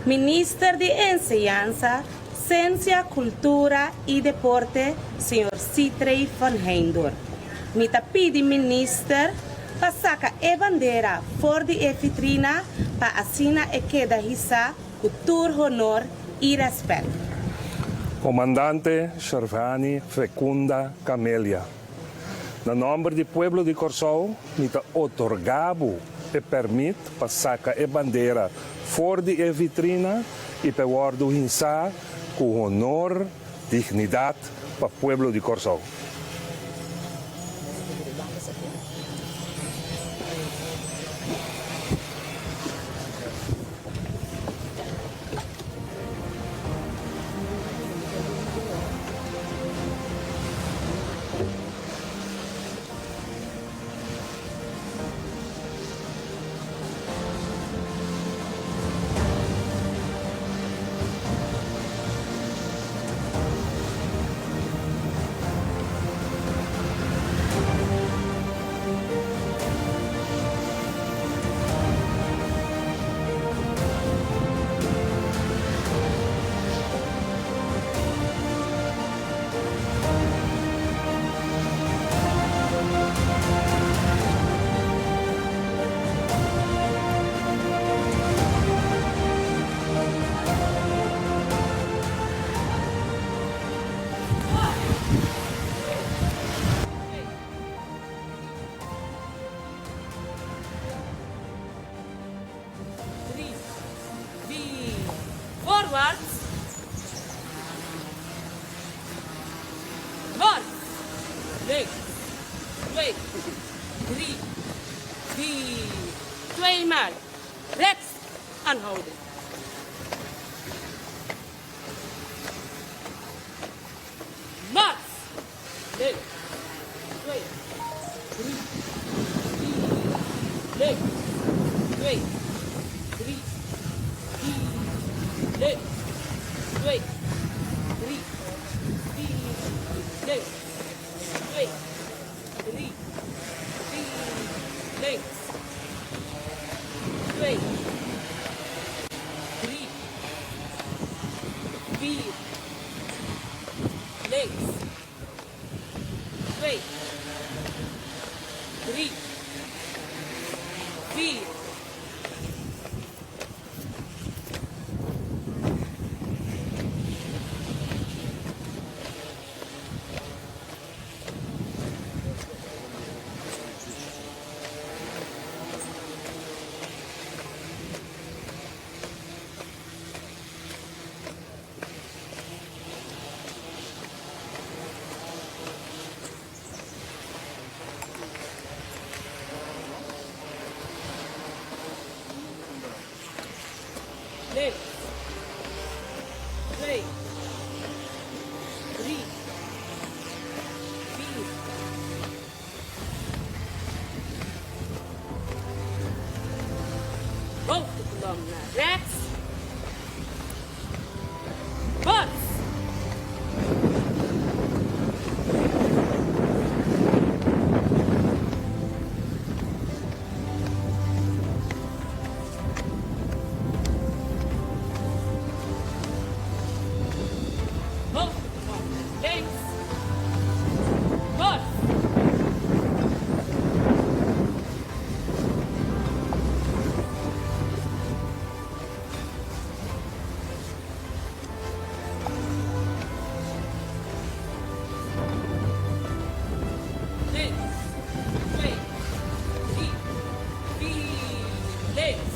Minister di Enseñansa, Siensia, Kultura i Deporte, señor Sithree van Heydoorn. Mi ta pidi Minister pa saka e bandera for di e vitrina pa asina e keda hisá ku tur honor i rèspèt. Komandante Shervani Fecunda Camelia, Na nòmber di pueblo di Kòrsou mi ta otorgá bo e pèrmit pa saka e bandera for di e vitrina i pa e wòrdu hinsá ku honor, dignidat pa pueblo di Kòrsou. 2, 3, 4. Tweemaal. Rechts aanhouden. Mars. Links. 2, 3, 4. Links. 2, 3, 4. Links. 2, 3, 4. Links. 2, 3, 4. Links. 2, 3, 4. Links. 2, 3, 4. Links. 2, 3, 4. Hoogtekolom naar rechts. Mars. Hoogtekolom naar links. Mars. Links. 2, 3, 4. Links.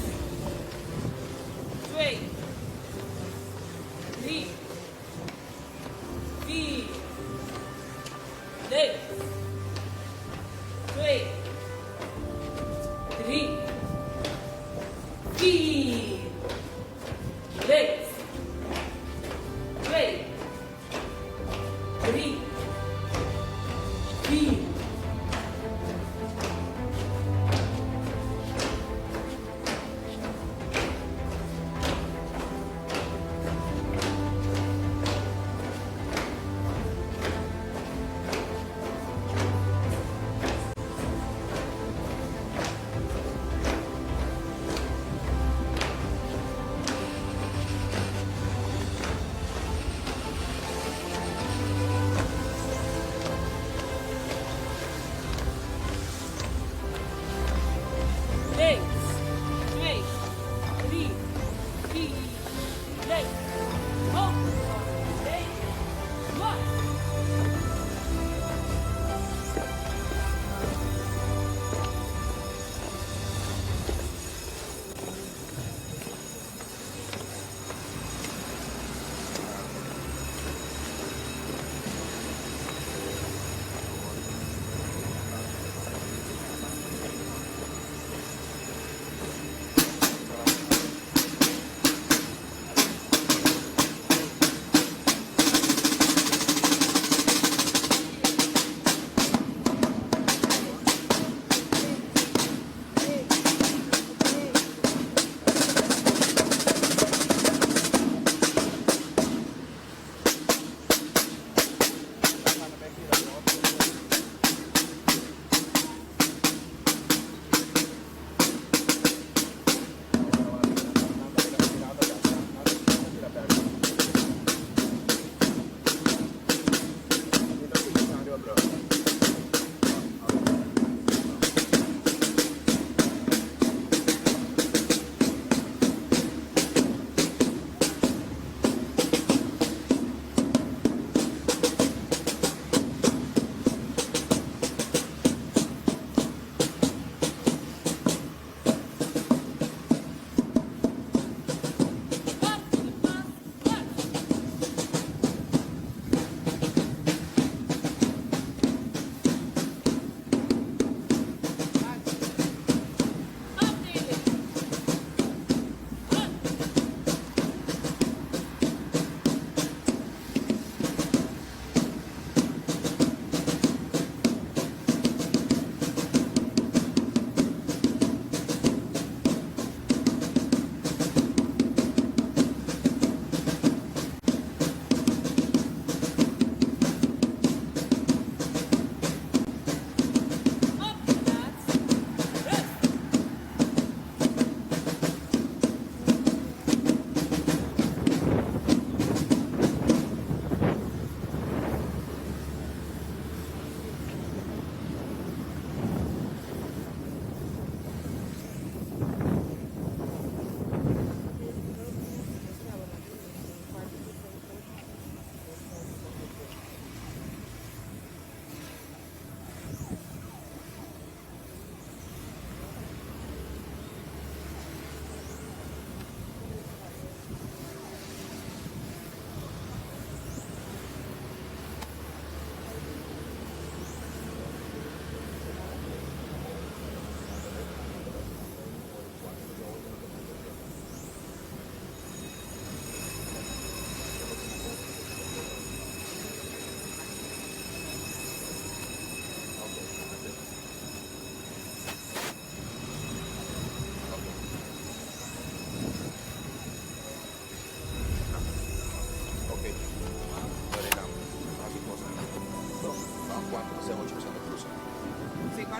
2, 3, 4. Links. 2, 3, 4. Links. 2, 3, 4.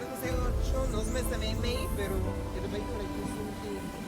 5, 6, 8, nos mester mei mei, pero e ta bai dura djis un tempu.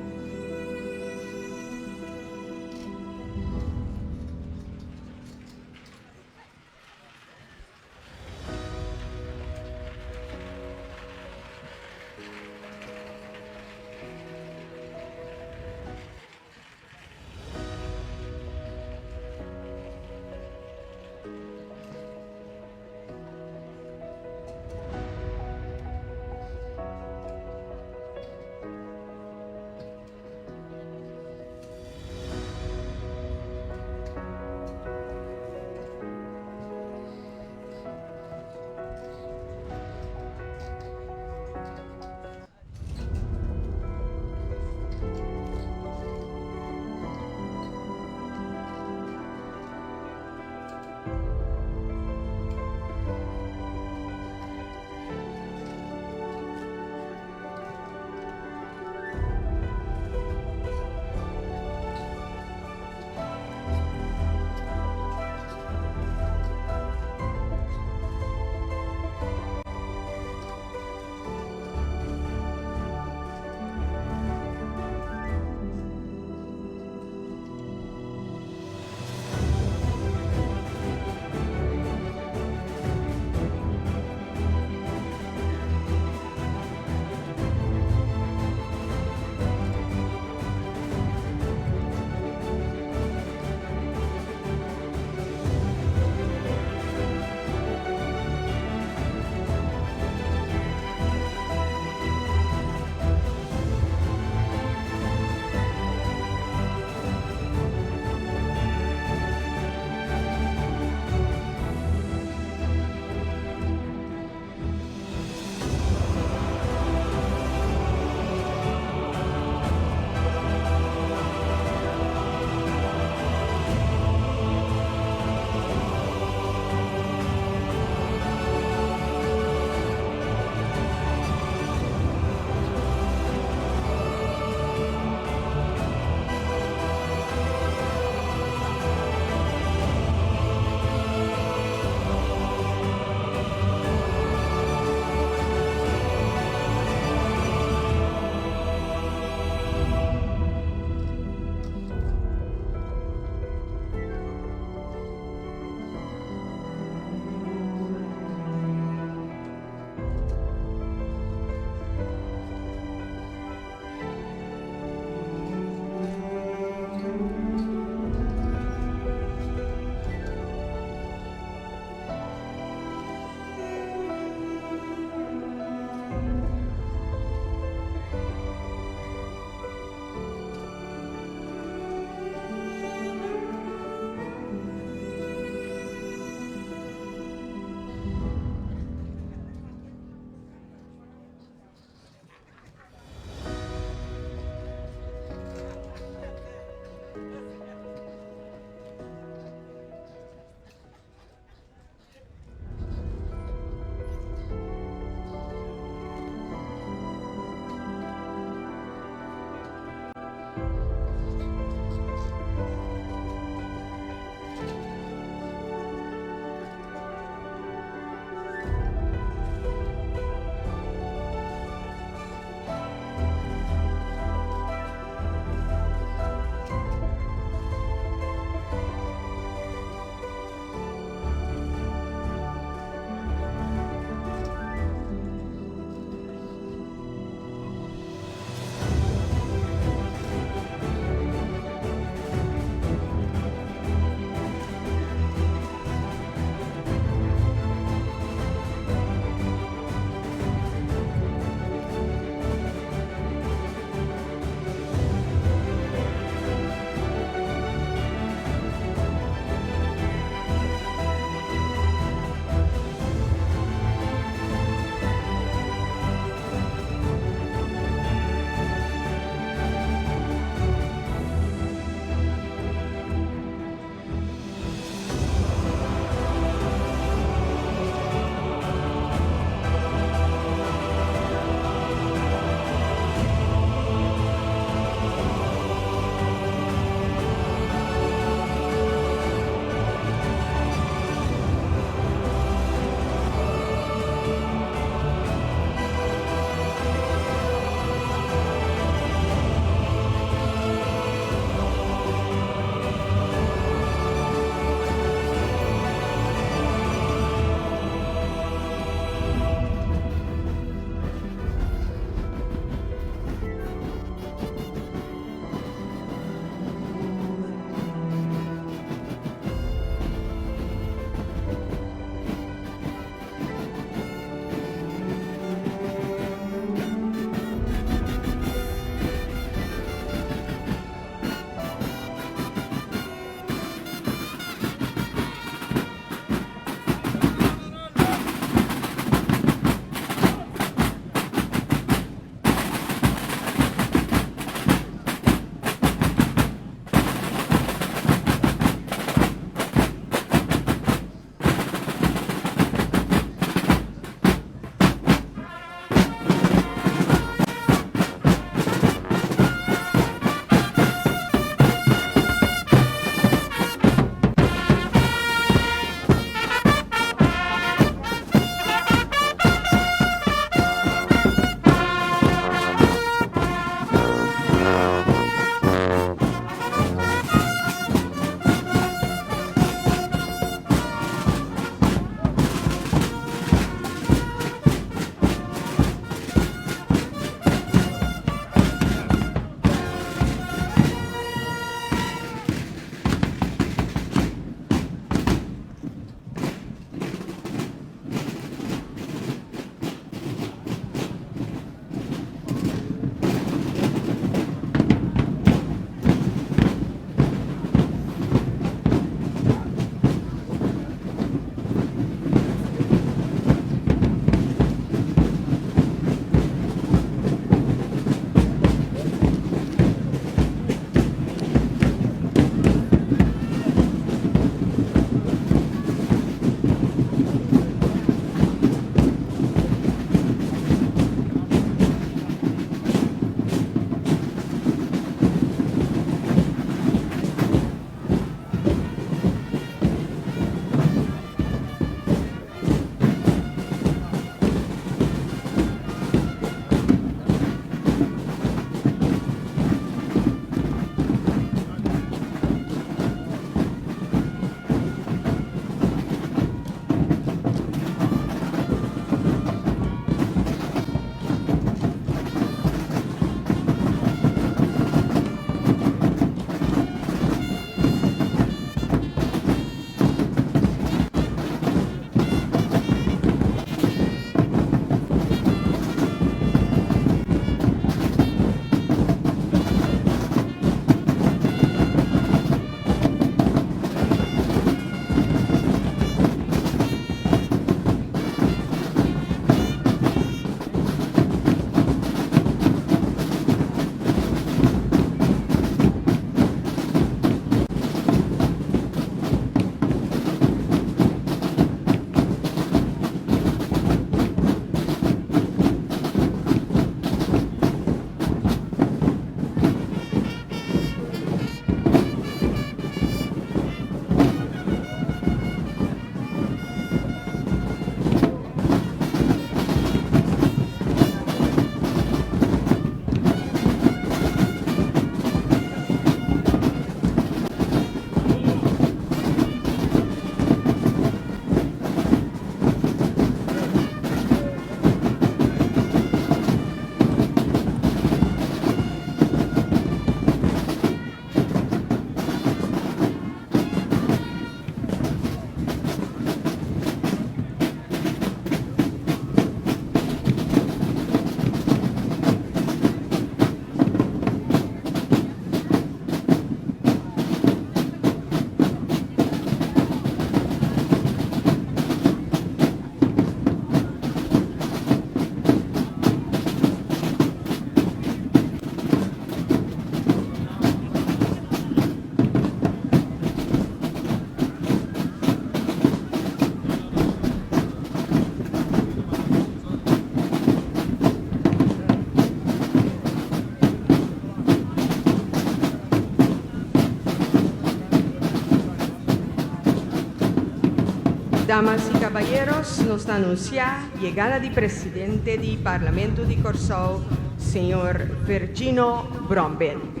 Damas i kabayeros, nos ta anunsiá yegada di Presidente di Parlamento di Kòrsou, señor Virgino Bromben.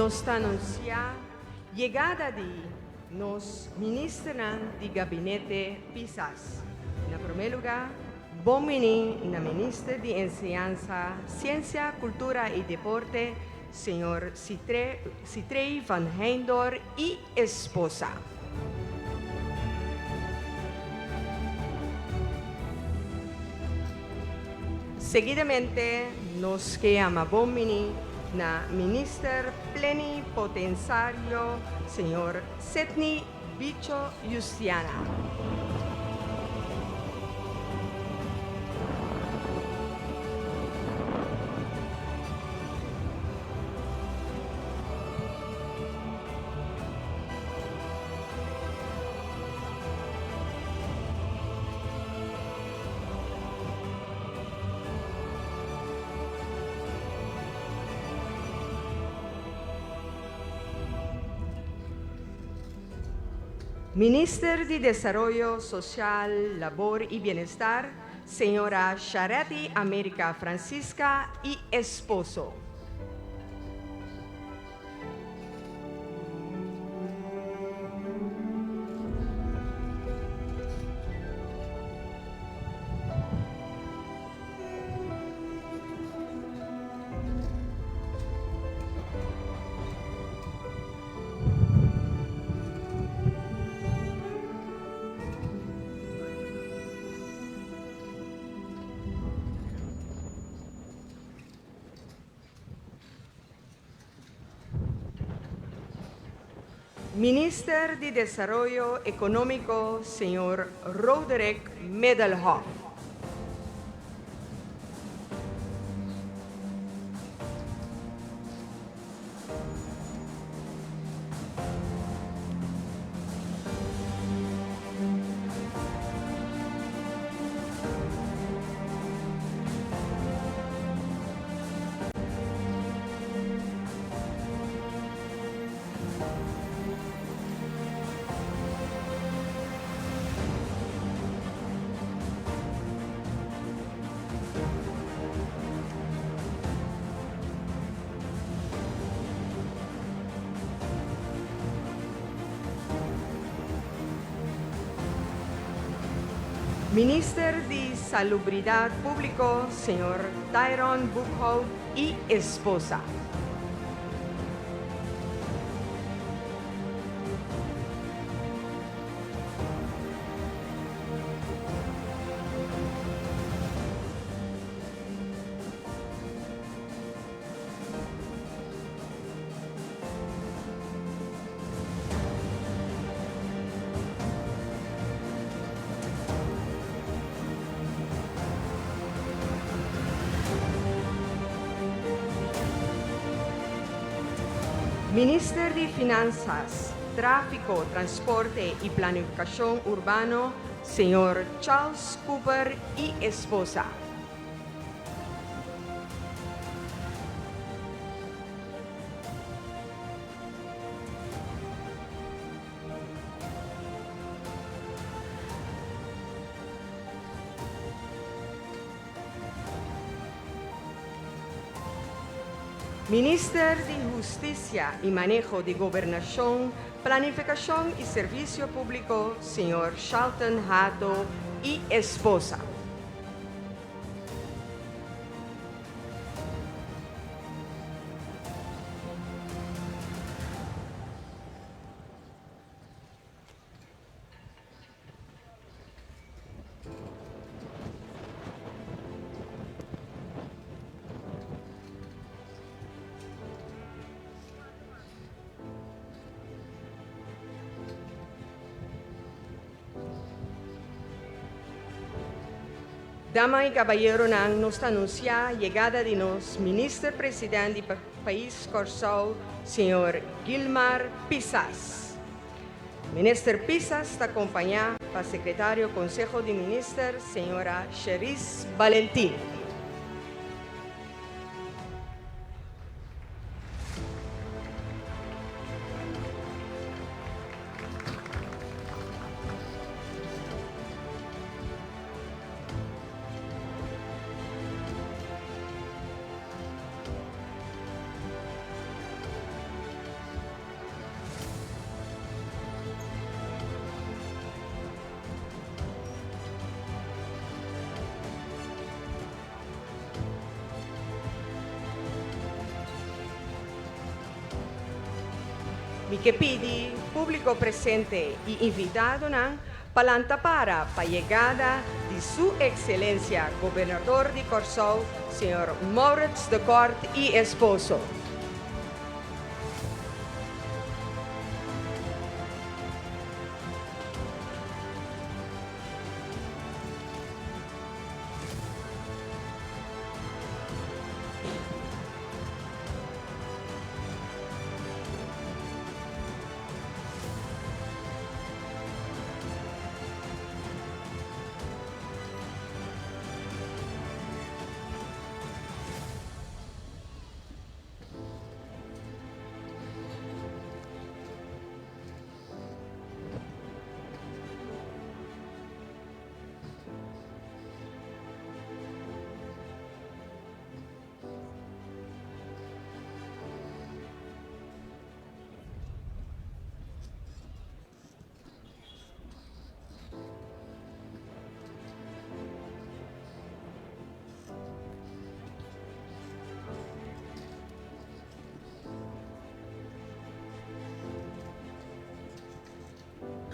Nos ta anunsiá yegada di nos ministernan di Gabinete Pisas. Na promé lugá, bon bini na Minister di Enseñansa, Siensia, Kultura i Deporte, señor Sithree van Heydoorn i esposa. Seguidamente nos ke yama bon bini na Minister Plenipotensario señor Sidney Bicho Justiana. Minister di Desaroyo Sosial, Labor i Bienestar, señora Charetti America Francisca i esposo. Minister di Desaroyo Ekonómiko señor Roderick Middelhof. Minister di Salubridat Públiko, señor Tyrone Boekhout i esposa. Minister di Finansas, Tráfiko, Transporte i Planifikashon Urbano, señor Charles Cooper i esposa. Minister di Hustisia i Maneho di Gobernashon, Planifikashon i Servisio Públiko, señor Shalton Hato i esposa. Dama i kabayeronan, nos ta anunsiá yegada di nos Minister President di Pais Kòrsou, señor Gilmar Pisas. Minister Pisas ta kompañá pa Sekretario Konseho di Minister, señora Sherise Balentin. Mi ke pidi públiko presente i invitadonan pa lanta para pa yegada di Su Ekselensia Gobernador di Kòrsou, señor Maurits de Kort i esposo.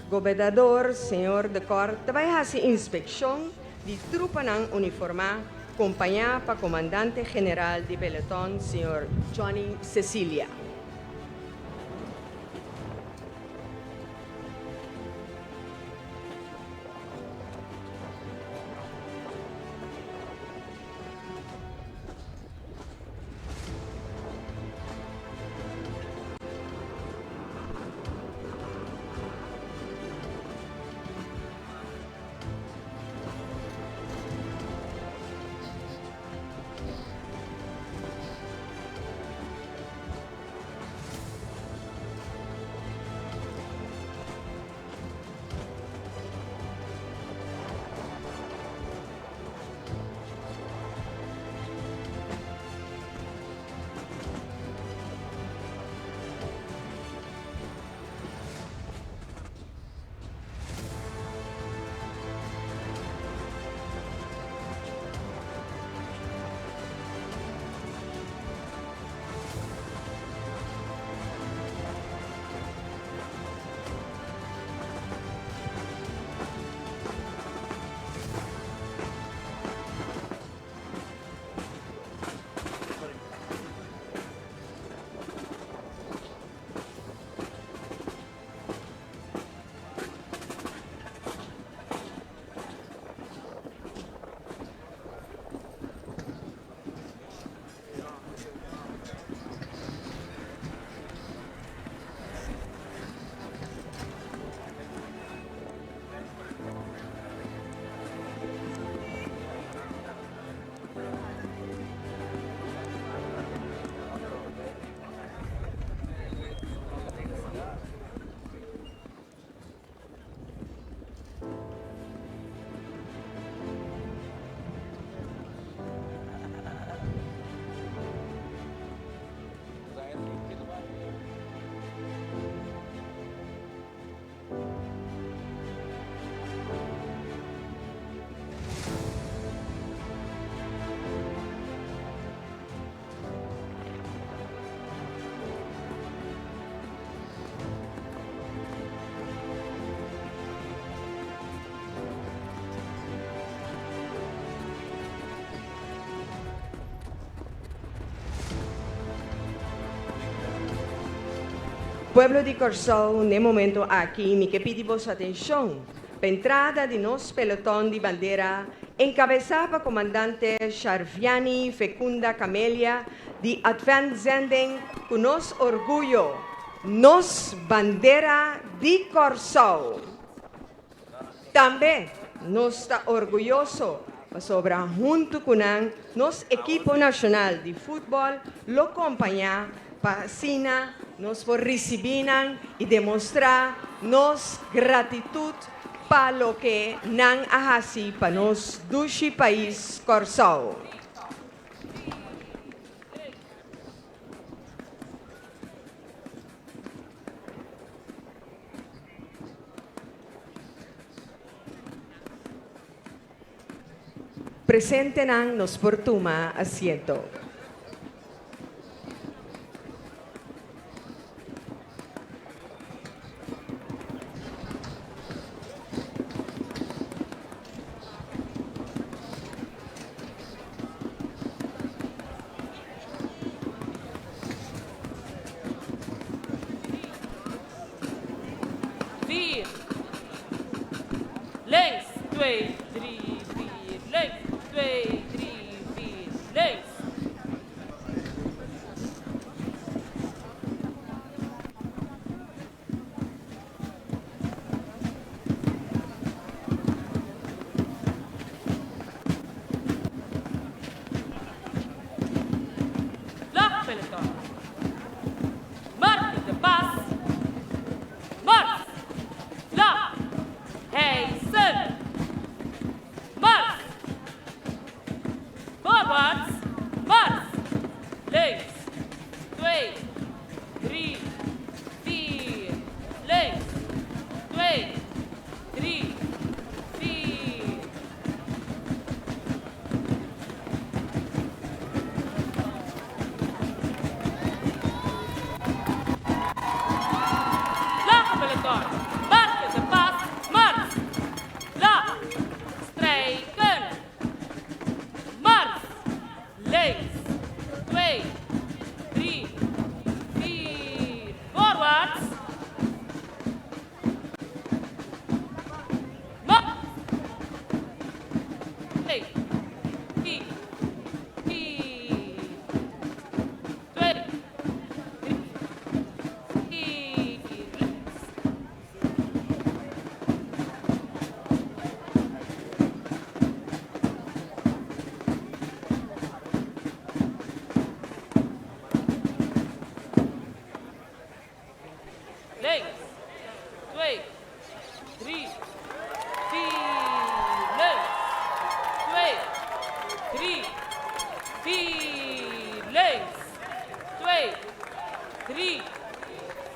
Gobernador señor De Kort ta bai hasi inspekshon di trupanan uniformá kompañá pa komandante general di peloton señor Johnny Cecilia. Pueblo di Kòrsou, n'e momento aki mi ke pidi boso atenshon pa entrada di nos peloton di bandera enkabesá pa Komandante Sharviani Fecunda Camelia di Advent Zending ku nos orguyo, nos bandera di Kòrsou. Tambe nos ta orguyoso pasobra huntu ku nan nos ekipo nashonal di futbòl lo kompañá pa asina nos por risibí nan i demostrá nos gratitut pa loke nan a hasi pa nos dushi pais Kòrsou. Presentenan nos por tuma asiento. Vier. Links, twee, drie, vier. Links, twee, drie, vier. Links. Vlagpeloton. Marke de pas. Mars. Vlag. Hijsen. Mars. Voorwaarts. Mars. Links. Twee. Drie. Vier. Links. Twee. Drie. Vier. Vlagpeloton. Marke de pas. Mars. Vlag. Strijken. Mars. Links. Twee. Drie. Vier. Voorwaarts. Mars. Twee. Drie. Vier. Twee. Drie. Vier. Links. Links. Twee. Drie. Vier. Links. Twee. Drie. Vier. Links. Twee. Drie.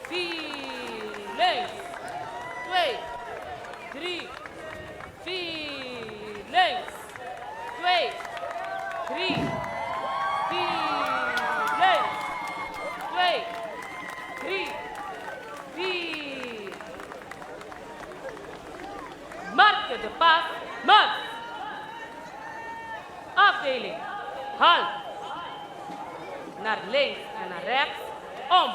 Vier. Links. Twee. Drie. Vier. Links. Twee. Drie. Vier. Links. Twee. Drie. Vier. Marke de pas. Mars. Afdeling. Halt. Naar links en naar rechts. Om.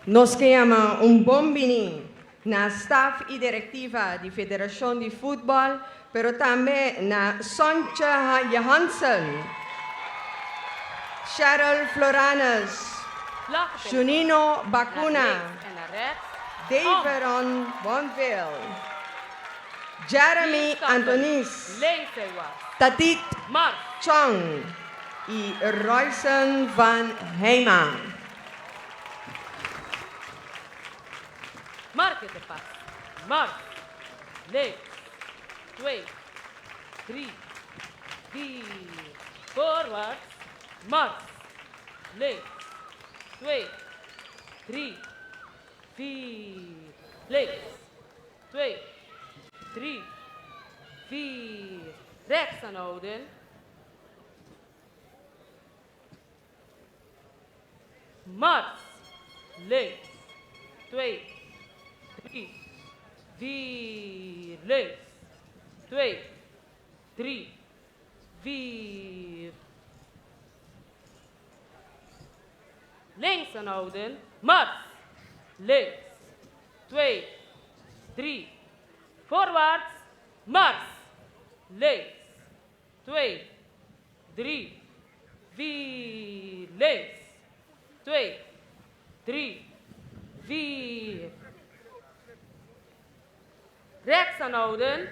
Nos ke yama un bon bini na staf i direktiva di Federashon di Futbòl, pero tambe na Sontje Johansen, Cheryl Floranus, Junino Bacuna, Daveron Bonville, Jeremy Antonis, Tatit Chong i Royson van Heijma. Marke de pas. Mars. Links. Twee. Drie. Vier. Voorwaarts. Mars. Links. Twee. Drie. Vier. Links. Twee. Drie. Vier. Rechts aanhouden. Mars. Links. 2, 3, 4. Links. 2, 3, 4. Links aanhouden. Mars. Links. 2, 3. Voorwaarts. Mars. Links. 2, 3, 4. Links. 2, 3, 4. Rechts aanhouden.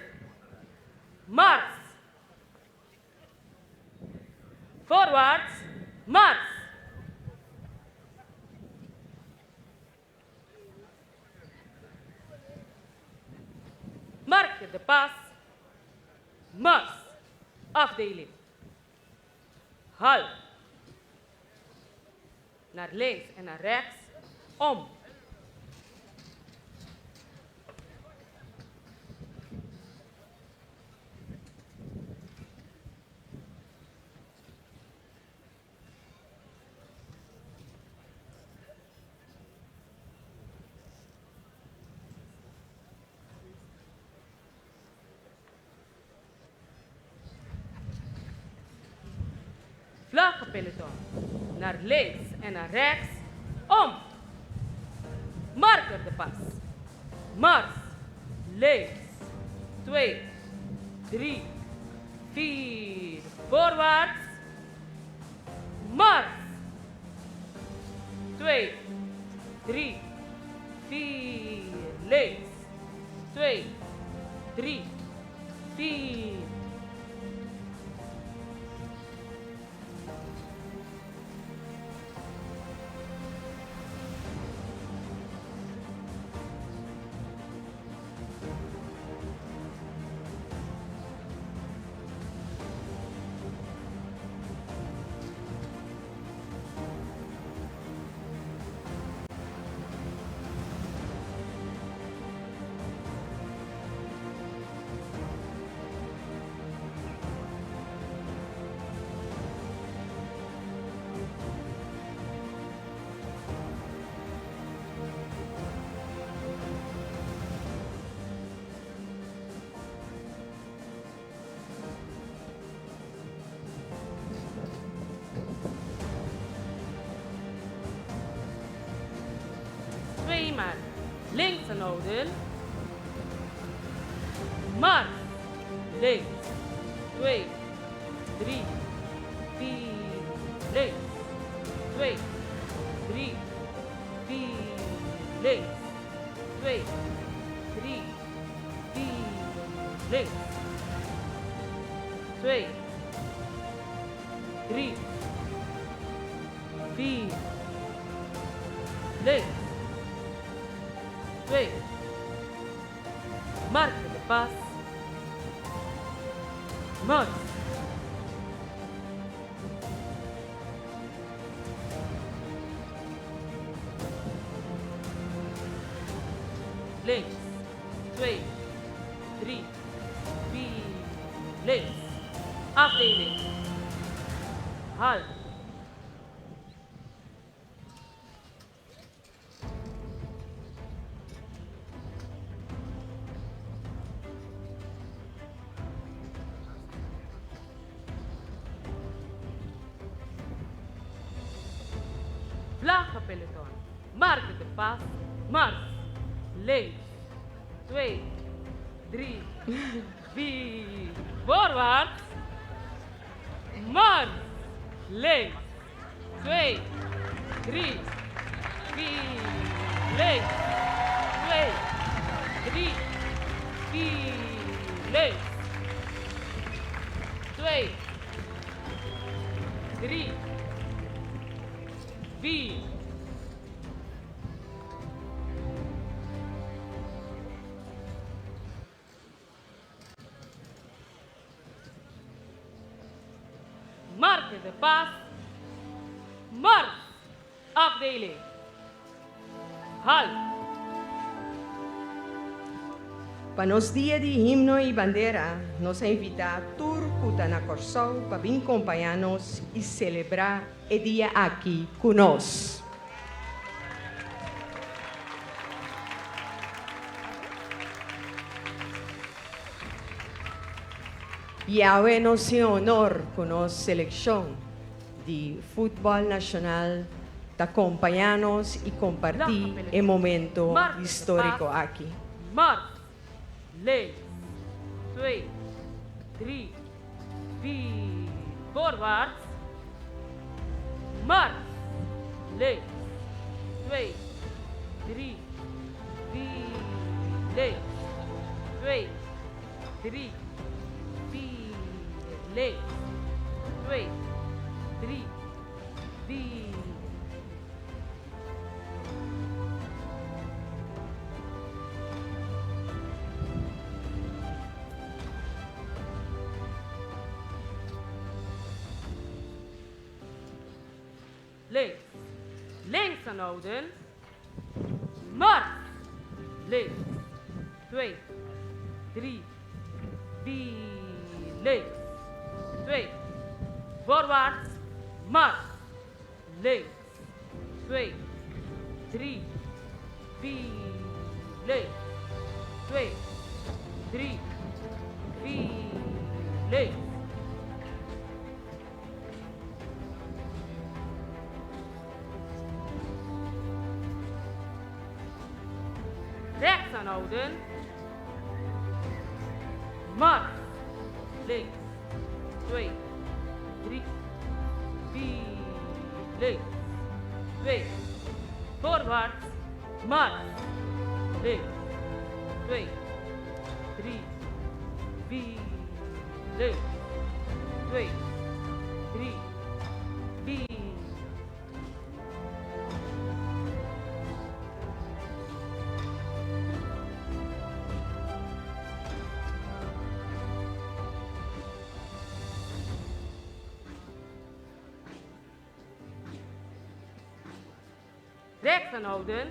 Mars. Voorwaarts. Mars. Mark de pas. Mars. Afdeling. Halt. Naar links en naar rechts. Om. Vlaggenpeloton. Naar links en naar rechts. Om. Marker de pas. Mars. Links. 2, 3, 4. Voorwaarts. Mars. 2, 3, 4. Links. 2, 3, 4. Tweemaal links aanhouden. Mars. Links. 2, 3, 4. Links. 2, 3, 4. Links. 2, 3, 4. Links. 2, 3, 4. Links. 2. Mark de pas. Mars. Links. 2, 3, 4. Links. Afdeling. Halt. Vlaggenpeloton. Mark de pas. Mars. Links. 2, 3, 4. Voorwaarts. Mars. Links. 2, 3, 4. Links. 2, 3, 4. Links. 2, 3, 4. Mark de pas. Mars. Afdeling. Halt. Pa nos Dia di Himno i Bandera, nos ta invitá tur ku ta na Kòrsou pa bin kompañá nos i selebrá e dia aki ku nos. I awe nos tin honor ku nos selekshon di futbòl nashonal ta kompañá nos i kompartí e momento históriko aki. Mars, links, twee, drie, vier, voorwaarts, mars, links, twee, drie, vier, links, twee, drie, vier, links, twee, drie, vier. Links, links aanhouden. Mars, links, twee, drie, vier, links, twee, voorwaarts, mars, links, twee, drie, vier, links, twee, drie, vier, links. Rechts aanhouden. Mars. Links. 2, 3, 4, links. 2, voorwaarts. Mars. Links. 2, 3, 4, links. 2, 3, 4. Rechts aanhouden.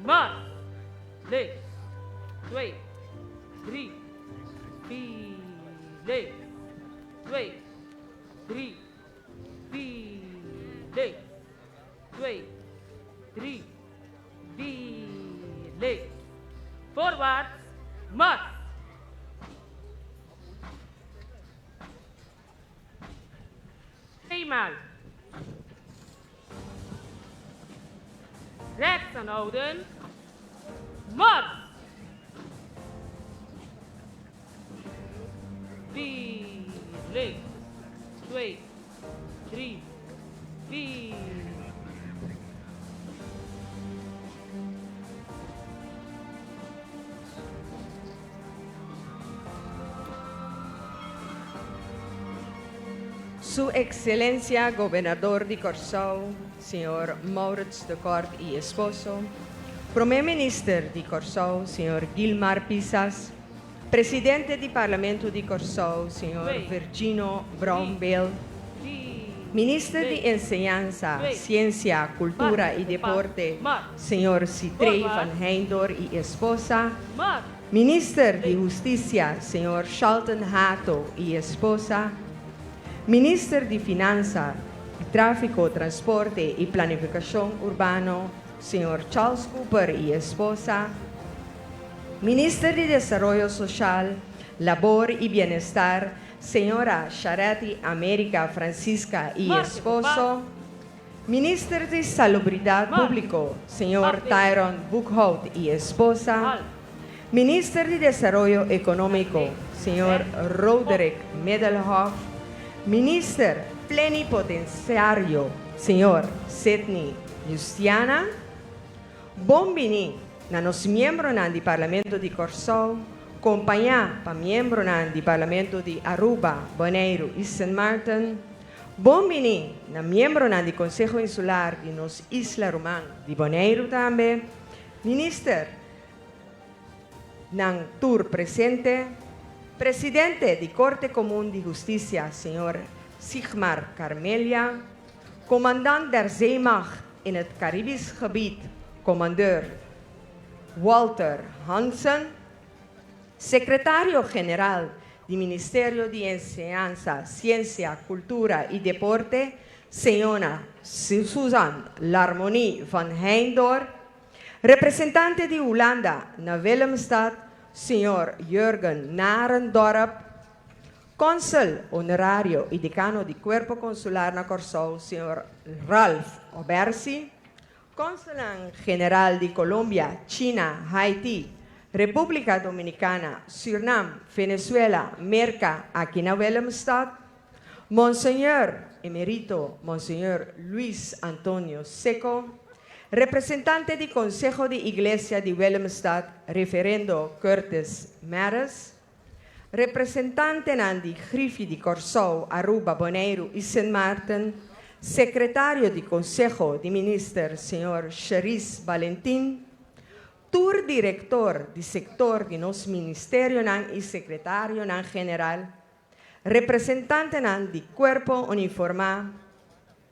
Mars. Links. 2, 3, 4, links. 2, 3, 4, links. 2, 3, 4, links. Voorwaarts. Mars. Eenmaal. Rechts aanhouden. Mars. 4, links. 2, 3, 4. Su Excelencia Gobernador di Kòrsou, señor Maurits de Kort i esposo, Promé Minister di Kòrsou, señor Gilmar Pisas, Presidente di Parlamento di Kòrsou, señor Virgino Brownbill, Minister di Enseñansa, Siensia, Kultura i Deporte, señor Sithree van Heydoorn i esposa, Minister di Hustisia, señor Shalton Hato i esposa, Minister di Finansa, Tráfiko, Transporte i Planifikashon Urbano, señor Charles Cooper i esposa, Minister di Desaroyo Soshal, Labor i Bienestar, señora Charetti America Francisca i esposo, Minister di Salubridat Públiko, señor Tyron Boekhout i esposa, Minister di Desaroyo Ekonómiko, señor Roderick Middelhof, Minister Plenipotensiario, señor Sidney Justiana. Bon bini na nos miembronan di Parlamento di Kòrsou, kompañá pa miembronan di Parlamento di Aruba, Boneiru i Sint Maarten. Bon bini na miembronan di Konseho Insular di nos isla ruman di Boneiru tambe. Minister nan tur presente, Presidente di Korte Komun di Hustisia señor Sigmar Carmelia, Commandant der Zeemacht in het Caribisch Gebied, Commandeur Walter Hansen, Secretario General di Ministerio di Enseñansa, Ciencia, Cultura y Deporte, Señora Susan Larmonie van Heydoorn, Representante di Hulanda na Willemstad, señor Jurgen Narendorp, Kònsel Honorario i Dekano di Kuerpo Konsular na Kòrsou, señor Ralph Obersi, Kònselnan General di Colombia, China, Haiti, Repúblika Dominikana, Sürnam, Venezuela, Merka aki na Willemstad, Monseñor Emerito Monseñor Luis Antonio Secco, Representante di Konseho di Iglesia di Willemstad, Reverendo Curtis Maris, Representantenan di Griffie di Kòrsou, Aruba, Boneiru i Sint Maarten, Sekretario di Konseho di Minister señor Cherise Balentin, tur direktor di sektor di nos ministerionan i sekretarionan general, representantenan di kuerpo uniformá,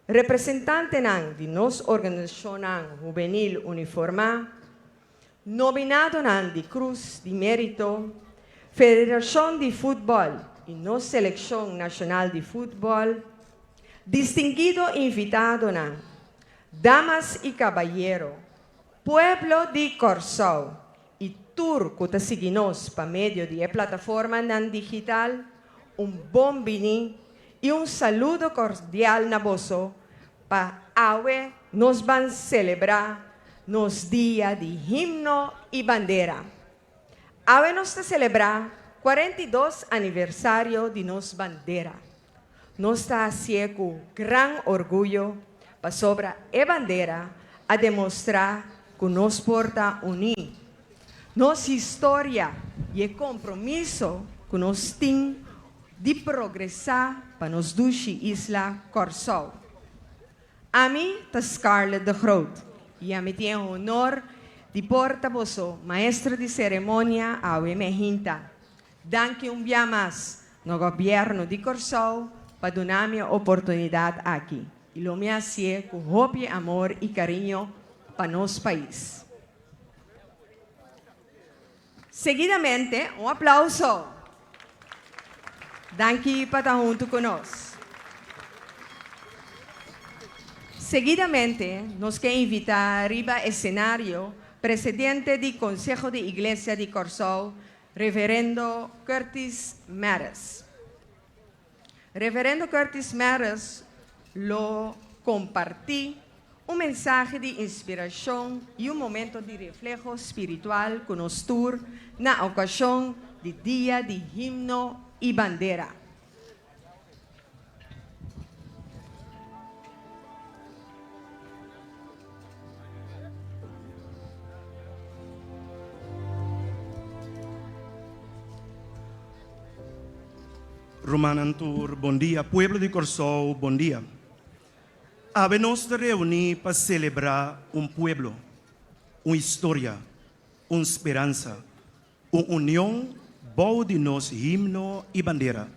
representantenan di nos organisashonnan hubenil uniformá, Nominadonan di Cruz di Merito, Federashon di Futbòl i nos Selekshon Nashonal di Futbòl, distinguido invitadonan, damas i kabayero, pueblo di Kòrsou i tur ku ta sigui nos pa medio di e plataformanan digital, un bon bini i un saludo kordial na boso Pa awe nos ban selebrá nos dia di himno i bandera. Awe nos ta selebrá 42 aniversario di nos bandera. Nos ta hasié ku gran orguyo pasobra e bandera a demostrá ku nos por ta uní. Nos historia i e kompromiso ku nos tin di progresá pa nos dushi isla Kòrsou. Ami ta Scarlett de Groot i ami tin e honor di por ta boso maestro di seremonia awe mehinta. Danki un bia mas na Gobièrnu di Kòrsou pa duna mi e oportunidat aki i lo mi hasié ku hopi amor i kariño pa nos pais. Seguidamente, un aplauso. Danki pa ta huntu ku nos. Seguidamente, nos ke invitá riba esenario presidente di Konseho di Iglesia di Kòrsou, Reverendo Curtis Maris. Reverendo Curtis Maris lo kompartí un mensahe di inspirashon i un momento di refleho spiritual ku nos tur na okashon di Dia di Himno i Bandera. Rumannan tur, bon dia. Pueblo di Kòrsou, bon dia. Awe nos ta reuní pa selebrá un pueblo, un historia, un speransa, un union bou di nos himno i bandera.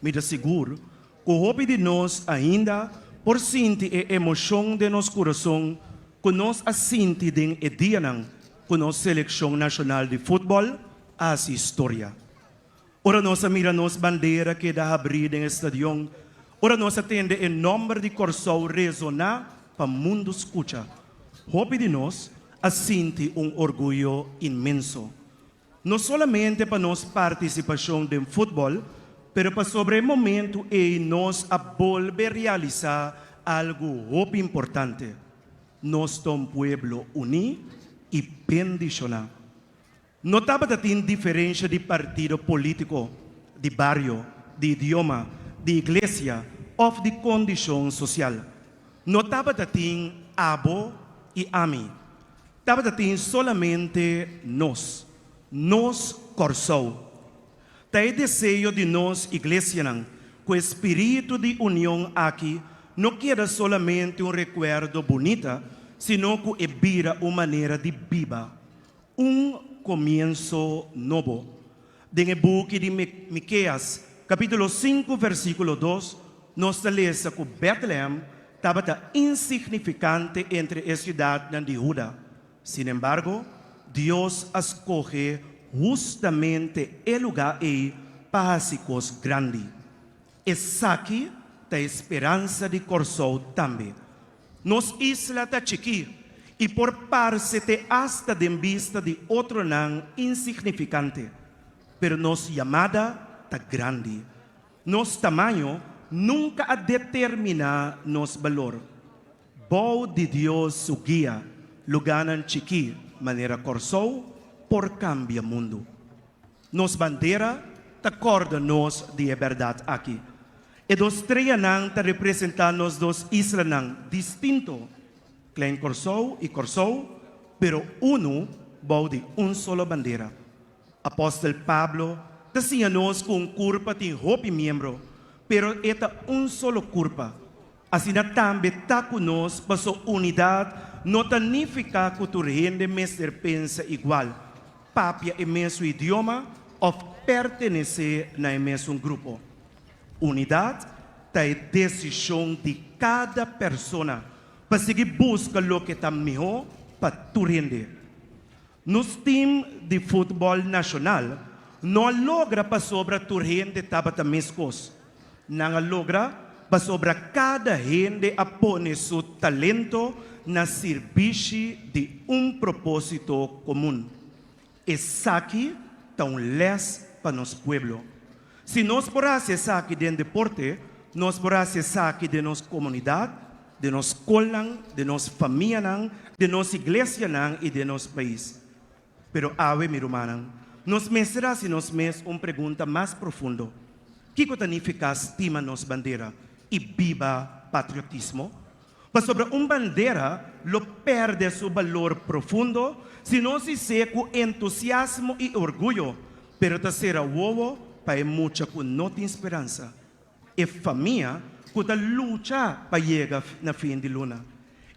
Mi ta sigur ku hopi di nos ainda por sinti e emoshon den nos kurason ku nos a sinti den e dianan ku nos selekshon nashonal di futbòl a hasi historia. Ora nos a mira nos bandera keda habrí den e stadion, ora nos a tende e nòmber di Kòrsou resoná pa mundu skucha, hopi di nos a sinti un orguyo inmenso. No solamente pa nos partisipashon den futbòl, pero pasobra e momentu ei nos a bolbe realisá algu hopi importante, nos ta un pueblo uní i bendishoná. No tabata tin diferensha di partido polítiko, di bario, di idioma, di iglesia òf di kondishon sosial. No tabata tin abo i ami. Tabata tin solamente nos. Nos Kòrsou. Ta e deseo di nos iglesianan ku e spiritu di union aki no keda solamente un rekuerdo bunita, sino ku e bira un manera di biba. Un komienso nobo. Den e buki di Mikeas, kapítulo sinku, versíkulo dos, nos ta lesa ku Bètlehèm tabata insignifikante entre e siudatnan di Huda. Sinembargo, Dios a skohe hustamente e lugá ei pa hasi kos grandi. Esaki ta e speransa di Kòrsou tambe. Nos isla ta chikí. I por parse te asta den bista di otronan insignifikante, pero nos yamada ta grandi. Nos tamaño nunka a determiná nos balor. Bou di Dios su guia, lugánan chikí manera Kòrsou por kambia mundu. Nos bandera ta kòrda nos di e bèrdat aki. E dos streanan ta representá nos dos islanan distinto, Klein Kòrsou i Kòrsou, pero unu bou di un solo bandera. Apòstel Pablo ta siña nos ku un kurpa tin hopi miembro, pero e ta un solo kurpa. Asina tambe ta ku nos, paso unidat no ta nifiká ku tur hende mester pensa igual, papia e mesun idioma òf pertenesé na e mesun grupo. Unidat ta e desishon di kada persona pa sigui buska loke ta mihó pa tur hende. Nos tim di futbòl nashonal no a logra pasobra tur hende tabata meskos. Nan a logra pasobra kada hende a pone su talento na sirbishi di un propósito komun. Esaki ta un lès pa nos pueblo. Si nos por hasi esaki den deporte, nos por hasi esaki den nos komunidat, den nos skolnan, den nos famianan, den nos iglesianan i den nos pais. Pero awe, mi rumannan, nos mester hasi nos mes un pregunta mas profundo, Kiko ta nifiká stima nos bandera i biba patriotismo? Pasobra un bandera lo pèrdè su balor profundo si nos his'é ku entusiasmo i orguyo, pero ta sera wowo pa e mucha ku no tin speransa, e famia ku ta lucha pa yega na fin di luna,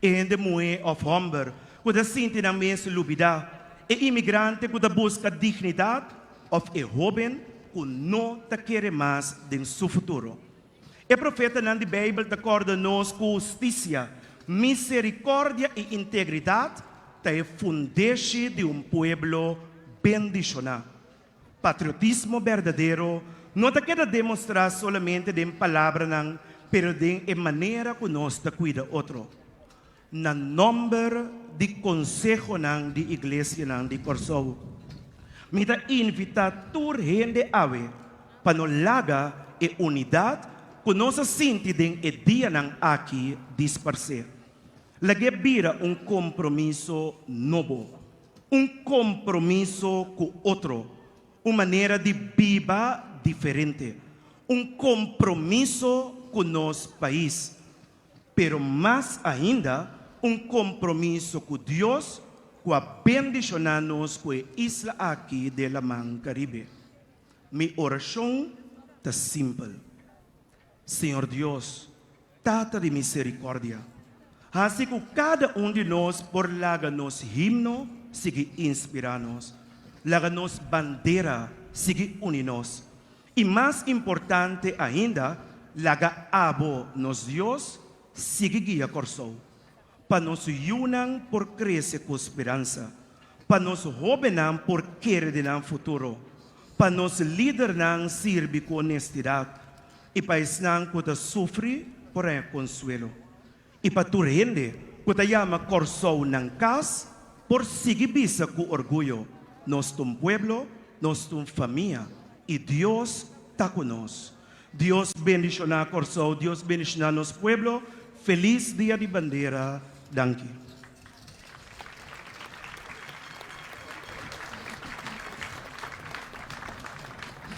e hende muhé òf hòmber ku ta sinti nan mes lubidá, e imigrante ku ta buska dignidat òf e hóben ku no ta kere mas den su futuro. E profetanan di Beibel ta kòrda nos ku hustisia, miserikòrdia i integridat ta e fundeshi di un pueblo bendishoná. Patriotismo berdadero no ta keda demostrá solamente den palabranan, pero den e manera ku nos ta kuida otro. Na nòmber di konsehonan di iglesianan di Kòrsou, mi ta invitá tur hende awe pa no laga e unidat ku nos a sinti den e dianan aki disparsé. Lag'é bira un kompromiso nobo, un kompromiso ku otro, un manera di biba diferente, un kompromiso ku nos pais. Pero mas ainda, un kompromiso ku Dios ku a bendishoná nos ku e isla aki den Laman Karibe. Mi orashon ta simpel, Señor Dios, Tata di miserikòrdia, hasi ku kada un di nos por laga nos himno sigui inspirá nos, laga nos bandera sigui uni nos, I mas importante ainda, laga abo, nos Dios, sigui guia Kòrsou, pa nos yunan por krese ku speransa, pa nos hóbennan por kere den nan futuro, pa nos lidernan sirbi ku honestidat i pa esnan ku ta sufri por haña konsuelo. I pa tur hende ku ta yama Kòrsou nan kas por sigui bisa ku orguyo, Nos ta un pueblo, nos ta un famia i Dios ta ku nos. Dios bendishoná Kòrsou, Dios bendishoná nos pueblo. Felis Dia di Bandera. Danki.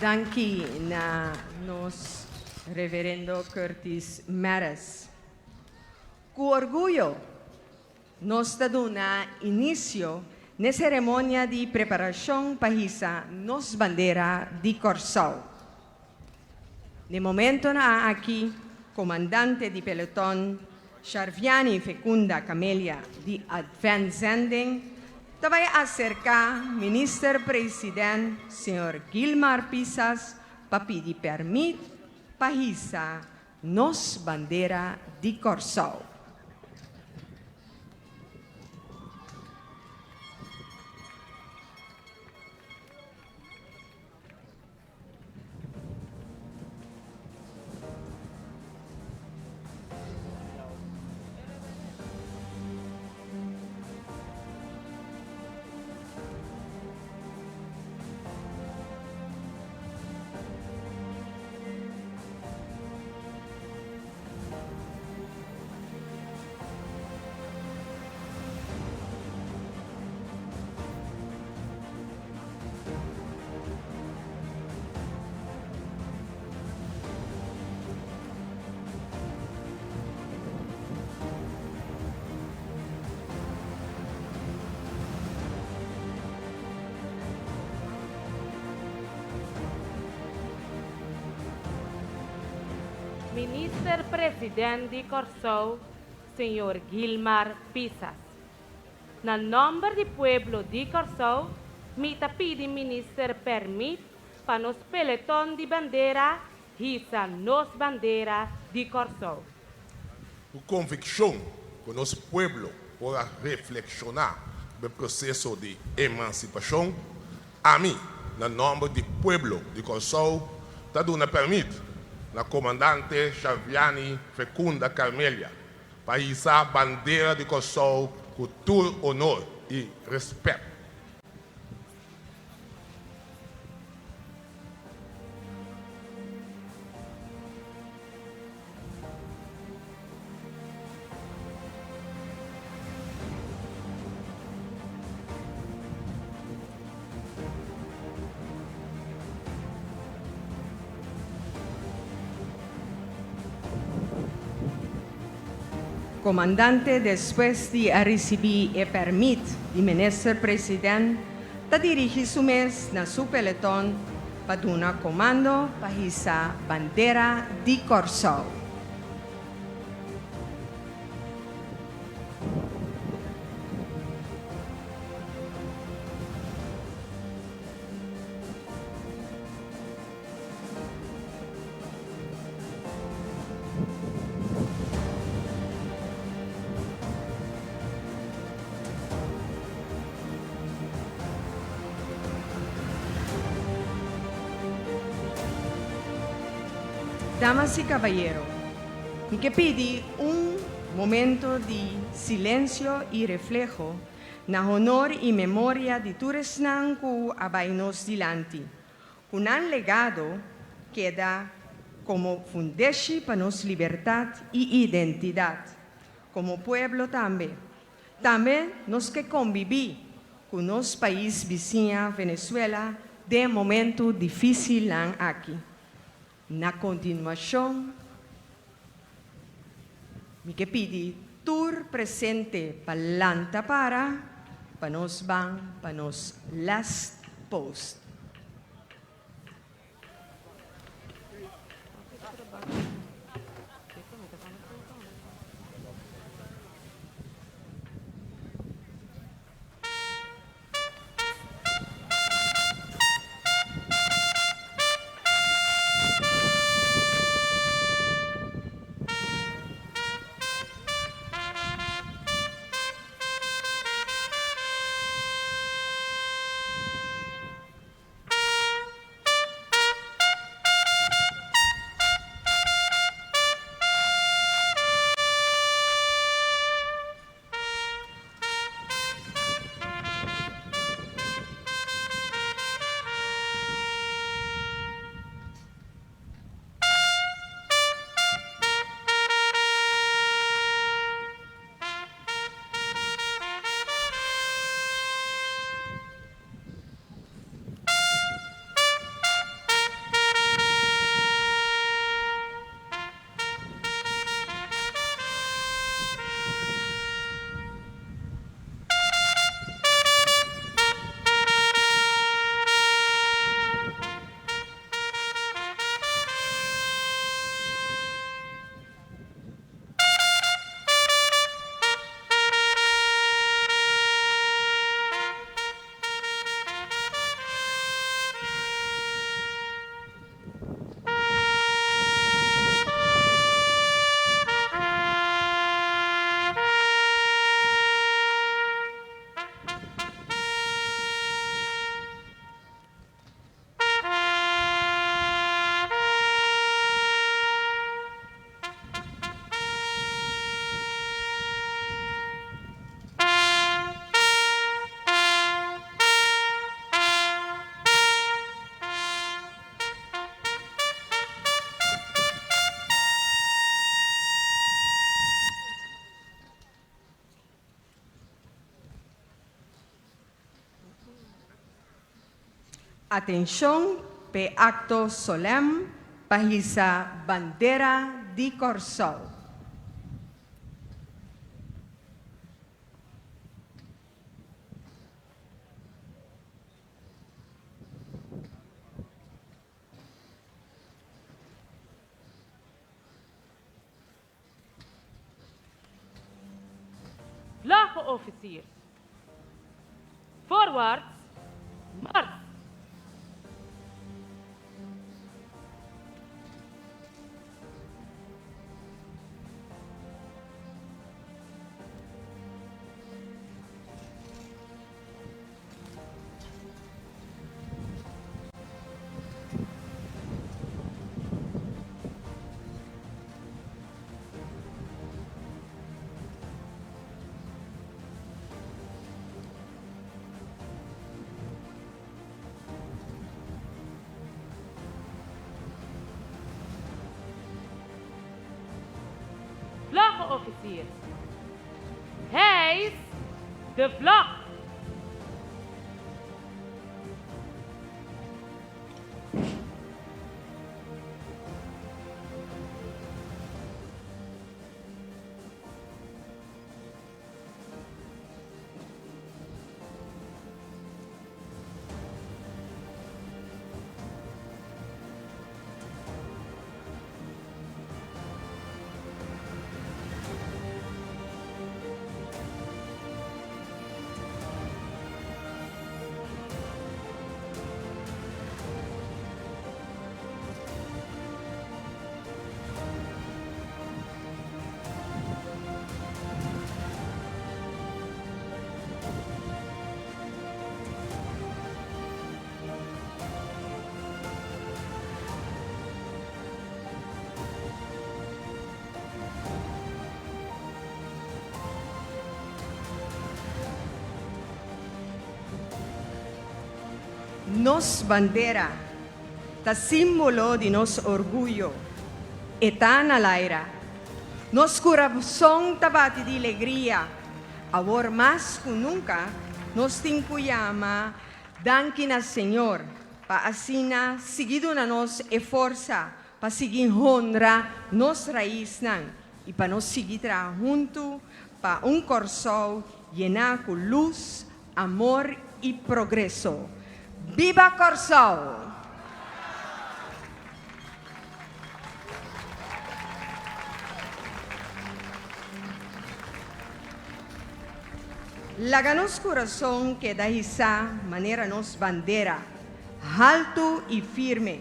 Danki na nos Reverendo Curtis Meres. Ku orguyo nos ta duna inisio n'e seremonia di preparashon pa hisa nos bandera di Kòrsou. N'e momentonan aki komandante di peloton Sharviani Fecunda Camelia di Advent Zending ta bai aserká Minister President señor Gilmar Pisas pa pidi pèrmit pa hisa Nos bandera di Kòrsou. Minister President di Kòrsou, señor Gilmar Pisas. Na nòmber di pueblo di Kòrsou, mi ta pidi Minister pèrmit pa nos peleton di bandera hisa nos bandera di Kòrsou. Ku konvikshon ku nos pueblo por a reflekshoná riba e proseso di emansipashon, ami, na nòmber di pueblo di Kòrsou, ta duna pèrmit na Komandante Xaviani Fecunda Carmelia pa hisa bandera di Kòrsou ku tur honor i rèspèt. Comandante despues di a ricibi e permit di Minister President ta dirigi su mes na su peleton pa duna komando pa hisa bandera di Kòrsou. Damas y cabayero, mi ke pidi un momento di silencio y refleho na honor y memoria di tur esnan cu a bay nos dilanti, cu nan legado keda como fundeshi pa nos libertad y identidad como pueblo tambe. Tambe nos ke kombibí ku nos pais bisiña Venezuela den e momentu difísilnan aki. Na kontinuashon mi ke pidi tur presente pa lanta para pa nos ban pa nos last post. Atenshon p'e akto solèm pa hisa bandera di Kòrsou. Vlaggenofficier. Voorwaarts, mars! Vlaggenofficier. Hijs de vlag! Nos bandera ta símbolo di nos orguyo. E ta na laira. Nos kurason ta bati di alegria. Awor mas ku nunka, nos tin ku yama danki na Señor pa asina sigui duna nos e forsa pa sigui honra nos raisnan i pa nos sigui traha huntu pa un Kòrsou yená ku lus, amor i progreso. Biba Kòrsou! Laga nos kurason keda hisá manera nos bandera, haltu i firme,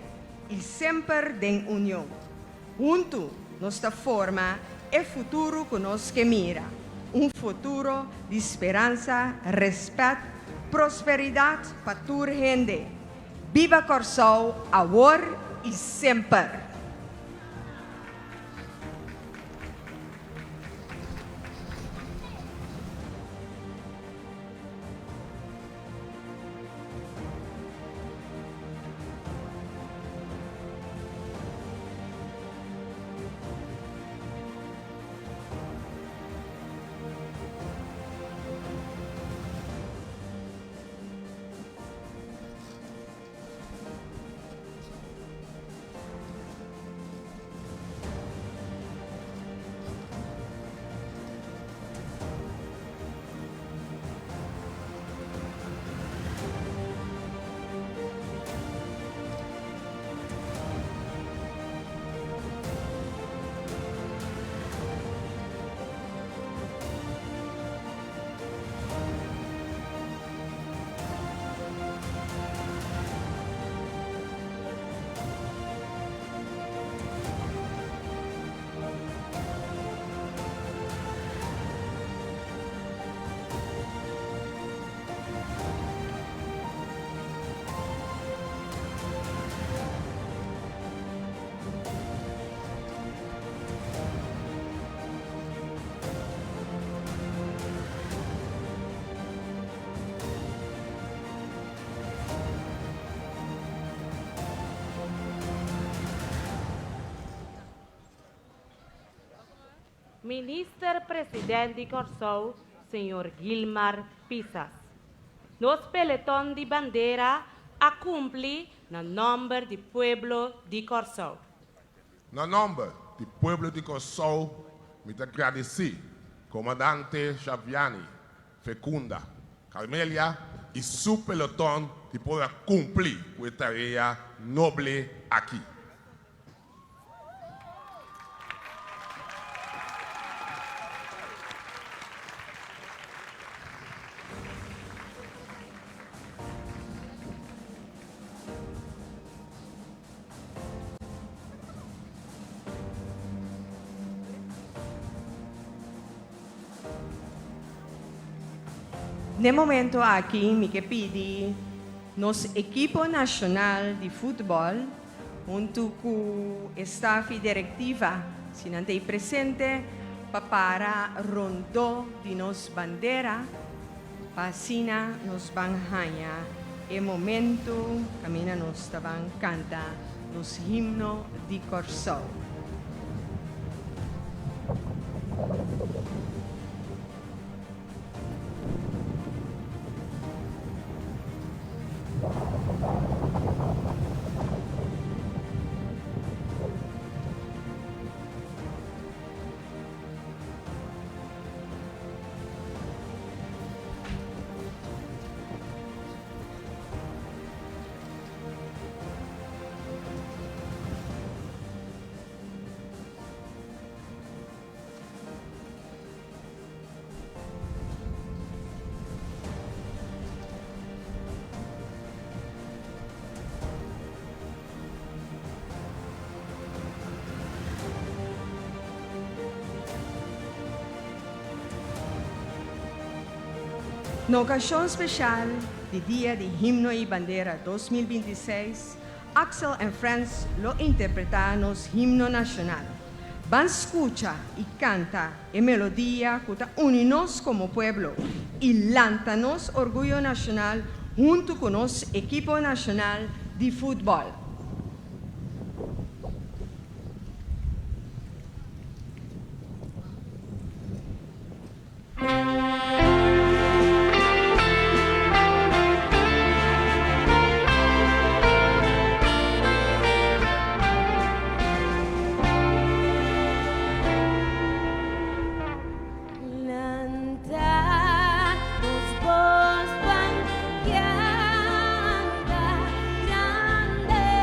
i semper den union. Huntu nos ta forma e futuro ku nos ke mira, un futuro di speransa, rèspèt, prosperidat pa tur hende. Biba Kòrsou awor i semper! Minister President di Kòrsou, señor Gilmar Pisas. Nos peleton di bandera a kumpli na nòmber di pueblo di Kòrsou. Na nòmber di pueblo di Kòrsou mi ta gradisí Komandante Xaviani Fecunda Carmelia i su peloton di por a kumpli ku e tarea noble aki. N'e momento aki mi ke pidi nos ekipo nashonal di futbòl huntu ku e staf i direktiva, si nan ta ei presente, pa para rondó di nos bandera pa asina nos ban haña e momento kaminda nos ta ban kanta nos himno di Kòrsou. Na okashon speshal di Dia di Himno i Bandera 2026, Axel and Friends lo interpretá nos himno nashonal. Ban skucha i kanta e melodia ku ta uni nos komo pueblo i lanta nos orguyo nashonal huntu ku nos ekipo nashonal di futbòl. Lanta nos bos ban canta grande.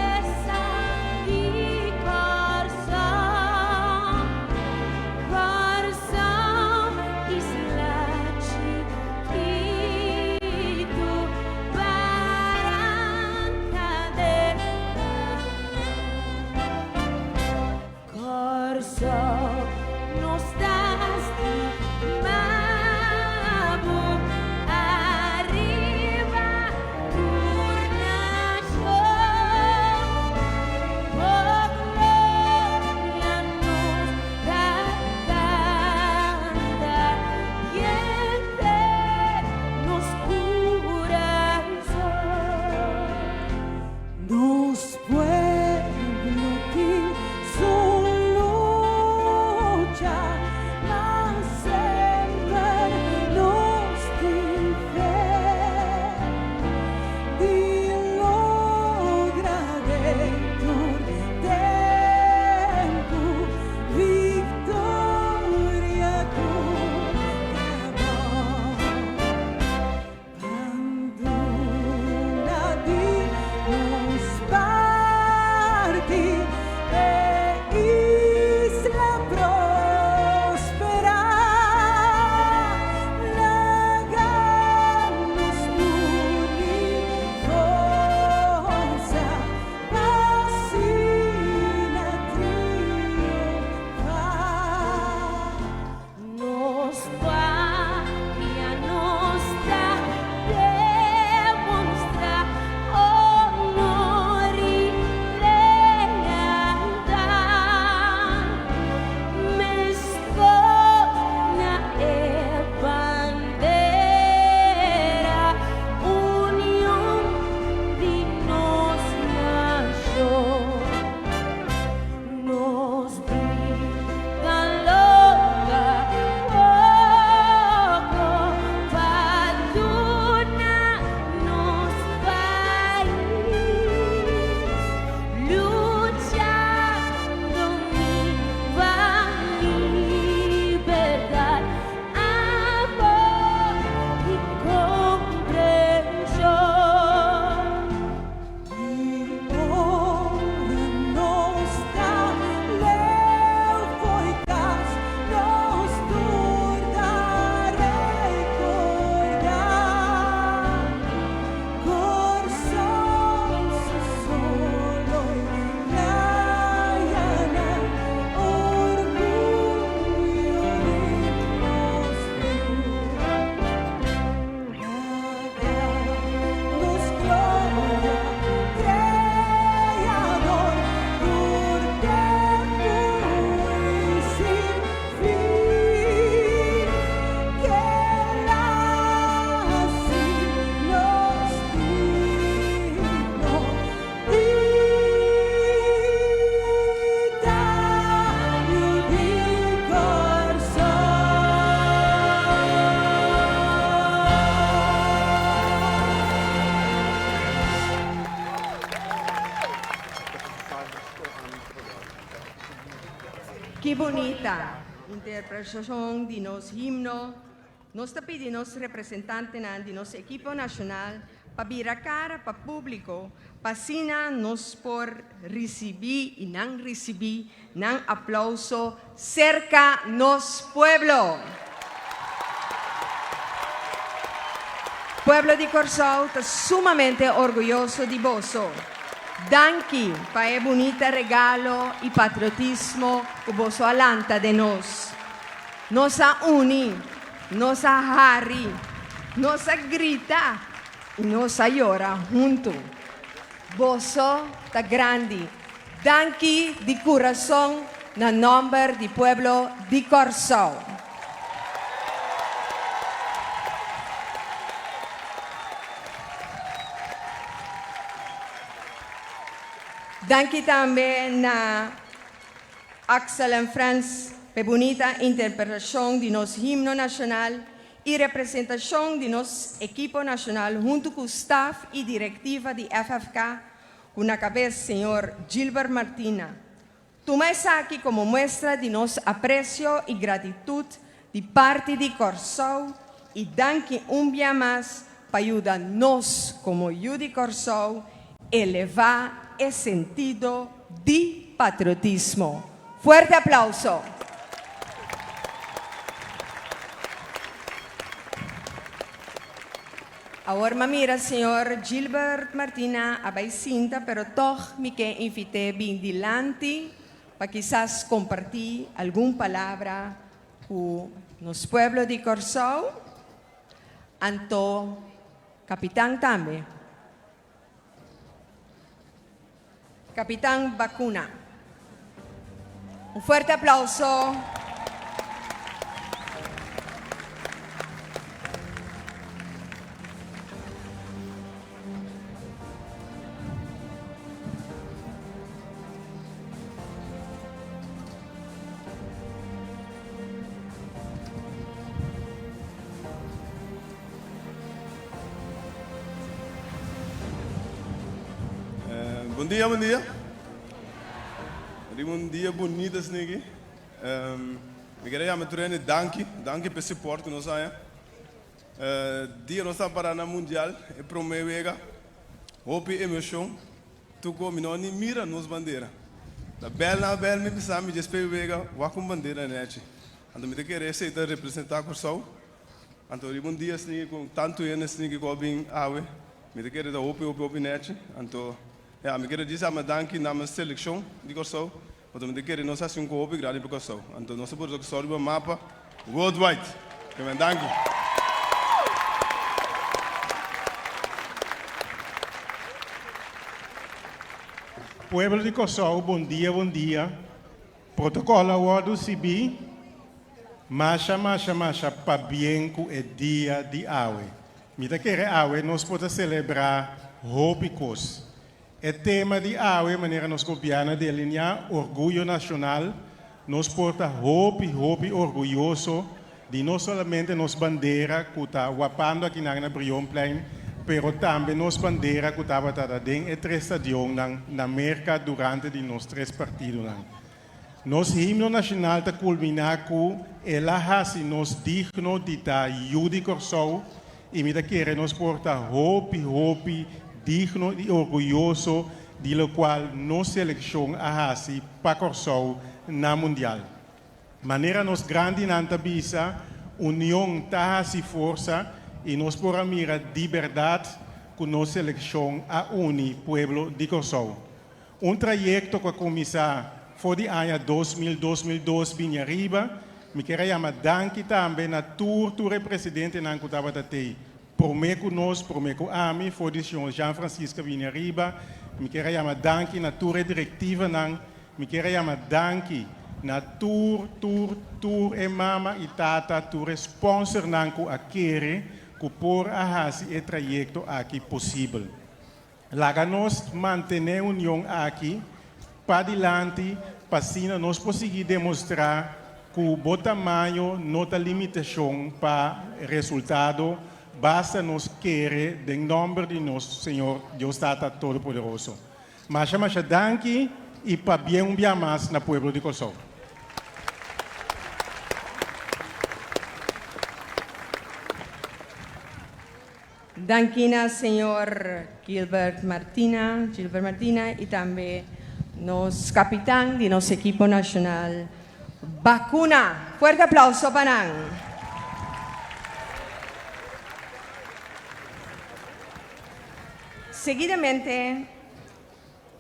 Ki bunita interpretashon di nos himno. Nos ta pidi nos representantenan di nos ekipo nashonal pa bira kara pa públiko pa asina nos por risibí i nan risibí nan aplouso serka nos pueblo. Pueblo di Kòrsou ta sumamente orguyoso di boso. Danki pa e bunita regalo i patriotismo ku boso a lanta den nos. Nos a uni, nos a hari, nos a grita i nos a yora huntu. Boso ta grandi. Danki di kurason na nòmber di pueblo di Kòrsou. Danki tambe na Axel en Frans p'e bunita interpretashon di nos himno nashonal i representashon di nos ekipo nashonal huntu ku staf i direktiva di FFK ku na kabes señor Gilbert Martina. Tuma esaki komo muestra di nos apresio i gratitut di parti di Kòrsou i danki un bia mas pa yuda nos komo yu di Kòrsou elevá e sentido di patriotismo. Fuerte aplauso! Awor m'a mira señor Gilbert Martina a bai sinta pero tog mi ke invit'é bin dilanti pa kisas kompartí algun palabra ku nos pueblo di Kòrsou. Anto kapitan tambe. Kapitan Bakuna. Un fuerte aplauso. Bon dia, bon dia. Riba un dia bunito asina aki. Mi kere yama tur hende danki, danki pa e support ku nos haña. Dia nos ta para na mundial, e prome wega, hopi emoshon. Tuko mi no ni mira nos bandera. Ta bel na bel mi bisa mi djes p'e wega wak un bandera nechi. Anto mi ta kere esei ta representa Kòrsou. Anto riba un dia asina ku tantu hende asina ku a bin awe, mi ta kere ta hopi hopi hopi nechi. Anto ya, mi kere djis ama danki namens selekshon di Kòrsou, pasobra mi ta kere nos hasi un ku hopi grandi pa Kòrsou. Anto nos ta pone Kòrsou riba mapa worldwide. Amen, danki. Pueblo di Kòrsou, bon dia, bon dia. Protocol a wordo sibi masha masha masha pabien cu e dia di awe. Mi ta kere awe nos por ta celebra hopi cos. E tema di awe manera nos gobierno a delinea Orguyo Nacional nos por ta hopi hopi orguyoso di no solamente nos bandera cu ta wapando akinan na Brionplein pero tambe nos bandera cu tabata ta den e tres stadionnan na Merca durante di nos tres partidonan. Nos himno nacional ta culmina cu el a haci nos digno di ta yu di Corsou y mi ta kere nos por ta hopi hopi digno y orguyoso di locual nos seleccion a haci pa Corsou na Mundial. Manera nos grandinan ta bisa, union ta hasi forsa i nos por a mira di bèrdat ku nos selekshon a uni pueblo di Kòrsou. Un trayekto ku a kuminsá for di aña 2000, 2002 bini ariba. Mi kier a yama danki tambe na tur tur e presidentenan ku tabata tei promé ku nos, promé ku ami, for di señor Jean Francisca bini ariba. Mi kier a yama danki na tur e direktivanan. Mi kier a yama danki na tur, tur, tur e mama i tata, tur e sponsornan ku a kere ku por a hasi e trayekto aki posibel. Laga nos mantené union aki padilanti pa asina nos por sigui demostrá ku bo tamaño no ta limitashon pa resultado, basta nos kere den nòmber di nos Señor Dios Tata Todopoderoso. Masha masha danki y pabien un bia mas na pueblo di Kòrsou. Danki na señor Gilbert Martina, Gilbert Martina i tambe nos kapitan di nos ekipo nashonal Bakuna. Fuerte aplauso pa nan. Seguidamente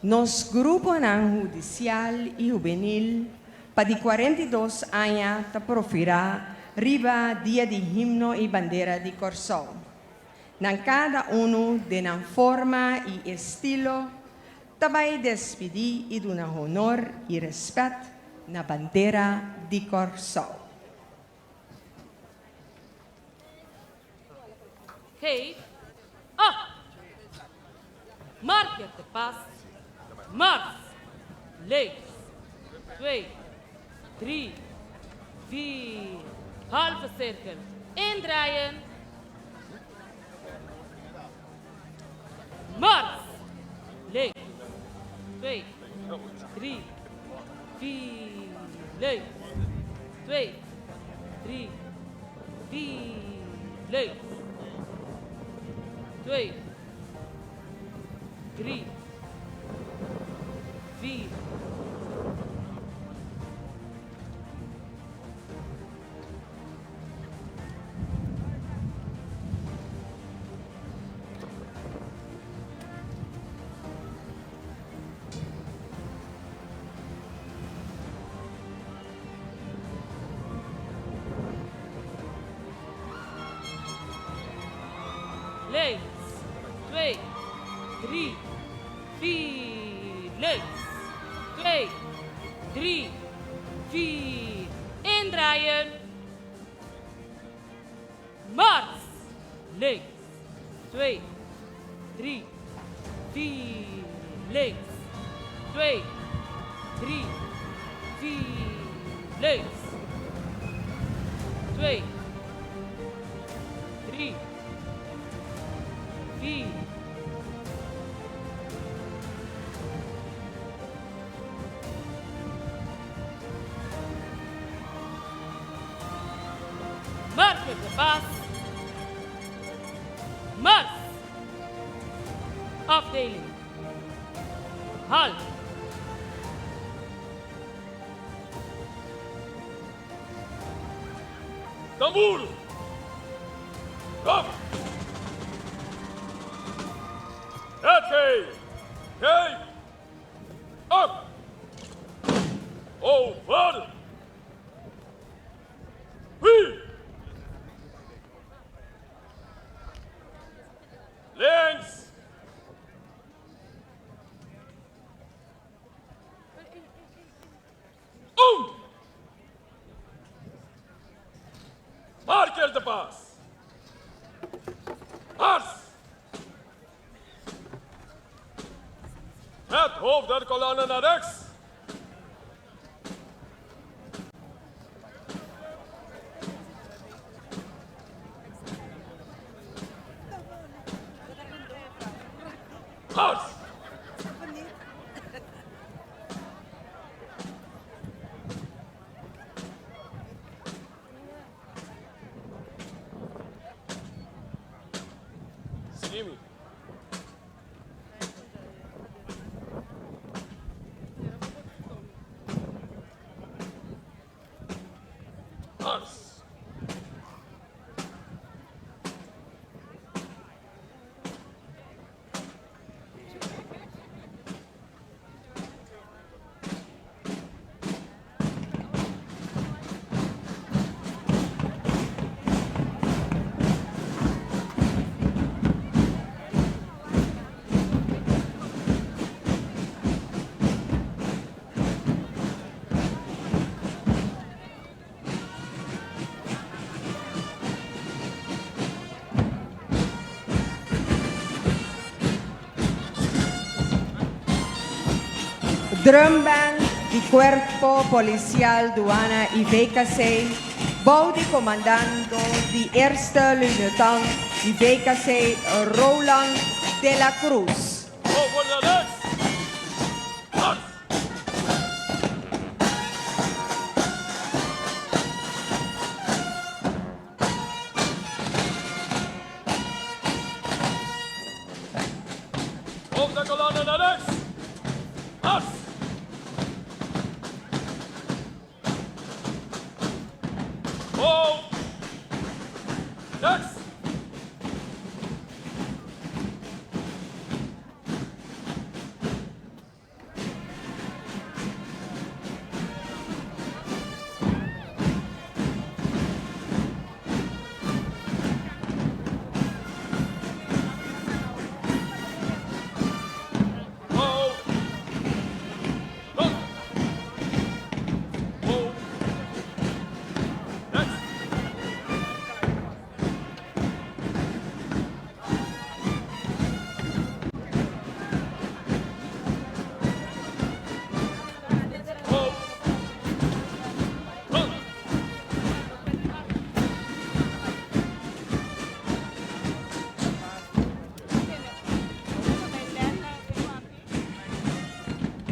nos gruponan hudisial i hubenil pa di 42 aña ta profirá riba Dia di Himno i Bandera di Kòrsou. Nan kada unu den nan forma i estilo ta bai despidí i duna honor i rèspèt na bandera di Kòrsou. Geef op! Marker te pas. Mars! Links. Twee. Drie. Vier. Halve cirkel. Indraaien. Mars! Links. Twee. Drie. Vier. Links. Twee. Drie. Vier. Links. Twee. Drie. Vier. Links, twee, drie, vier. Links, twee, drie, vier. Indraaien. Mars. Links, twee, drie, vier. Links, twee, drie, vier. Links, twee, drie, vier. Marker de pas. Mars. Afdeling. Halt. Tambor! Af! Het Kijk! Op! Over! Wie? Links! Om! Marker de pas! Mars! Het hoofd der kolonne naar rechts. Mars! Sigui mi. Mars! Drumband di Cuerpo Policial Duana y VKC, bou di comandando di Eerste Luitenant di VKC Roland de la Cruz. Over naar rechts! Mars! Hoofd der kolonne naar rechts. Mars. Hoofd. Rechts.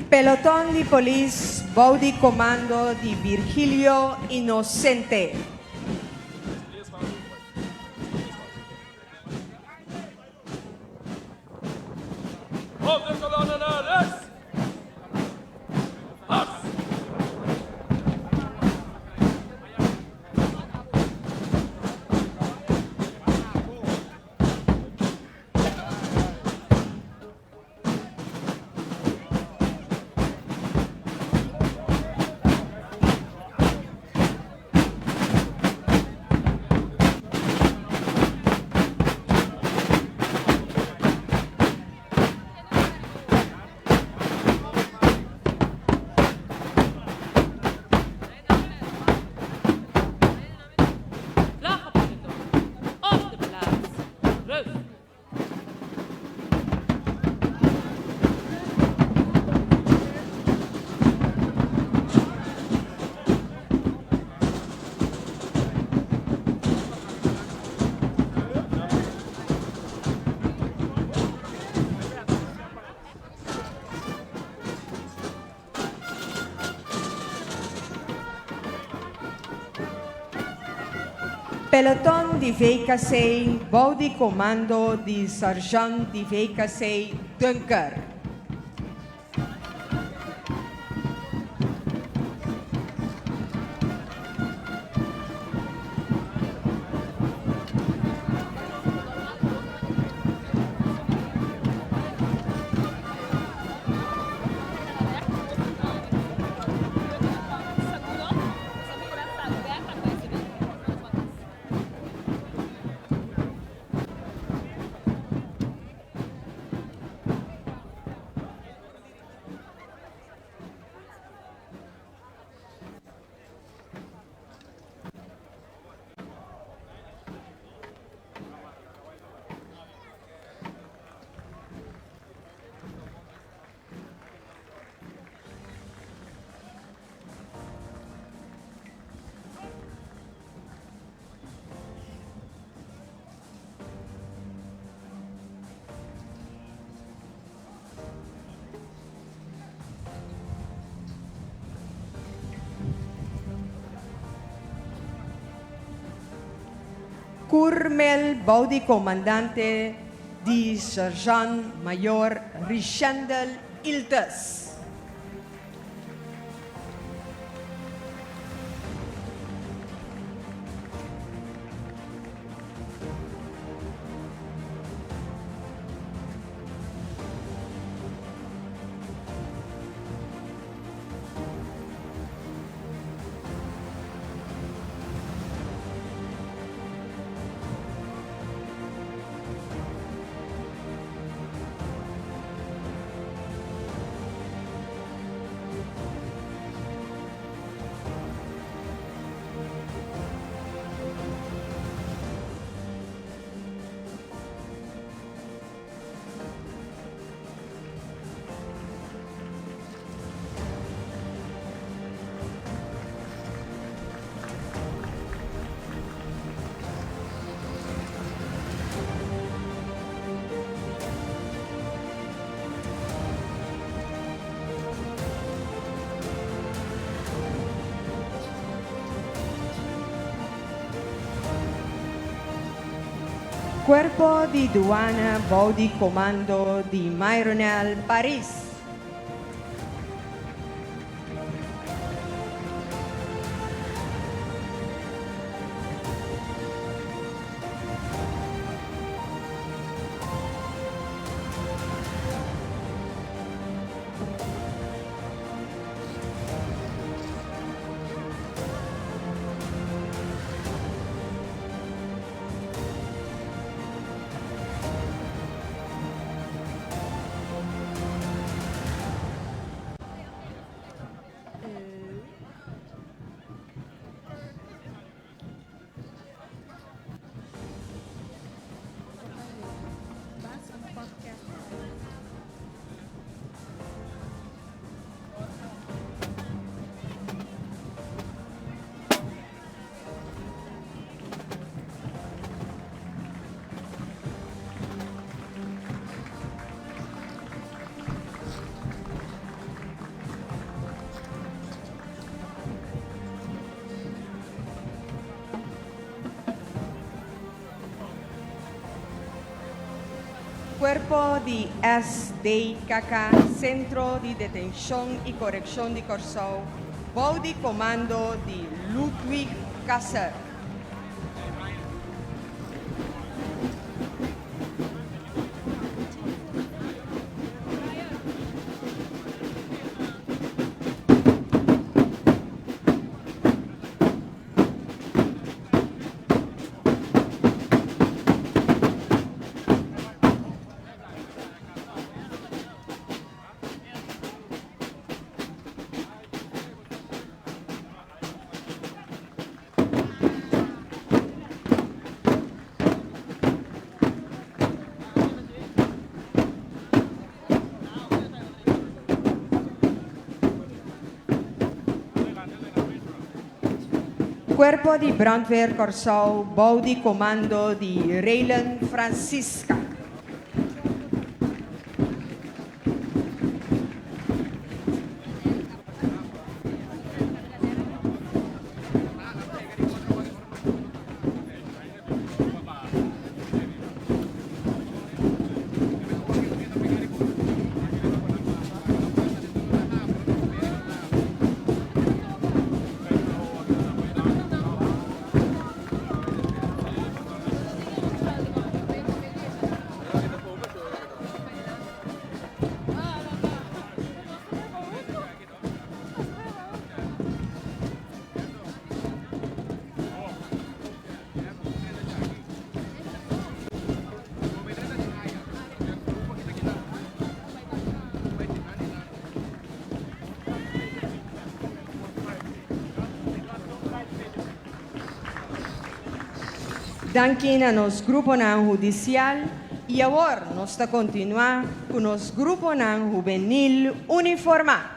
Peloton di polis bou di komando di Virgilio Inocente. Hoofd der kolonne naar rechts. Mars. Vlaggenpeloton. Op de plaats. Rust. Peloton di VKC bou di komando di Sergeant di VKC Dunker. Kurmel bou di komandante di Sergeant Mayor Richendel Iltes. Cuerpo di Duana bou di comando di Myronel Paris. Cuerpo di SDKK, Sentro di Detenshon i Korekshon di Kòrsou, bou di komando di Ludwig Kasser. Cuerpo di Brandweer Kòrsou bou di komando di Raylan Francisca. Danki na nos gruponan hudisial i awor nos ta kontinuá ku nos gruponan hubenil uniformá.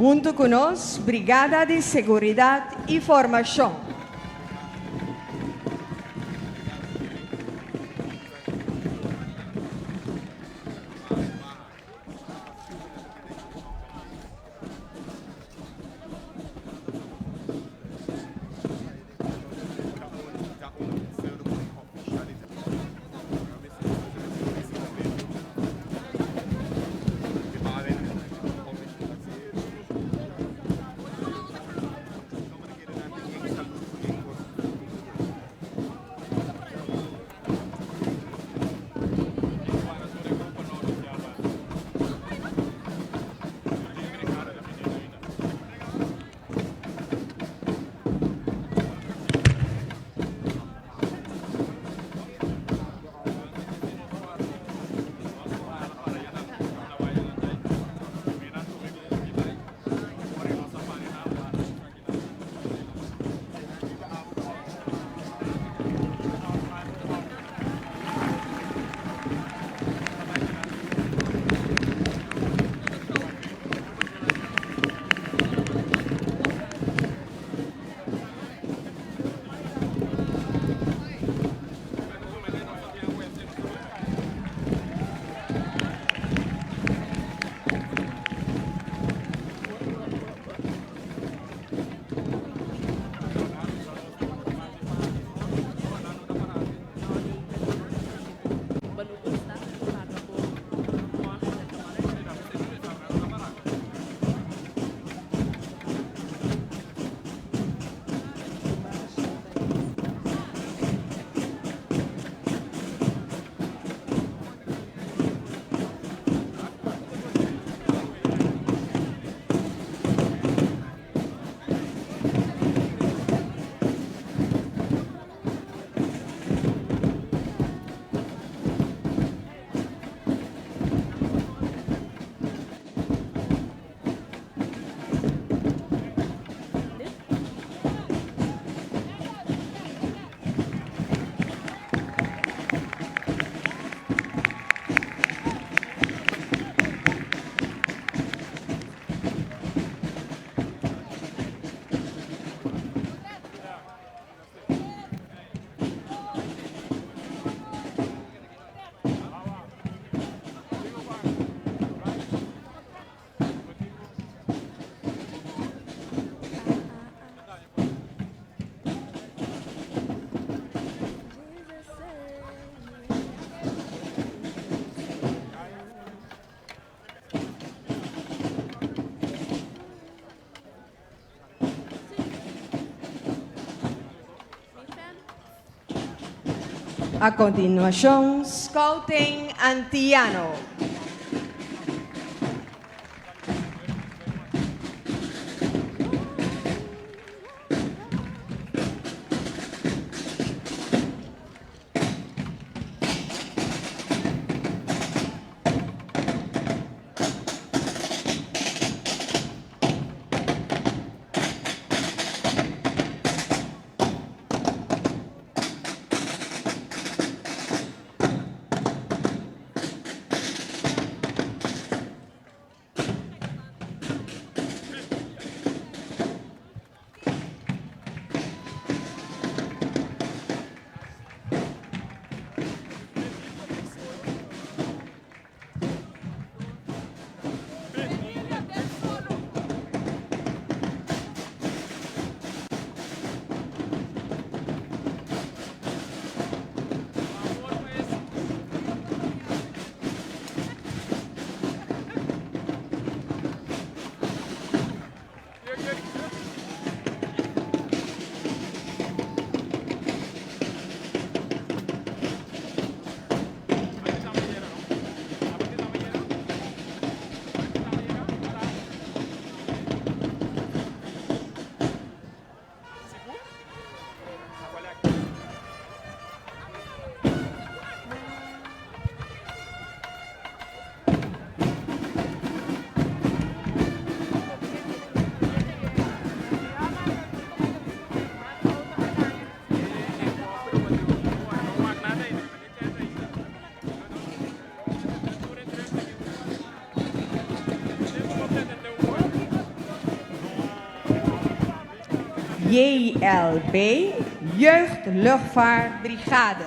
Huntu ku nos, Brigada di Seguridat i Formashon. A kontinuashon, Scouting Antiano. JLB, Jeugdluchtvaartbrigade.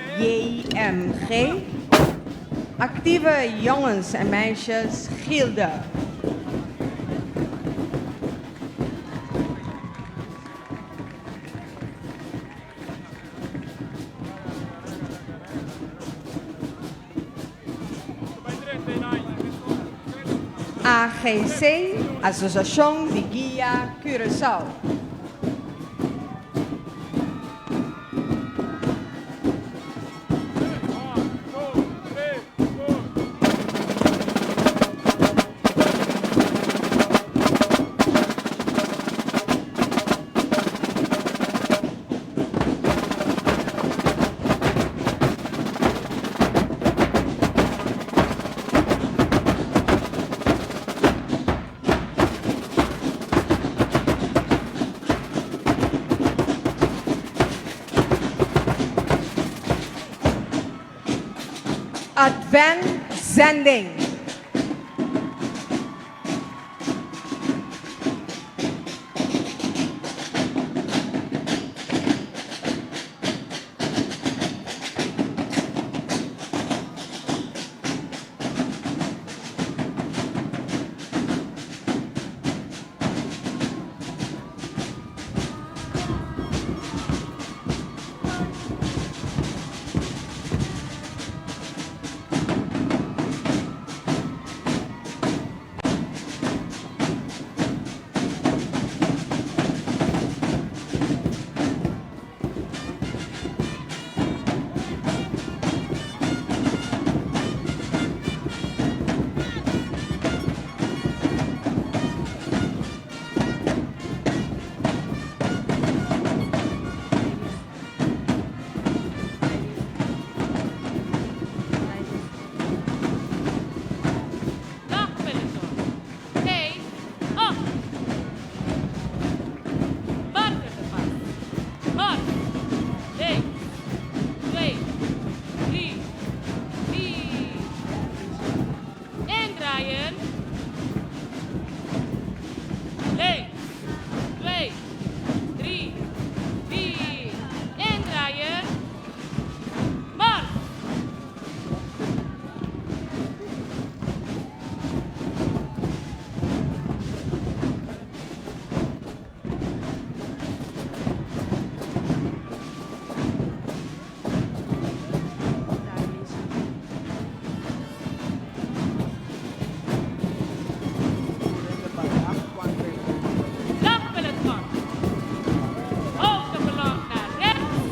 AJMG, Actieve Jongens en Meisjes Gilde. AGC, Asosiashon di Guia Curaçao. Advent Zending. Dag peloton. Hey, op! Marker de pas. Mars. Links. 2, 3, 4. Indraaien. Links. 2, 3, 4. Indraaien. Mars. Slagpeloton. Hoofd de kolom naar rechts.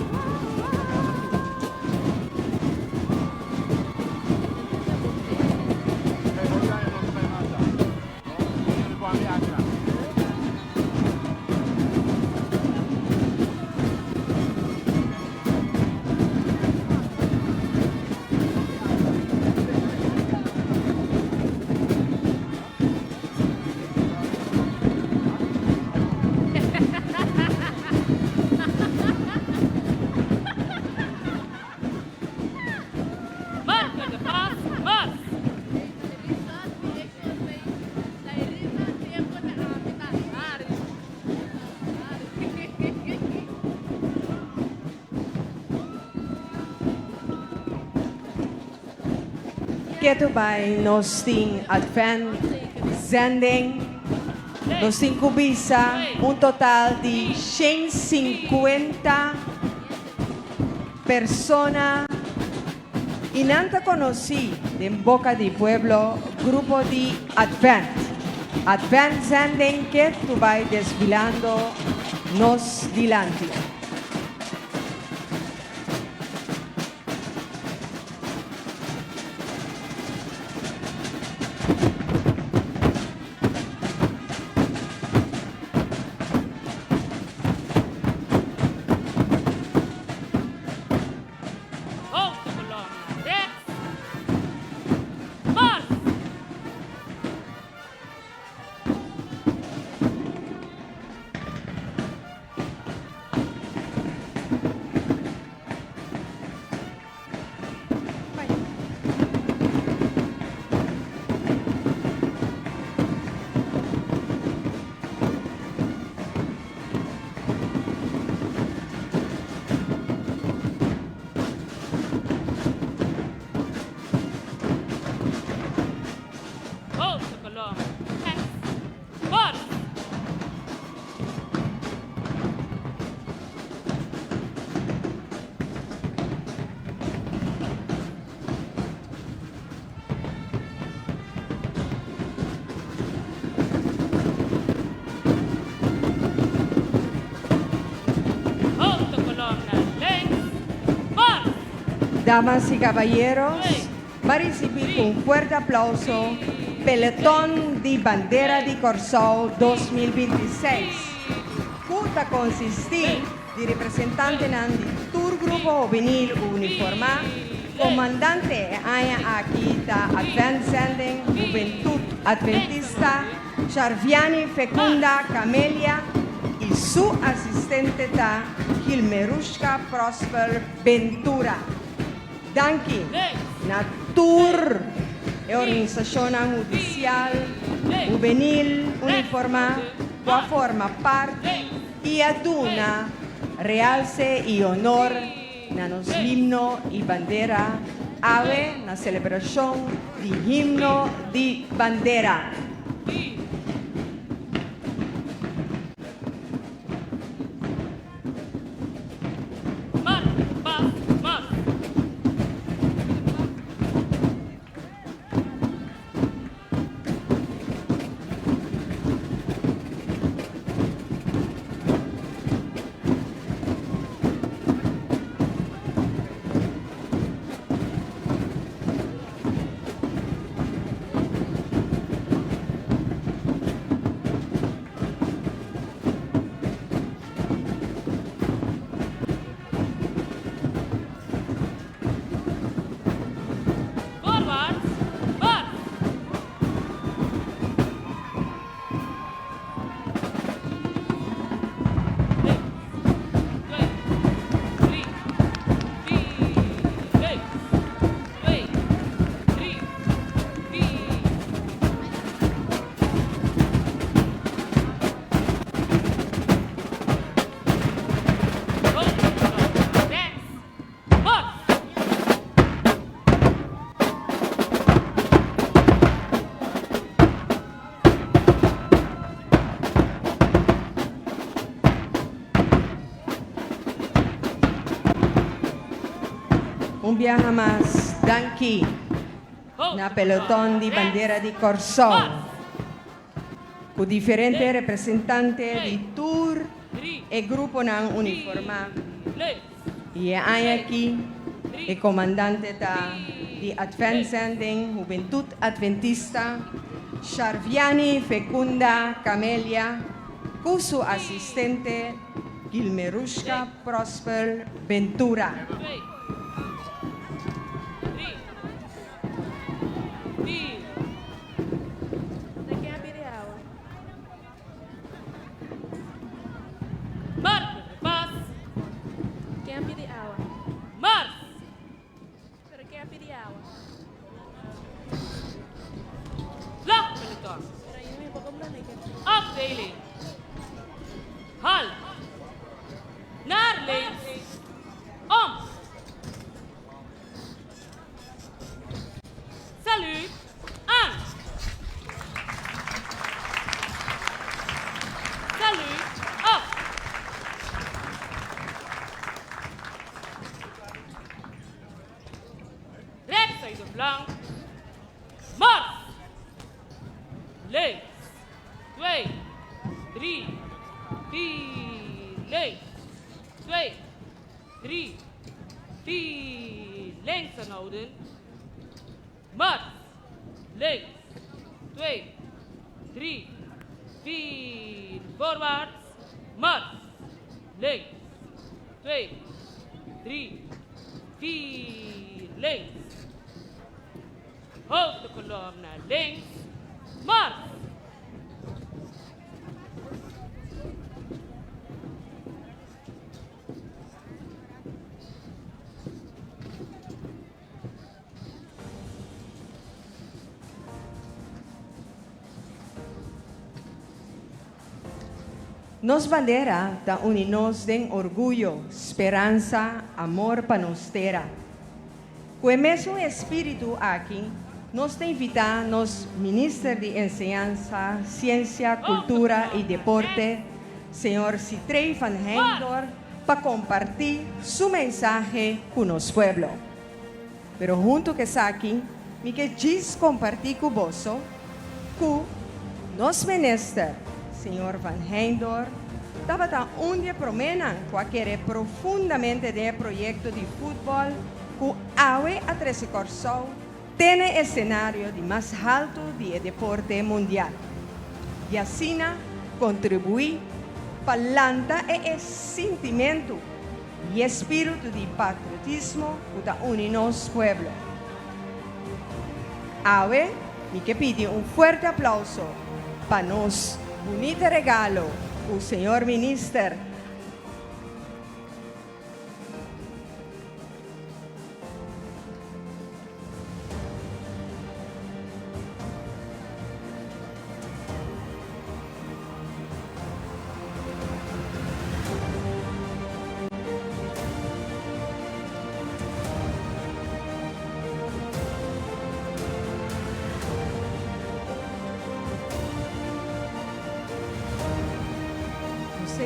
Marker de pas. Mars. Ketu bai nos tin Advent Zending. Nos tin ku bisa un total di 150 persona i nan ta konosí den boka di pueblo grupo di Advent. Advent Zending ketu bai desfilando nos dilanti. Hoofd de kolom naar rechts. Mars. Hoofd de kolom rechts. Mars. Hoofd de kolom naar links. Mars. Damas y caballeros, pa risibí ku un fuerte aplauso Peloton di Bandera di Kòrsou 2026, ku ta konsistí di representantenan di tur grupo hubenil uniformá. Komandante e aña aki ta Advent Zending Hubentut Adventista Charviani Fecunda Camelia i su asistente ta Gilmerushka Prosper Ventura. Danki. Links. Na tur e organisashonnan hudisial, hubenil, uniformá ku a forma parti i a duna realse i honor na nos himno i bandera awe na selebrashon di Himno di Bandera. Voorwaarts, mars! Un biaha mas danki na peloton di bandera di Kòrsou ku diferente representante di tur e gruponan uniformá i e aña aki e komandante ta di Adventzending Hubentut Adventista Sharviani Fecunda Camelia ku su asistente Gilmerushka Prosper Ventura. Afdeling. Halt. Naar links. Om. Saluut. Aan. Saluut. Op. Rechts uit de flank. Mars. Links. 2, 3, 4, links. 2, 3, 4, links aanhouden. Mars. Links. 2, 3, 4, voorwaarts. Mars. Links. 2, 3, 4, links. Hoofd de kolom naar links. Mars. Nos bandera ta uni nos den orguyo, speransa, amor pa nos tera. Ku e mesun espíritu aki, nos ta invitá nos Minister di Enseñansa, Siensia, Kultura i Deporte, señor Sithree van Heydoorn, pa kompartí su mensahe ku nos pueblo. Pero huntu ku esaki, mi ke djis kompartí ku boso ku nos Minister, señor Van Heydoorn, tabata un di e proménan ku a kere profundamente den e proyekto di futbòl ku awe a trese Kòrsou te na e esenario di mas haltu di e deporte mundial i asina kontribuí pa lanta e e sintimentu i e spiritu di patriotismo ku ta uni nos pueblo. Awe mi ke pidi un fuerte aplauso pa nos bunita regalo ku señor Minister.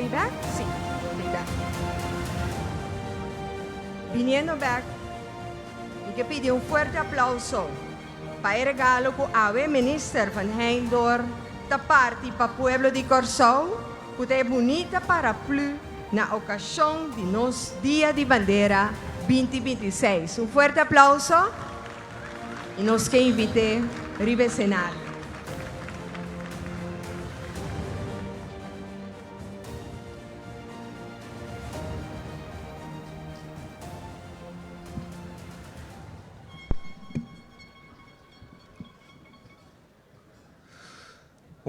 Bini bek? Sí, bini bek. Biniendo bek, mi ke pidi un fuerte aplauso pa e regalo ku awe Minister van Heydoorn ta parti pa pueblo di Kòrsou, ku ta e bunita paraplu na okashon di nos Dia di Bandera 2026. Un fuerte aplauso i nos ke invit'é riba e senario.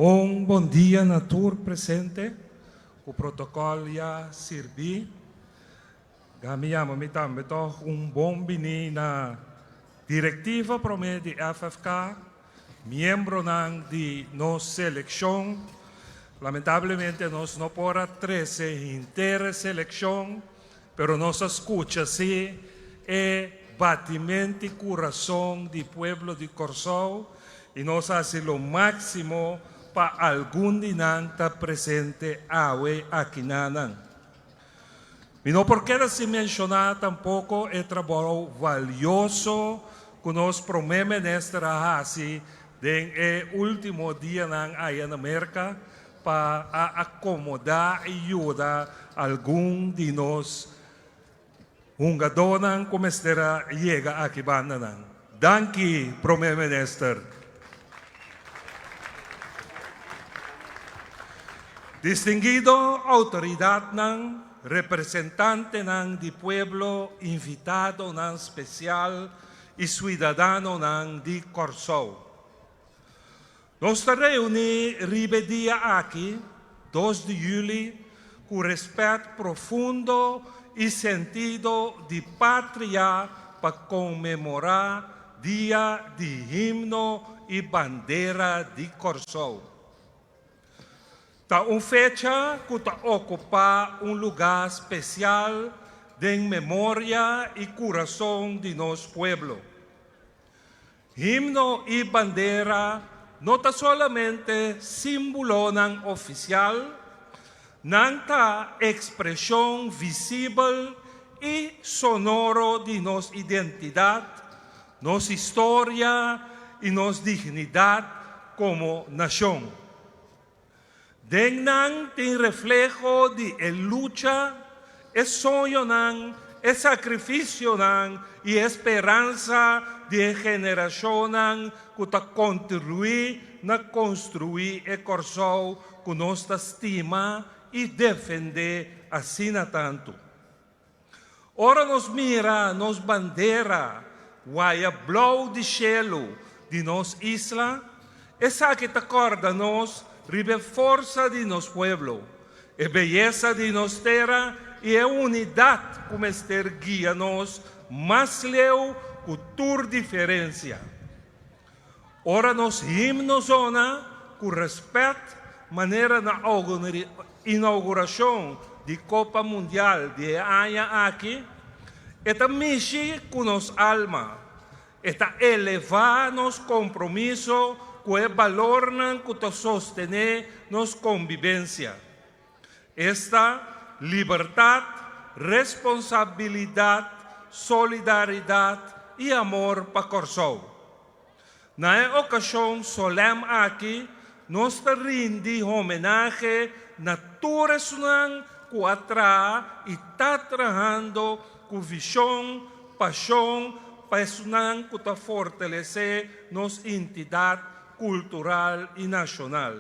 Un bon dia na tur presente ku protokòl ya sirbí. Ga mi yama mi tambe tòg un bon biní na direktiva promé di FFK, miembronan di nos selekshon. Lamentablemente nos no por a trese henter e selekshon, pero nos a skucha si e batimenti kurason di pueblo di Kòrsou i nos a hasi lo máksimo pa algun di nan ta presente awe akinanan. Mi no por keda sin menshoná tampoko e trabou valioso ku nos Promé Minister a hasi den e último dianan aya na Merka pa a akomodá i yuda algun di nos hungadónan ku mester a yega aki bandanan. Danki, Promé Minister. Distinguido outoridatnan, representantenan di pueblo, invitadonan spesial i suidadanonan di Kòrsou. Nos ta reuní riba e dia aki, dos di yüli, ku rèspèt profundo i sentido di patria pa konmemorá Dia di Himno i Bandera di Kòrsou. Ta un fecha ku ta okupá un lugá spesial den memoria i kurason di nos pueblo. Himno i bandera no ta solamente símbolonan ofisial, nan ta ekspreshon visibel i sonoro di nos identidat, nos historia i nos dignidat komo nashon. Den nan tin refleho di e lucha, e soñonan, e sakrifisionan i e speransa di e generashonnan ku ta kontribuí na konstruí e Kòrsou ku nos ta stima i defendé asina tantu. Ora nos mira nos bandera waya blou di shelu di nos isla, esaki ta kòrda nos riba e forsa di nos pueblo, e beyesa di nos tera i e unidat ku mester guia nos mas leu ku tur diferensia. Ora nos himno zona ku rèspèt manera na inougurashon di Kopa Mundial di e aña aki, e ta mishi ku nos alma, e ta elevá nos kompromiso ku e balornan ku ta sostené nos kombibensia, esta libertat, responsabilidat, solidaridat i amor pa Kòrsou. Na e okashon solèm aki nos ta rindi homenahe na tur esunnan ku a traha i ta trahando ku vishon, pashon pa esunnan ku ta fortalesé nos intidat kultural i nashonal.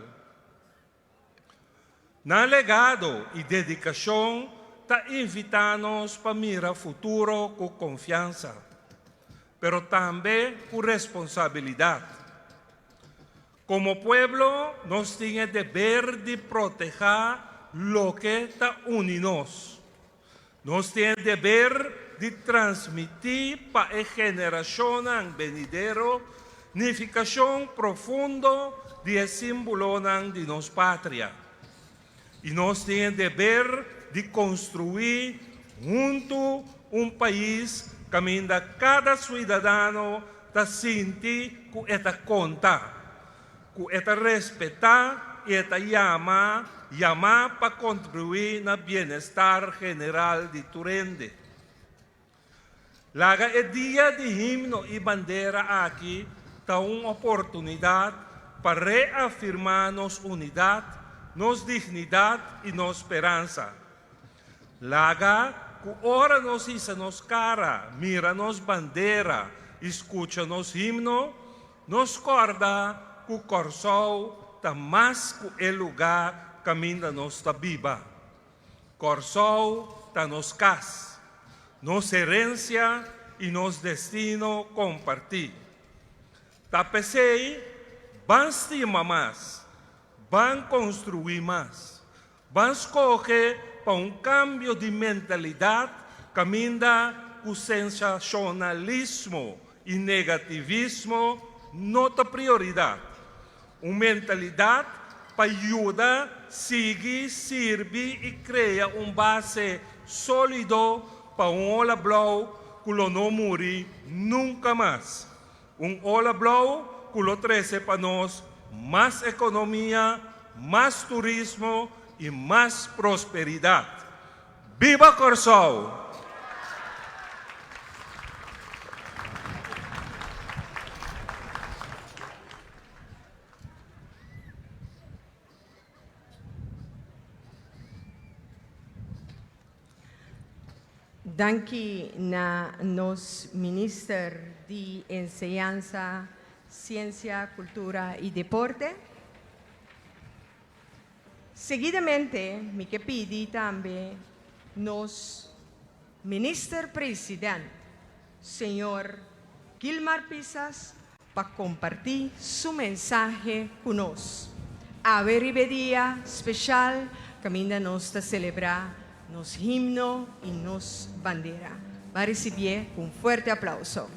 Nan legado i dedikashon ta invitá nos pa mira futuro ku konfiansa, pero tambe ku responsabilidat. Komo pueblo nos tin e deber di protehá loke ta uni nos. Nos tin e deber di transmití pa e generashonnan benidero nifikashon profundo di e símbolonan di nos patria. I nos tin e deber di konstruí huntu un pais kaminda kada suidadano ta sinti ku e ta konta, ku e ta respetá i e ta yama. yamá pa kontribuí na bienestar general di tur hende. Laga e Dia di Himno i Bandera aki ta un oportunidat pa reafirmá nos unidat, nos dignidat i nos speransa. Laga ku ora nos hisa nos kara, mira nos bandera i skucha nos himno, nos kòrda ku Kòrsou ta mas ku e lugá kaminda nos ta biba. Kòrsou ta nos kas, nos herensia i nos destino kompartí. Ta p'esei, ban stima mas, ban konstruí mas, ban skohe pa un kambio di mentalidat kaminda ku sensashonalismo i negativismo no ta prioridat. Un mentalidat pa yuda sigui sirbi i krea un base sólido pa un ola blou ku lo no muri nunka mas. Un ola blou ku lo trese pa nos mas ekonomia, mas turismo i mas prosperidat. Biba Kòrsou! Danki na nos Minister di Enseñansa, Siensia, Kultura i Deporte. Seguidamente mi ke pidi tambe nos Minister President, Señor Gilmar Pisas pa kompartí su mensahe ku nos. Awe riba e dia speshal kaminda nos ta selebrá nos himno i nos bandera. Ban risibié ku un fuerte aplauso.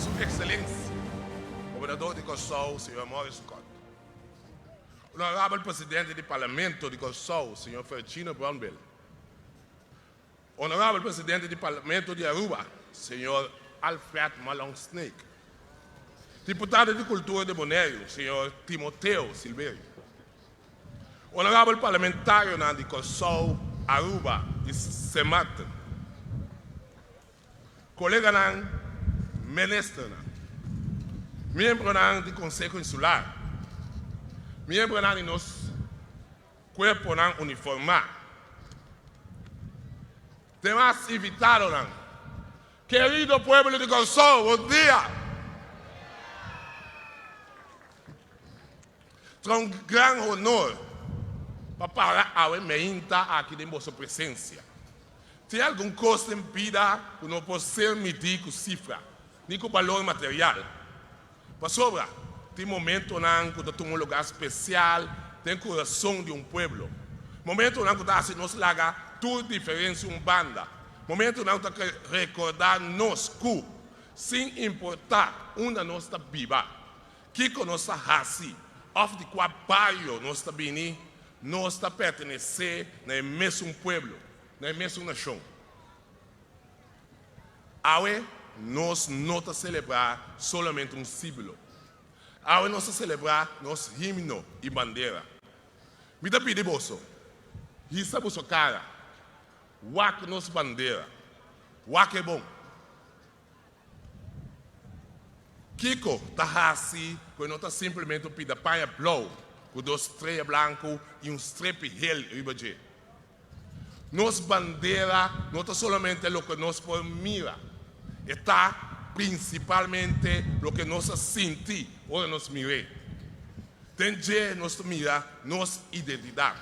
Su Ekselensia, Gobernador di Kòrsou, señor Maurice Scott. Honorabel Presidente di Parlamento di Kòrsou, señor Fergino Brownbill. Honorabel Presidente di Parlamento di Aruba, señor Alfred Malong Snake. Diputado di Kultura di Boneiru, señor Timoteo Silverio. Honorabel Parlamentarionan di Kòrsou, Aruba i Sint Maarten. Koleganan Ministernan, miembronan di Konseho Insular, miembronan di nos kuerponan uniformá, demas invitadonan, kerido pueblo di Kòrsou, bon dia! Ta un gran honor pa para awe meinta aki den boso presensia. Tin algun kos den bida ku no por ser midí ku sifra ni ku balor material. Pasobra tin momentonan ku ta tuma un lugá spesial den kurason di un pueblo. Momentonan ku ta hasi nos laga tur diferensia un banda. Momentonan ku ta rekordá nos ku, sin importá unda nos ta biba, Kiko nos ta hasi òf di kua bario nos ta bini, nos ta pertenesé na e mesun pueblo, na e mesun nashon. Awe nos no ta selebrá solamente un símbolo. Awe nos ta selebrá nos himno i bandera. Mi ta pidi boso, hisa boso kara, wak nos bandera, wak e bon. Kiko ta hasi ku e no ta simplemente un pida paña blou ku dos strea blanku i un strepi hel riba dje? Nos bandera no ta solamente loke nos por mira, e ta prinsipalmente loke nos a sinti ora nos mir'é. Den dje nos ta mira nos identidat,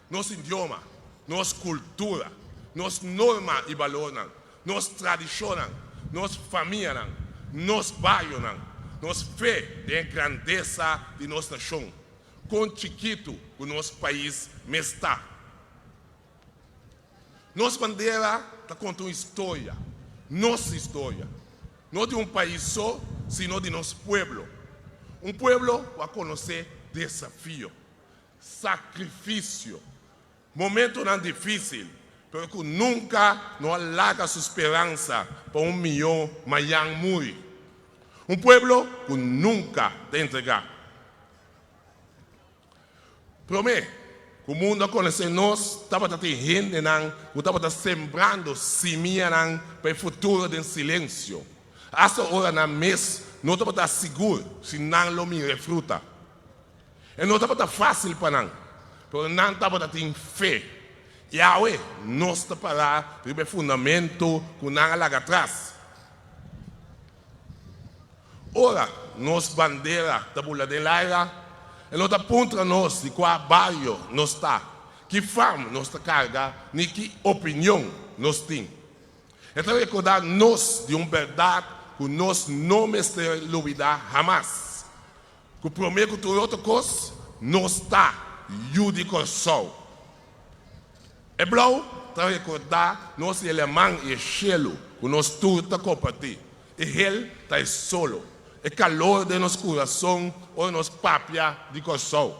nos idioma, nos kultura, nos norma i balornan, nos tradishonnan, nos famianan. Nos barionan, nos fe den e grandesa di nos nashon, kon chikitu ku nos pais mes ta. Nos bandera ta konta un historia, nos historia, no di un pais so, sino di nos pueblo. Un pueblo ku a konosé desafio, sakrifisio, Momentonan difísil, pero ku nunka no a laga su speransa pa un mihó mañan muri. Un pueblo ku nunka ta entregá. Promé ku mundu a konosé nos, tabata tin hendenan ku tabata sembrando simianan pa e futuro den silensio, asta ora nan mes no tabata sigur si nan lo mira e fruta. E no tabata fásil pa nan, pero nan tabata tin fe. I awe nos ta pará riba e fundamentu ku nan a laga atras. Ora nos bandera ta bula den laira, e no ta puntra nos di kua bario nos ta, ki fam nos ta karga ni ki opinion nos tin. E ta rekordá nos di un bèrdat ku nos no mester lubidá hamas. Ku promé ku tur otro kos, nos ta yu di Kòrsou. E blou ta rekordá nos di e laman i e shelu ku nos tur ta kompartí. E hel ta e solo, e kalor den nos kurason ora nos papia di Kòrsou.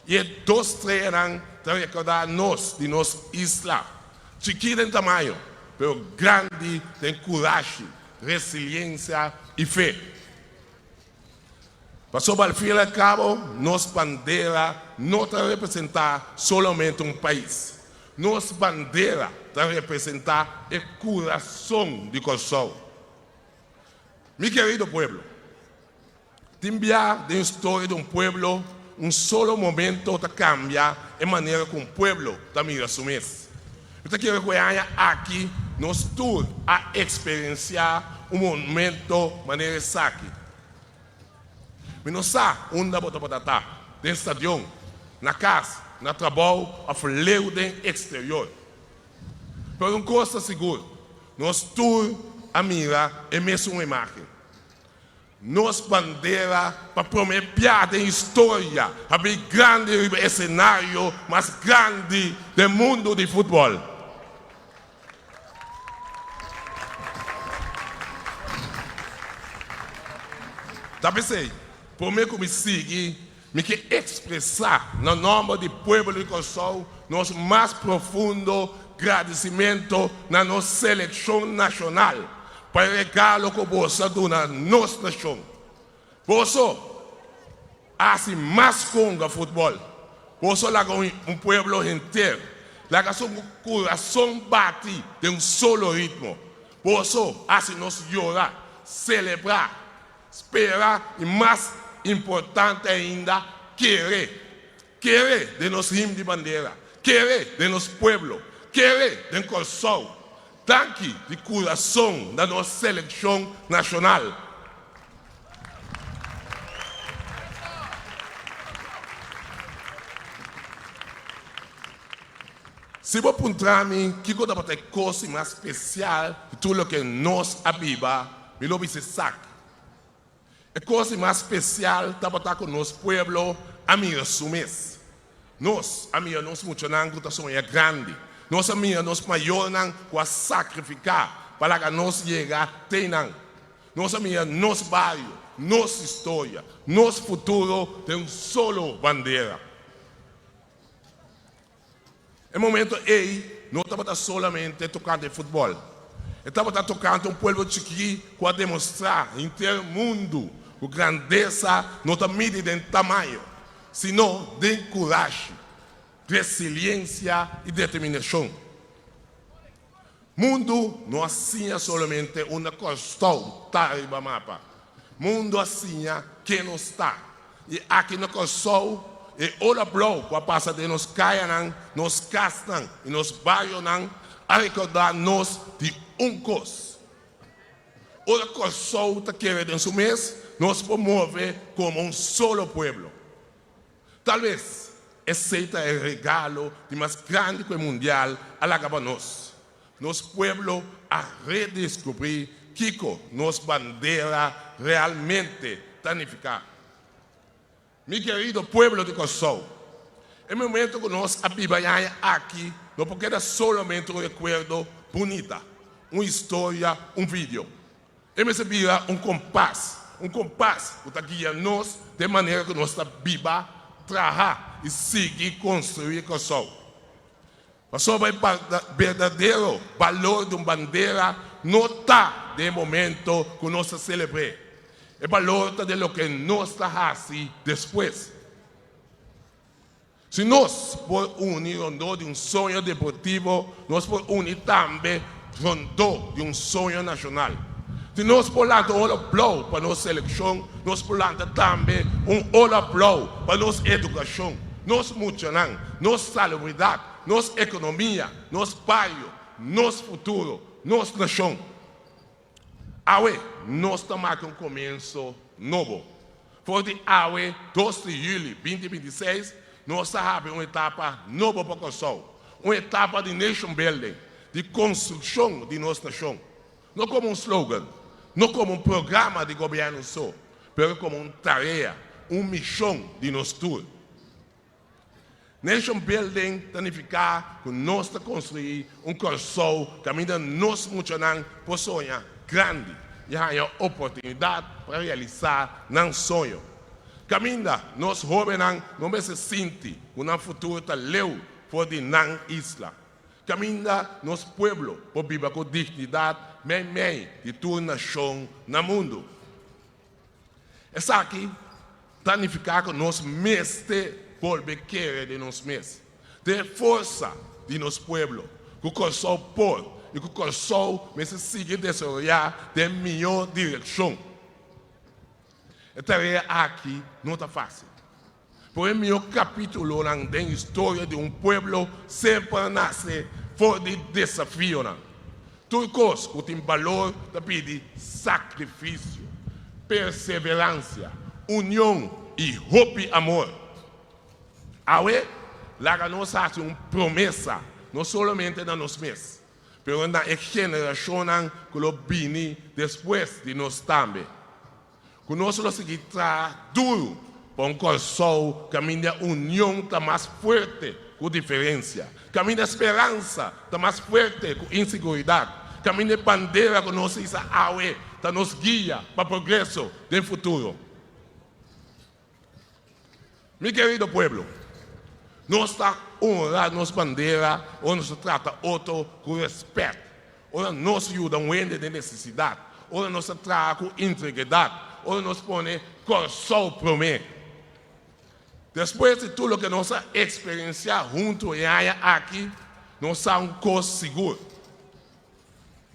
I e dos streanan ta rekordá nos di nos isla, chikí den tamaño, pero grandi den kurashi, resiliensia i fe. Pasobra al fin y al cabo nos bandera no ta representa solamente un pais. Nos bandera ta representa e curason di Corsou. Mi querido pueblo, tin bia den historia di un pueblo un solo momento ta cambia e manera cu un pueblo ta mira su mes. Mi ta kere cu e aña aki nos tur a experiencia un momento manera esaki. Mi no sa unda bo tabata ta, den stadion, na cas, na trabou of leu den exterior. Pero un cos ta sigur, nos tur a mira e mesun imagen. Nos bandera pa prome bia den historia a bin grandi riba e senario mas grandi den mundu di futbol. Ta p'esei, prome ku mi sigui, mi ke ekspresá na nòmber di pueblo di Kòrsou nos mas profundo gradisimentu na nos selekshon nashonal pa e regalo ku boso a duna nos nashon. Boso a hasi mas ku hunga futbòl. Boso a laga un pueblo henter laga su kurason bati den un solo ritmo. Boso a hasi nos yora, selebrá, Spera y mas importante ainda kere. Kere den nos him di bandera. Kere den nos pueblo. Kere den Kòrsou. Danki di kurason na nos selekshon nashonal. Si bo puntra mi kiko tabata e kos di mas spesial di tur loke nos a biba, mi lo bisa esaki, E kos di mas spesial tabata ku nos pueblo a mira su mes. Nos a mira nos muchanan ku ta soña grandi. Nos a mira nos mayornan ku a sakrifiká pa laga nos yega te nan. Nos a mira nos bario, nos historia, nos futuro den un solo bandera. E momento ei no tabata solamente tokante futbòl. E tabata tokante un pueblo chikí ku a demostrá henter mundu ku grandesa no ta midi den tamaño, sino den kurashi, resiliensia i determinashon. Mundu no a siña solamente unda Kòrsou ta riba mapa. Mundu a siña ken nos ta. I aki na Kòrsou, e ola blou ku a pasa den nos kayanan, nos kasnan i nos barionan a rekordá nos di un kos, Ora Kòrsou ta kere den su mes, nos por move komo un solo pueblo. Talbes esei ta e regalo di mas grandi ku e mundial a laga pa nos. Nos pueblo a redeskubrí kiko nos bandera realmente ta nifiká. Mi kerido pueblo di Kòrsou, e momento ku nos a biba e aña aki no por keda solamente un rekuerdo bunita, un historia, un video. E mester bira un kompas, un kompas ku ta guia nos den manera ku nos ta biba, traha i sigui konstruí Kòrsou. Pasobra e berdadero balor di un bandera no ta den e momento ku nos ta selebr'é. E balor ta den loke nos ta hasi despues. Si nos por uni rondó di un soño deportivo, nos por uni tambe rondó di un soño nashonal. Si nos por lanta un ola blou pa nos selekshon, nos por lanta tambe un ola blou pa nos edukashon, nos muchanan, nos salubridat, nos ekonomia, nos bario, nos futuro, nos nashon. Awe nos ta marka un komienso nobo. For di awe dos di yüli binti 26 nos ta habri un etapa nobo pa Kòrsou, un etapa di nation building, di konstrukshon di nos nashon. No komo un slogan, no komo un programa di gobièrnu so, pero komo un tarea, un mishon di nos tur. Nation building ta nifiká ku nos ta konstruí un Kòrsou kaminda nos muchanan por soña grandi i haña oportunidat pa realisá nan soño. Kaminda nos hóbennan no mester sinti ku nan futuro ta leu for di nan isla. Kaminda nos pueblo por biba ku dignidat meimei di tur nashon na mundu. Esaki ta nifiká ku nos mester bolbe kere den nos mes, den e forsa di nos pueblo, ku Kòrsou por i ku Kòrsou mester sigui desaroyá den mihó direkshon. E tarea aki no ta fásil. Por e mihó kapítulonan den historia di un pueblo semper a nase for di desafionan. Tur kos ku tin balor ta pidi sakrifisio, perseveransia, union i hopi amor. Awe, laga nos hasi un promesa no solamente na nos mes, pero na e generashonnan ku lo bini despues di nos tambe. Ku nos lo sigui traha duru pa un Kòrsou kaminda union ta mas fuerte ku diferensia, kaminda speransa ta mas fuerte ku inseguridat, kaminda e bandera ku nos hisa awe ta nos guia pa progreso den futuro. Mi kerido pueblo, nos ta honra nos bandera ora nos ta trata otro ku rèspèt, ora nos yuda un hende den nesesidat, ora nos ta traha ku integridat, ora nos pone Kòrsou promé. Despues di tur loke nos a eksperensiá huntu e aña aki, nos sa un kos sigur,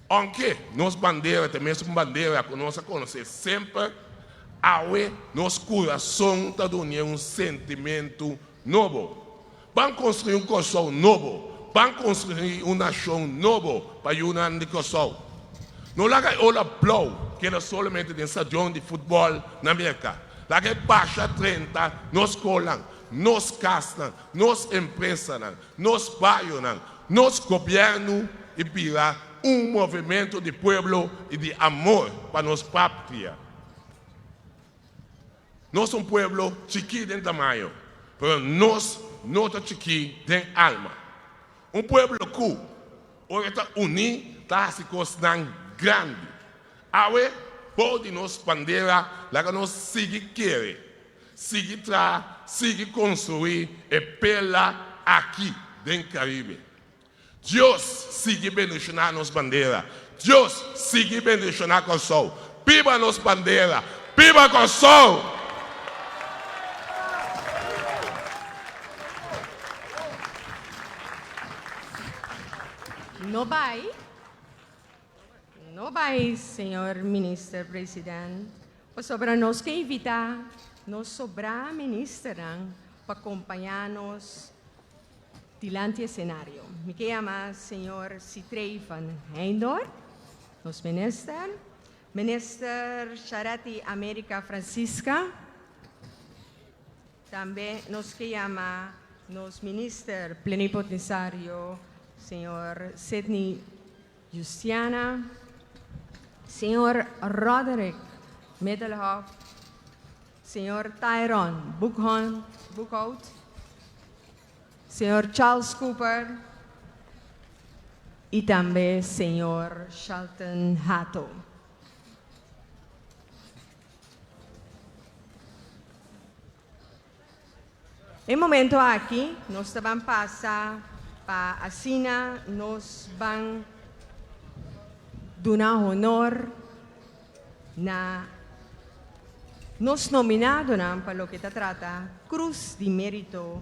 Aunke nos bandera ta e mesun bandera ku nos a konosé semper, awe nos kurason ta dun'é un sentimentu nobo. Ban konstruí un Kòrsou nobo, ban konstruí un nashon nobo pa yunan di Kòrsou. No laga e ola blou keda solamente den stadion di futbòl na Merka. Laga e basha drenta nos skolnan, nos kasnan, nos empresanan, nos barionan, nos gobièrnu i bira un movementu di pueblo i di amor pa nos patria. Nos ta un pueblo chikí den tamaño, pero nos no ta chikí den alma. Un pueblo ku, ora e ta uní, ta hasi kosnan grandi. Awe, bou di nos bandera, laga nos sigui kere, sigui traha, sigui konstruí e perla aki den Karibe. Dios sigui bendishoná nos bandera. Dios sigui bendishoná Kòrsou. Biba nos bandera! Biba Kòrsou! No bai. No bai, señor Minister President, pasobra nos ke invitá nos sobrá ministernan pa kompañá nos dilanti esenario. Mi ke yama señor Sitrey van Heydoorn, nos minister, Minister Charetti America Francisca, tambe nos ke yama nos Minister Plenipotensario, señor Sidney Justiana. Señor Roderick Middelhof, Señor Tyron Boekhon, Boekhout, Señor Charles Cooper i tambe Señor Shalton Hato. E momento aki nos ta ban pasa pa asina nos ban duna honor na nos nominadonan pa loke ta trata Cruz di Merito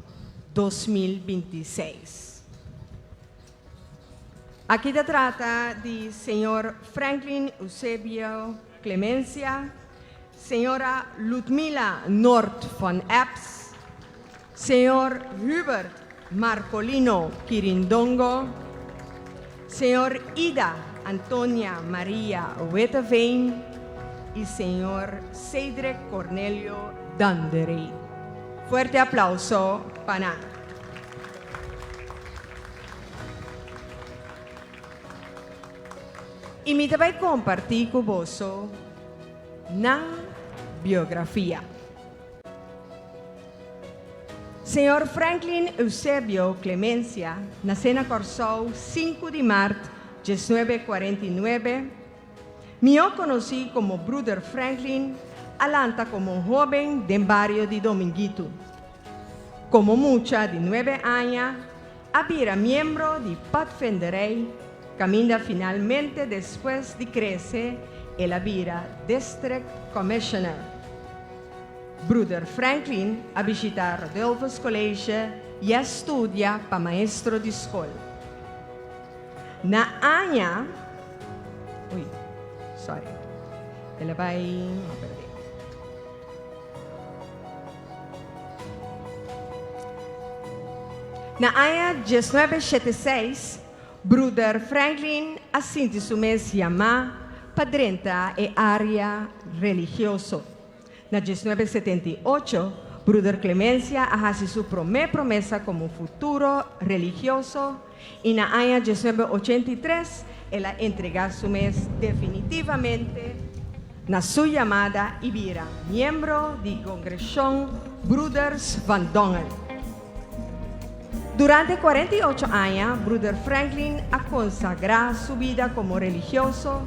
2026. Aki ta trata di señor Franklin Eusebio Clemencia, Señora Ludmila Noord van Eps, Señor Hubert Marcolino Kirindongo, Señor Ida Antonia Maria Witteveen y Señor Cedric Cornelio Danderé. Fuerte aplauso pa nan. Y mi ta bay comparti cu boso nan biografia. Señor Franklin Eusebio Clemencia nacé na Kòrsou sinku di mart diesnuebe kuarenta i nuebe, mihó konosí komo Bruder Franklin, a lanta komo hóben den bario di Dominguitu. Komo mucha di nuebe aña a bira miembro di Padvinderij kaminda finalmente despues di krese el a bira District Commissioner. Bruder Franklin a bishita Rodolphus College i a studia pa maestro di skol. Na aña, ui, sorry, el a bai, no, perdé. Na aña 1976, Bruder Franklin a sinti su mes yamá pa drenta e área religioso. Na 1978, Bruder Clemencia a hasi su promé promesa komo futuro religioso i na aña 1983 el a entregá su mes definitivamente na su yamada i bira miembro di Kongreshon Broeders van Dongen. Durante 48 aña, Bruder Franklin a konsagrá su bida komo religioso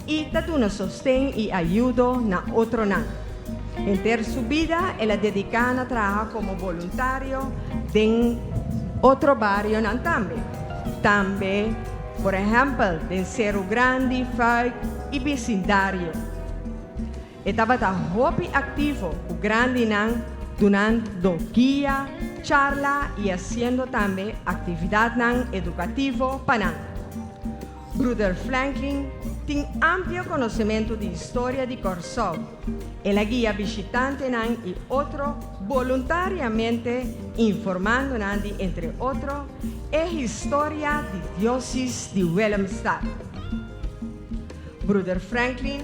i ta duna sosten i ayudo na otronan. Henter su bida el a dediká na traha komo boluntario den otro barionan tambe. Tambe, por ehèmpel, den Seru Grandi, Fuik i bisindario. E tabata hopi aktivo ku grandinan dunando guia, charla i hasiendo tambe aktividatnan edukativo pa nan. Bruder Franklin tin amplio konosementu di historia di Kòrsou. El a guia bishitantenan i otro boluntariamente informando nan di entre otro e historia di Diosis di Willemstad. Bruder Franklin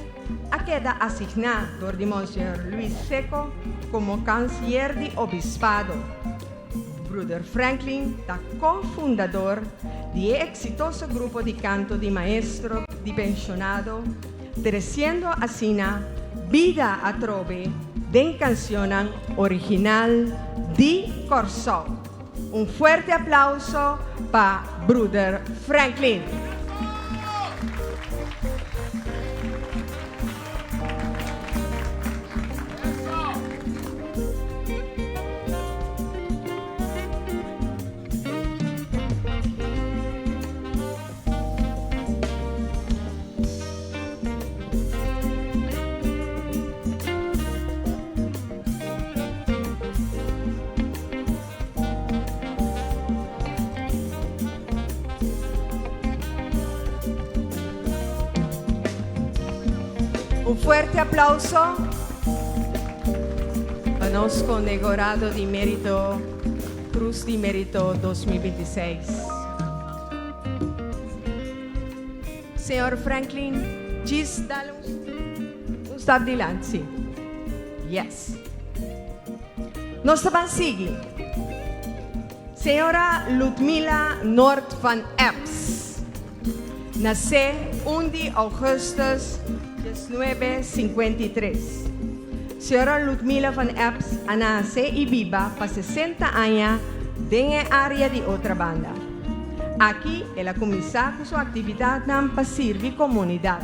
a keda asigná dor di Monseñor Luis Secco komo kansier di obispado. Bruder Franklin ta ko-fundador di e eksitoso grupo di kanto di maestro di penshonado, tresiendo asina bida atrobe den kansionnan original di Kòrsou. Un fuerte aplauso pa Bruder Franklin. Un fuerte aplauso pa nos condecorado di merito Cruz di Merito 2026. Señor Franklin, djis dal un stap dilanti. Sí. Yes. Nos ta ban sigui. Señora Ludmila Noord van Eps. Nasé un di ougùstùs 1953. Señora Ludmila van Eps a nase i biba pa 60 aña den e área di Otrabanda. Aki el a kuminsá ku su aktividatnan pa sirbi komunidat.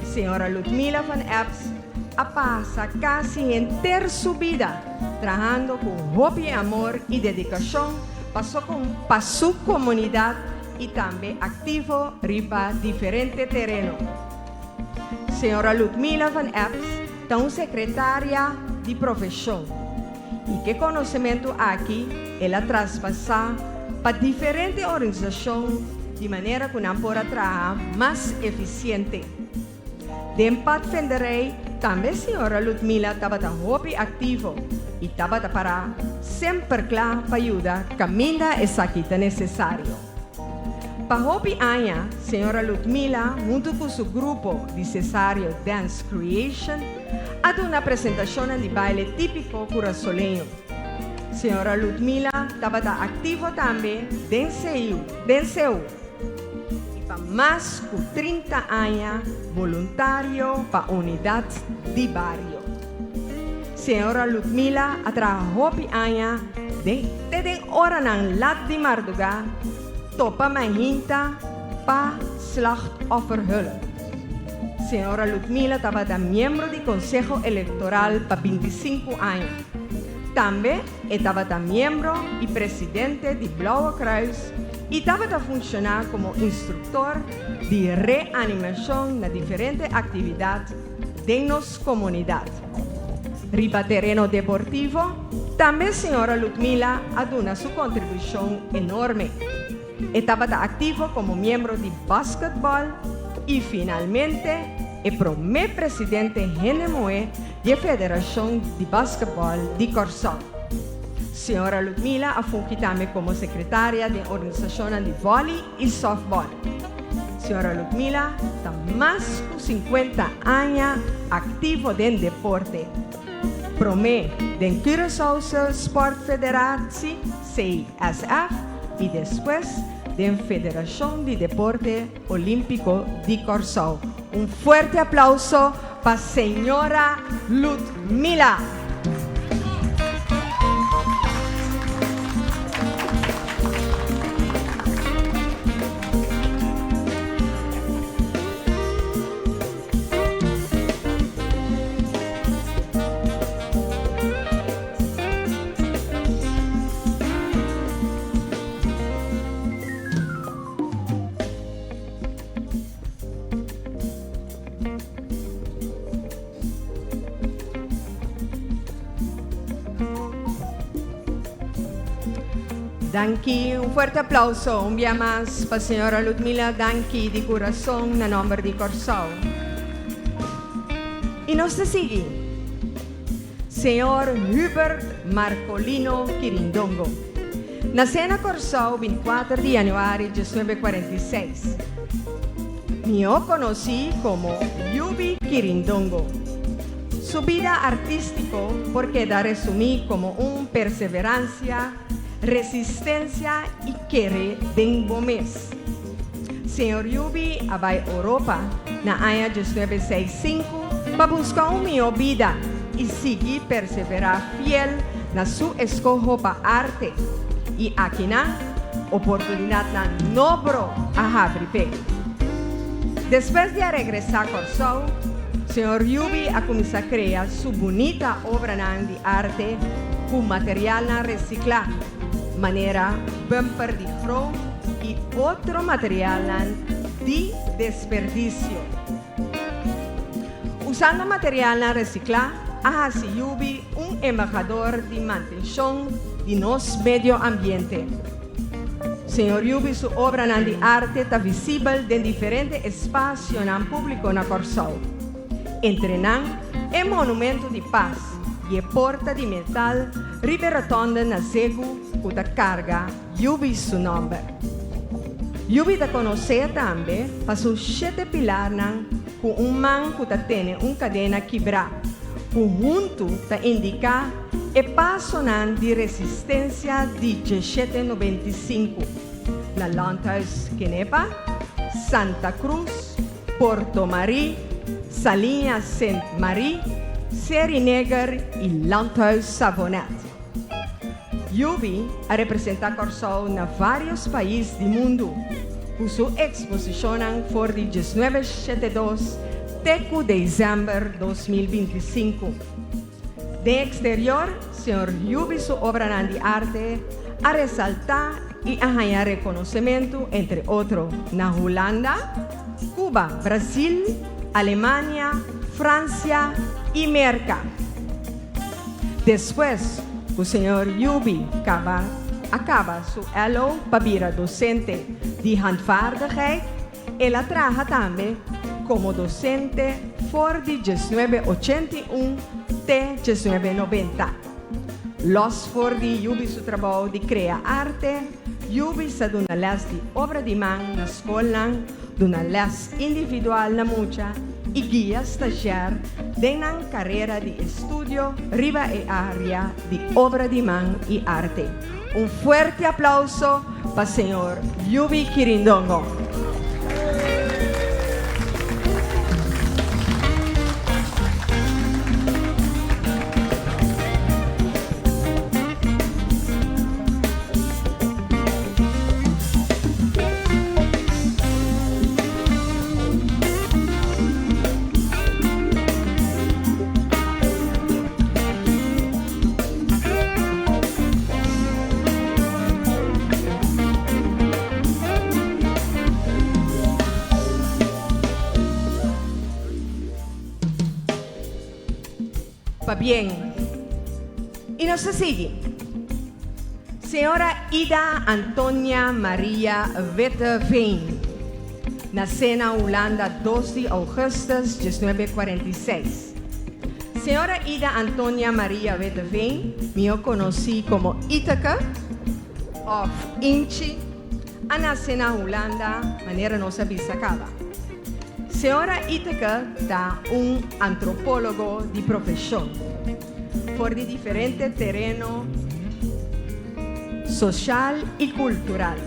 Señora Ludmila van Eps a pasa kasi henter su bida trahando ku hopi amor i dedikashon pa su komunidat i tambe aktivo riba diferente tereno. Señora Ludmila van Eps ta un sekretaria di profeshon i ku e konosementu aki el a traspasá pa diferente organisashon di manera ku nan por a traha mas efisiente. Den padvinderij tambe señora Ludmila tabata hopi aktivo i tabata pará semper kla pa yuda kaminda esaki ta nesesario. Pa hopi aña señora Ludmila huntu ku su grupo di Cesario Dance Creation a duna presentashonnan di baile típiko kurasoleño. Señora Ludmila tabata aktivo tambe den CEU. I pa mas ku 30 aña boluntario pa unidat di bario. Señora Ludmila a traha hopi aña den te den oranan lat di mardugá topa mainta pa Slachtofferhulp. Señora Ludmila tabata miembro di Konseho Elektoral pa 25 aña. Tambe e tabata miembro i presidente di Blauwe Kruis i tabata funshoná komo instruktor di reanimashon na diferente aktividat den nos komunidat. Riba tereno deportivo, tambe señora Ludmila a duna su kontribushon enorme. E tabata aktivo komo miembro di basketbòl i finalmente e promé presidente hende muhé di e Federashon di Basketbòl di Kòrsou. Señora Ludmila a fungi tambe komo sekretaria den organisashonnan di vòli i sòftbòl. Señora Ludmila ta mas ku 50 aña aktivo den deporte, promé den Curaçaose Sport Federatie, CSF, i despues den Federashon di Deporte Olímpiko di Kòrsou. Un fuerte aplauso pa señora Ludmila! Danki, un fuerte aplauso un bia mas pa señora Ludmila Danki di kurason na nomber di Kòrsou. I nos ta sigui. Señor Hubert Marcolino Kirindongo. Nasé na Kòrsou 24 di yanüari 1946. Mihó konosí komo Yubi Kirindongo. Su bida artístiko por keda resumí komo un perseveransia, resistensia i kere den bo mes. Señor Yubi a bai Oropa na aña 1965 pa buska un mihó bida i sigui perseverá fiel na su eskoho pa arte i akinan oportunidatnan nobro a habri p'e. Despues di a regresá Kòrsou, señor Yubi a kuminsá krea su bunita obranan di arte ku materialnan resiklá, manera bumper di grou i otro materialnan di desperdisio. Usando materialnan resiklá a hasi Yubi un embahador di mantenshon di nos medio ambiente. Señor Yubi su obranan di arte ta visibel den diferente espasionan públiko na Kòrsou. Entre nan e Monumento di Pas i e Porta di Metal riba e rotònde na Zegu ku ta karga Yubi su nòmber. Yubi ta konosé tambe pa su shete pilarnan ku un man ku ta tene un kadena kibrá, ku huntu ta indiká e pasonan di resistensia di 1795 na Landhuis Kenepa. Santa Cruz, Porto Marie, Saliña Sint Marie, Seri Neger i Landhuis Savonet. Yubi a representá Kòrsou na vários pais di mundu ku su eksposishonnan for di 1972 te ku desèmber 2025. Den eksterior, señor Yubi su obranan di arte a resaltá i a haña rekonosementu entre otro na Hulanda, Cuba, Brasil, Alemania, Fransia i Merka. Despues ku señor Yubi kaba a kaba su LO pa bira dosente di handvaardigheid, el a traha tambe komo dosente for di 1981 te 1990. Los for di Yubi su trabou di krea arte, Yubi sa duna lès di obra di man na skolnan, duna lès individual na mucha i guia stazjèr den nan karera di estudio riba e área di obra di man i arte. Un fuerte aplauso pa señor Yubi Kirindongo. Pabien. I nos ta sigui. Señora Ida Antonia Maria Witteveen, nasé na Hulanda dos di ougùstùs 1946. Señora Ida Antonia Maria Witteveen, mihó konosí komo Iteke òf Inchi, a nase na Hulanda manera nos a bisa kaba. Señora Iteke ta un antropólogo di profeshon. For di diferente tereno sosial i kultural.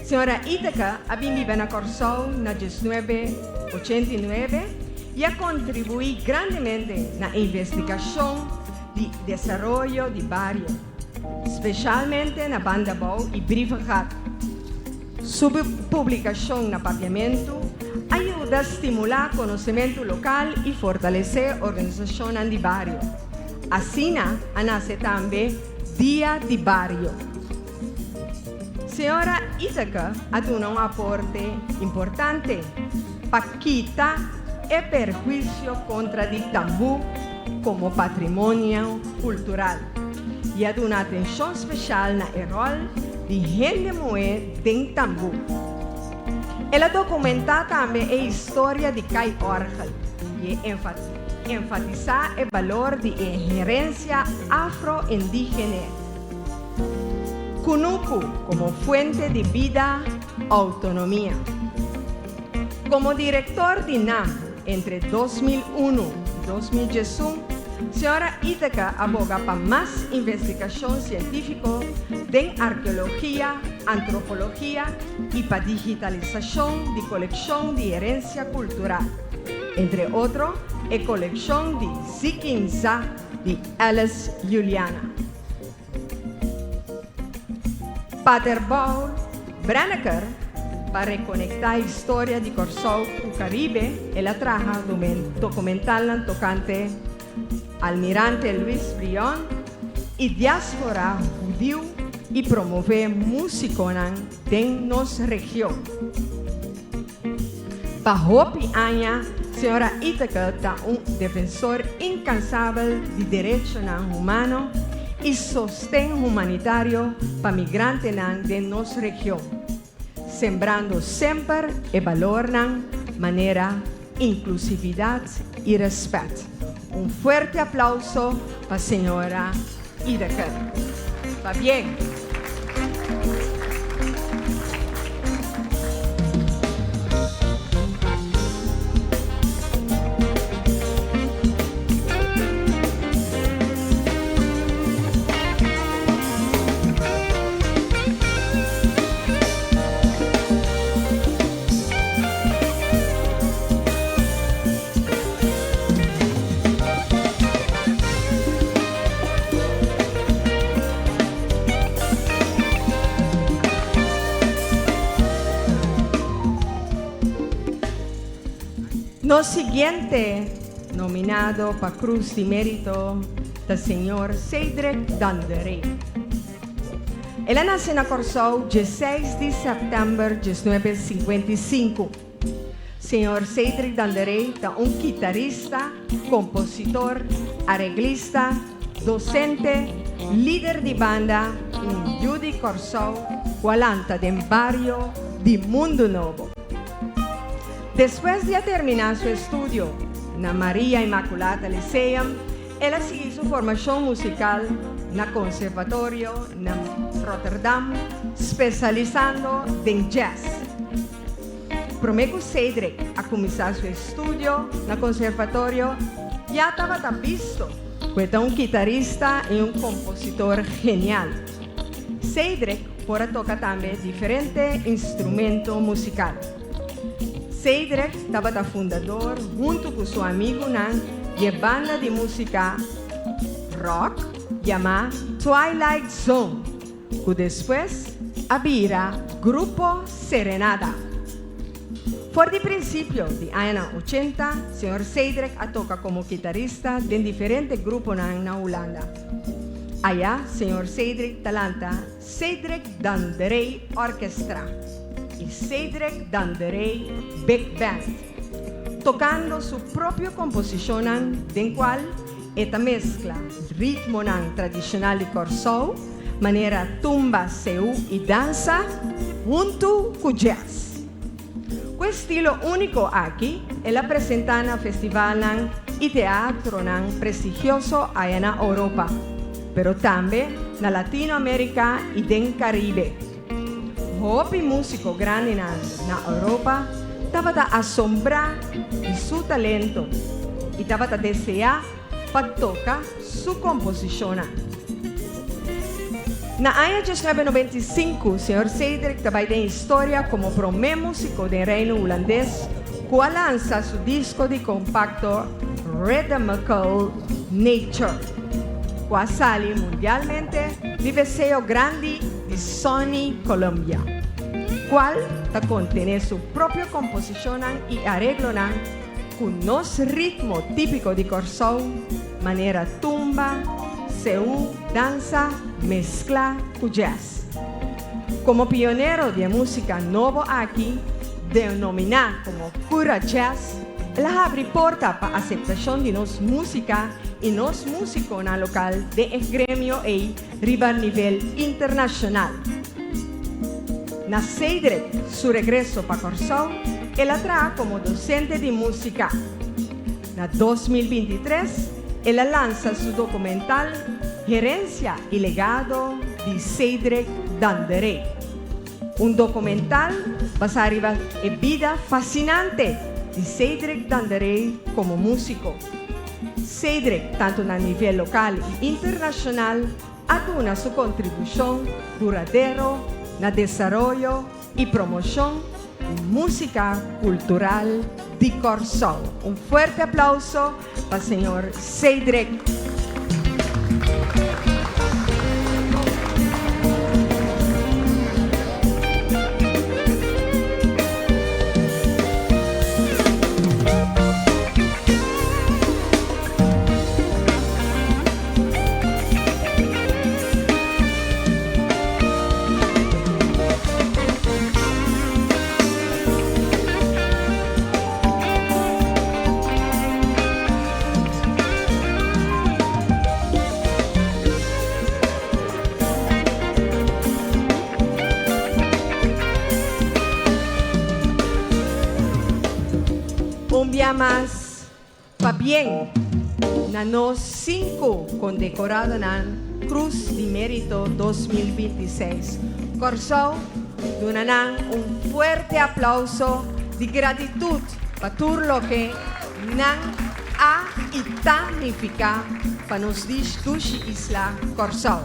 Señora Iteke a bin biba na Kòrsou na 1989 i a kontribuí grandemente na investigashon di desaroyo di bario, speshalmente na Bandabou i Brievengat. Su publikashon na Papiamentu a yuda stimulá konosementu lokal i fortalesé organisashonnan di bario. Asina a nase tambe Dia di Bario. Señora Iteke a duna un aporte importante pa kita e perhuisio kontra di tambú komo patrimonio kultural i a duna atenshon speshal na e ròl di hende muhé den tambú. El a dokumentá tambe e historia di Kai Òrgel i e enfatisá e balor di e herensia afro-indígene Kunuku komo fuente di bida, outonomia. Komo direktor di nam entre 2001 i 2011, señora Iteke a boga pa mas investigashon sientífiko den arkeologia, antropologia i pa digitalisashon di kolekshon di herensia kultural, entre otro e kolekshon di Zikinza di Alice Juliana. Pater Paul Brenneker pa rekonektá historia di Kòrsou ku Karibe el a traha dokumentalnan tokante Almirante Luis Brion i diaspora hudiu i promové músikonan den nos region. Pa hopi aña señora Iteke ta un defensor inkansabel di derechonan humano i sosten humanitario pa migrantenan den nos region, sembrando semper e balornan manera inklusividat i rèspèt. Un fuerte aplauso pa señora Iteke. Pabien! Nos siguiente nominado pa Cruz di Merito ta señor Cedric Danderé. El a nace na Corsou dieseis di september diesnuebe 55. Señor Cedric Danderé ta un kitarista, compositor, areglista, docente, lider di banda y un yu di Corsou cu a lanta den bario di Mundu Nobo. Despues di a terminá su estudio na Maria Immaculata Lyceum, el a sigui su formashon musikal na Conservatorio na Rotterdam, spesialisando den jazz. Promé ku Cedric a kuminsá su estudio na conservatorio, ya tabata bisto ku e ta un kitarista i un kompositor genial. Cedric por a toka tambe diferente instrumento musikal. Cedric tabata fundador huntu ku su amigunan di e banda di músika rock yamá Twilight Zone, ku despues a bira Grupo Serenada. For di prinsipio di añanan ochenta, señor Cedric a toka komo kitarista den diferente gruponan na Hulanda. Aya señor Cedric ta lanta Cedric Danderey Orchestra i Cedric Danderey Big Band, tokando su propio komposishonnan den kual e ta meskla ritmonan tradishonal di Kòrsou, manera tumba, seú i dansa, huntu ku jazz. Ku e stilo úniko aki el a presentá na festivalnan i teatronan prestigioso aya na Oropa, pero tambe na Latinoamérika i den Karibe. Hopi músiko grandinan na Oropa tabata asombrá di su talento i tabata deseá pa toka su komposishonnan. Na aña 1995, señor Cedric ta bai den historia komo promé músiko den Reino Hulandes ku a lansa su disko di kompakto Rhythmical Nature, ku a sali mundialmente riba e seyo grandi di Sony Columbia, kual ta kontené su propio komposishonnan i areglonan ku nos ritmo típiko di Kòrsou, manera tumba, seú, dansa, mesklá ku jazz. Komo pionero di e músika nobo aki, denominá komo Kura Jazz, el a habri porta pa aseptashon di nos músika i nos músikonan lokal den e gremio ei riba nivel internashonal. Na Cedric su regreso pa Kòrsou, el a traha komo dosente di músika. Na 2023, el a lansa su dokumental Herensia i Legado di Cedric Danderé. Un dokumental basá riba e bida fasinante di Cedric Danderé komo músiko. Cedric, tantu na nivel lokal i internashonal, a duna su kontribushon duradero na desaroyo i promoshon di músika kultural di Kòrsou. Un fuerte aplauso pa señor Cedric. Un bia mas Pabien na nos sinku kondekoradonan Krus di Merito 2026. Kòrsou duna nan un fuerte aplauso di gratitut pa tur loke nan a i ta nifiká pa nos dushi isla Kòrsou.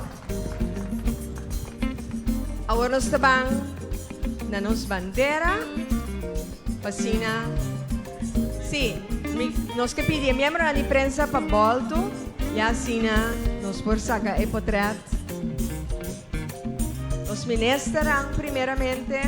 Awor nos ta ban na nos bandera pa asina. Sí, mi, nos ke pidi e miembronan di prensa pa bolto, ya asina nos por saca e potret. Nos ministeran primeramente.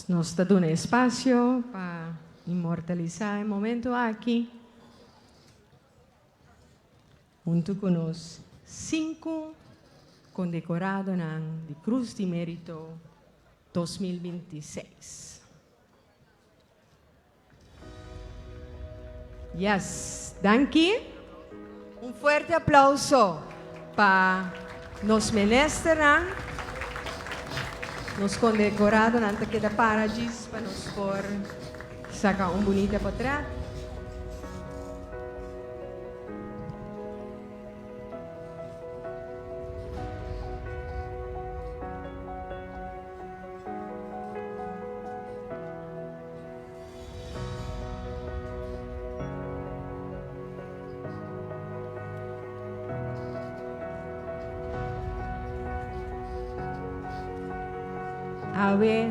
Nos ta duna espacio pa inmortalisa e momento aki hunto cu nos cinco condecoradonan di Cruz di Merito 2026. Yes, danki. Un fuerte aplauso pa nos ministernan. Nos condecoradonan ta keda para djis pa nos por saca un bunita potret. Awe,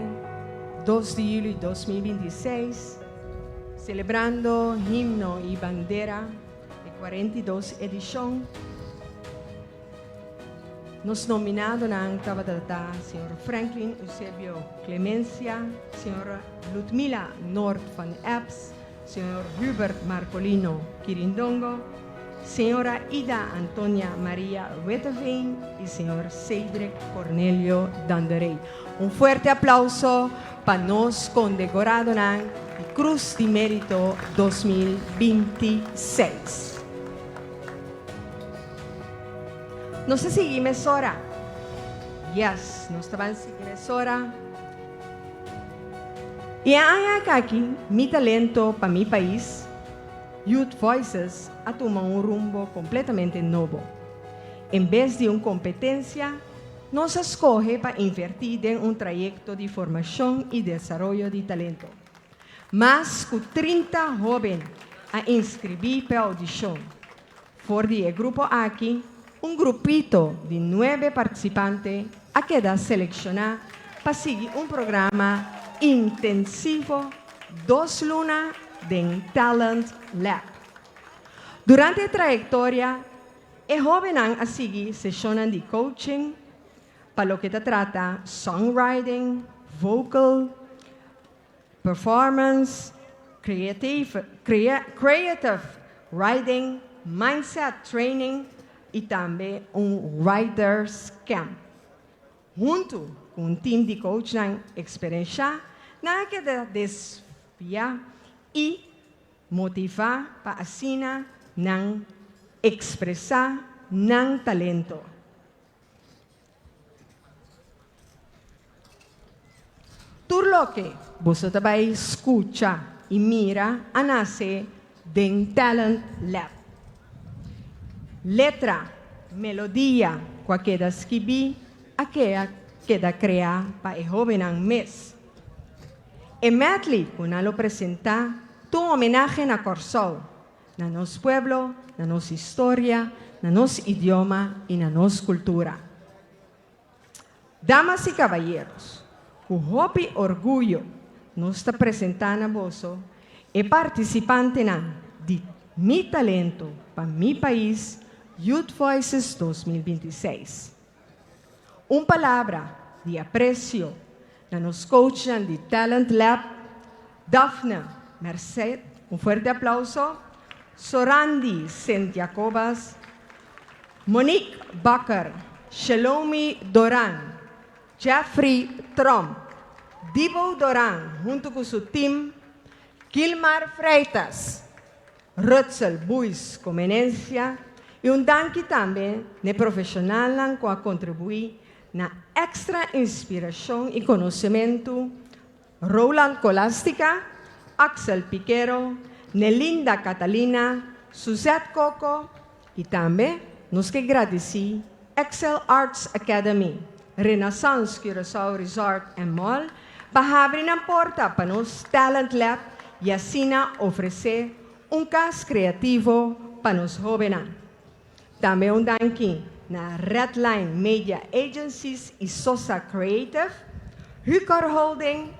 dos di juli 2026, celebrando Himno y Bandera, e 42 edicion. Nos nominadonan tabata ta señor Franklin Eusebio Clemencia, señora Ludmila Noord van Eps, señor Hubert Marcolino Kirindongo, señora Ida Antonia Maria Witteveen y señor Cedric Cornelio Danderey. Un fuerte aplauso pa nos condecoradonan di Cruz di Merito 2026. Nos ta sigui mesora. Yes, nos ta ban sigui mesora. I e aña akaki Mi Talento pa Mi Pais, Youth Voices a tuma un rumbo completamente nobo. En bes di un competencia, nos a scoge pa inverti den un trayecto di formacion y desaroyo di talento. Mas cu 30 hoben a inscribi p'e audicion. For di e grupo aki, un grupito di nuebe participante a keda selecciona pa sigui un programa intensivo dos luna den Talent Lab. Durante e trayectoria, e hobennan a sigui sesionnan di coaching pa loke ta trata songwriting, vocal, Performance, creative, creative writing, mindset training y tambe un writers camp. Hunto cu un team di coachnan experiencia, nan a keda desfia y motiva pa asina nan expresa nan talento. Tur loke boso ta bai skucha i mira a nase den Talent Lab. Letra, melodia ku a keda skibí a kea keda kreá pa e hóbennan mes. E medley ku nan lo presentá ta un homenahe na Kòrsou, na nos pueblo, na nos historia, na nos idioma i na nos kultura. Damas i kabayeros, ku hopi orguyo nos ta presentá na boso e partisipantenan di Mi Talento pa Mi Pais Youth Voices 2026. Un palabra di apresio na nos coachnan di Talent Lab, Daphne Merced, un fuerte aplauso, Sorandi Sint Jacobas, Monique Bakker, Shelomi Doran, Jeffrey Tromp, Dibo Doran hunto cu su team, Gilmar Freitas, Rutzel Buis Comenencia y un danki tambe n'e profesionalnan cu a contribui na extra inspiracion y conocemento, Roland Colastica, Axel Piquero, Nelinda Catalina, Suzette Coco y tambe nos ke gradici Excel Arts Academy, Renaissance Curaçao Resort and Mall pa habri nan porta pa nos Talent Lab y asina ofrece un cas creativo pa nos hobennan. Tambe un danki. na Redline Media Agencies i Sosa Creative, Hucor Holding,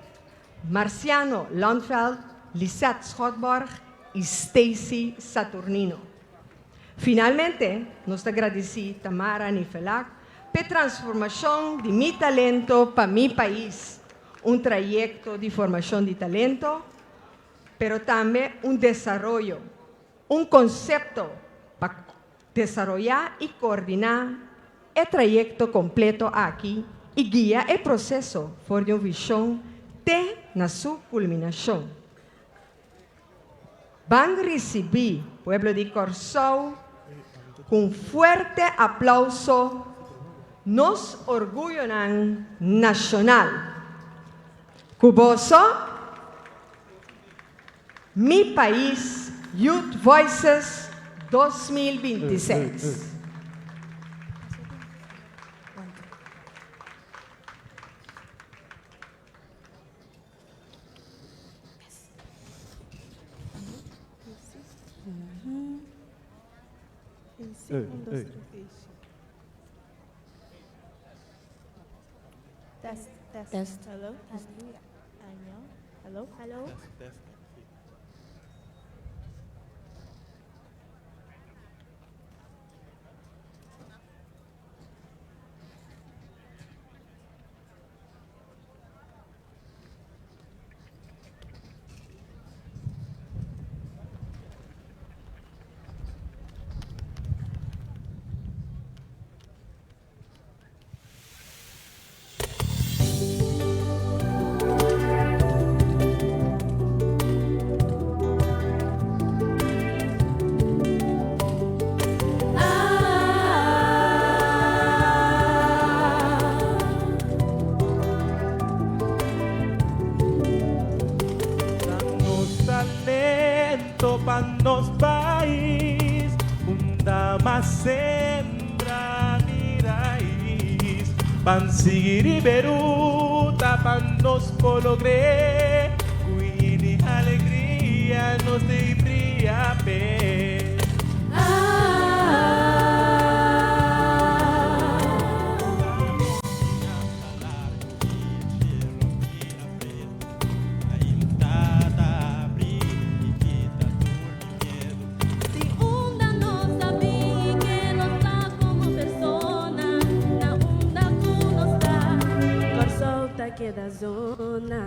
Marciano Landveld, Lisette Schotborg i Stacy Saturnino. Finalmente, nos ta gradisí Tamara Nifelak p'e transformashon di mi talento pa mi pais, un trayekto di formashon di talento, pero tambe un desaroyo, un konsepto pa desaroyá i koordiná e trayekto kompleto aki i guia e proseso for di un vishon te na su kulminashon. Ban risibí pueblo di Kòrsou ku un fuerte aplauso nos orguyonan nashonal. Ku boso, Mi Pais Youth Voices 2026. Test, test. Test. Hello. Hello. Hello. Nos talento pa nos pais, unda mas sembra mi rais. Ban sigui riba e ruta pa nos por logr'é, ku hini alegria nos dei bria p'é. Di unda nos ta bin i ke nos ta komo persona, na unda ku nos ta, Kòrsou ta keda zona.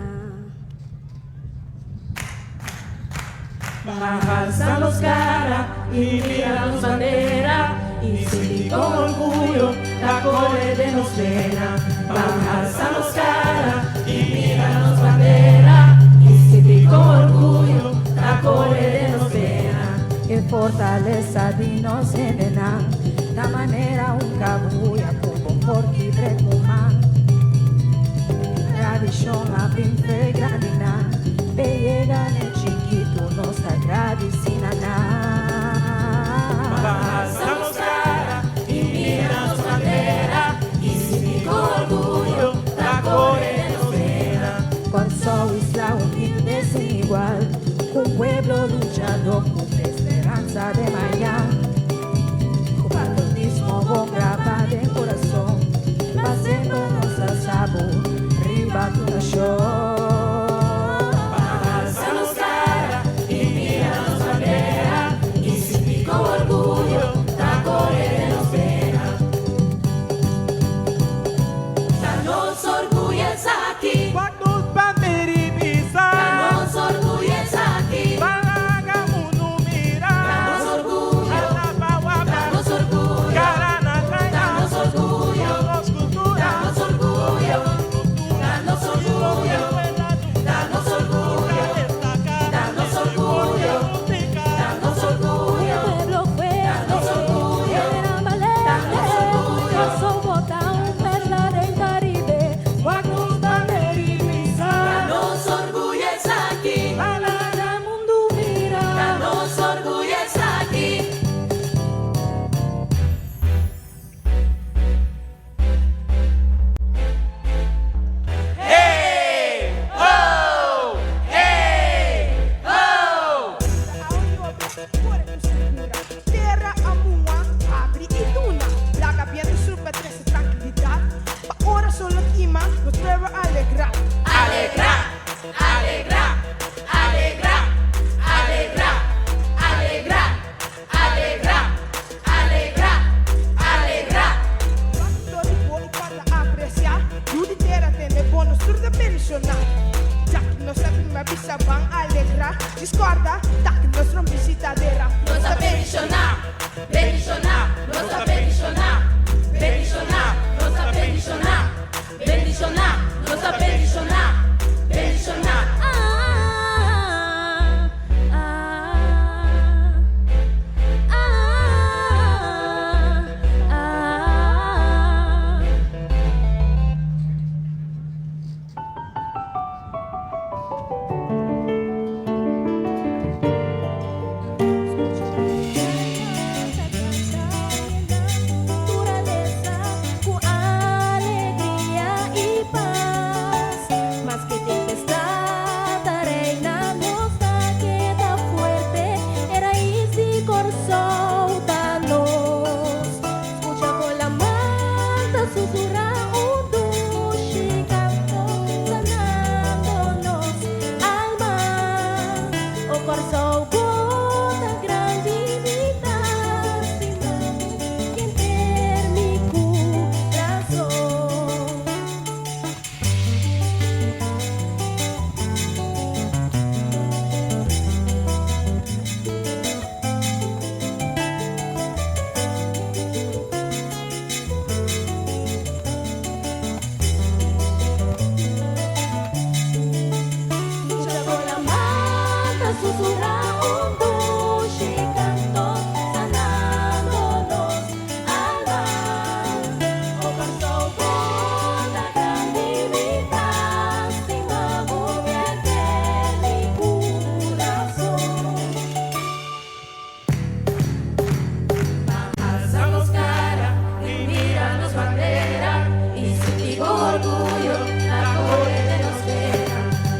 Pa halsa nos kara i mira nos bandera i sinti kon orguyo ta kore den nos bena. Pa halsa nos kara i mira nos bandera i sinti kon orguyo ta kore den nos bena. E fortalesa di nos hendenan ta manera un kabuya ku bo por kibr'é ku man. Tradishon a bin fe grandinan, p'e yega n'e chikitu nos ta gradisí na nan. Pa alsa nos kara i mira nos bandera i sinti ku orguyo ta kore den nos bena. Kòrsou isla humilde sin igual, ku un pueblo luchadó ku esperansa de mañan. Ku patriotismo bon grabá den kurason, pa. Nos pueblo alegrá. Alegrá, alegrá, alegrá, alegrá, alegrá, alegrá, alegrá, alegrá. Dor di bo i pata apresiá. Yu di tera tende bo, nos tur ta bendishoná. Ya ku nos a bin a bisa ban alegrá. Djis kòrda, ta ku nos ron bishitadera. Nos ta bendishoná, bendishoná, nos ta bendishoná, bendishoná, nos ta bendishoná, bendishoná, nos ta bendishoná, bendishoná. Ah, ah, ah, ah. Naturalesa ku alegria i pas. Maske tempestat ta reina, nos ta keda fuerte. E rais di Kòrsou ta nos. Skucha kon laman ta susurá un dushi kanto, sanando nos alma. O Kòrsou, bo ta grandi, mi ta stima bo henter mi kurason. Skucha kon laman ta susurá un dushi kanto, sanando nos alma. O Kòrsou, bo ta grandi, mi ta stima bo henter mi kurason. Alsa nos kara i mira nos bandera i sinti ku orguyo ta kore den nos bena.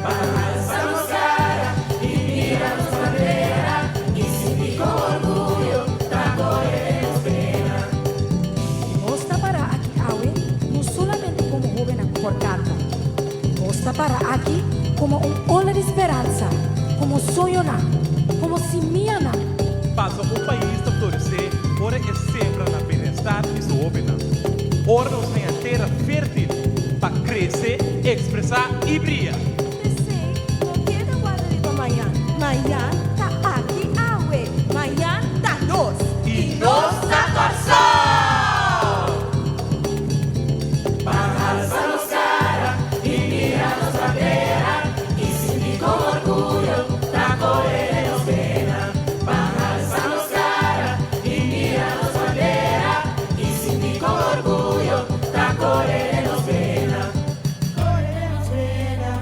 Alsa nos kara i mira nos bandera i sinti ku orguyo ta kore den nos bena. Nos ta para aki awe, no solamente komo hóbennan ku por kanta. Nos ta para aki komo un ola di speransa, komo soñonan, komo simianan. Paso un pais ta floresé ora e sembra na bienestar di su hóbennan. Ora nos haña tera fértil pa krese, ekspresá i bria. P'esei, no keda warda riba mañan. Mañan ta aki awe. Mañan ta nos. I nos ta Kòrsou! Ban alsa nos kara i mira nos bandera i sinti kon orguyo ta kore den nos bena. Ban alsa nos kara i mira nos bandera i sinti kon orguyo ta kore den nos bena. Kore den nos bena.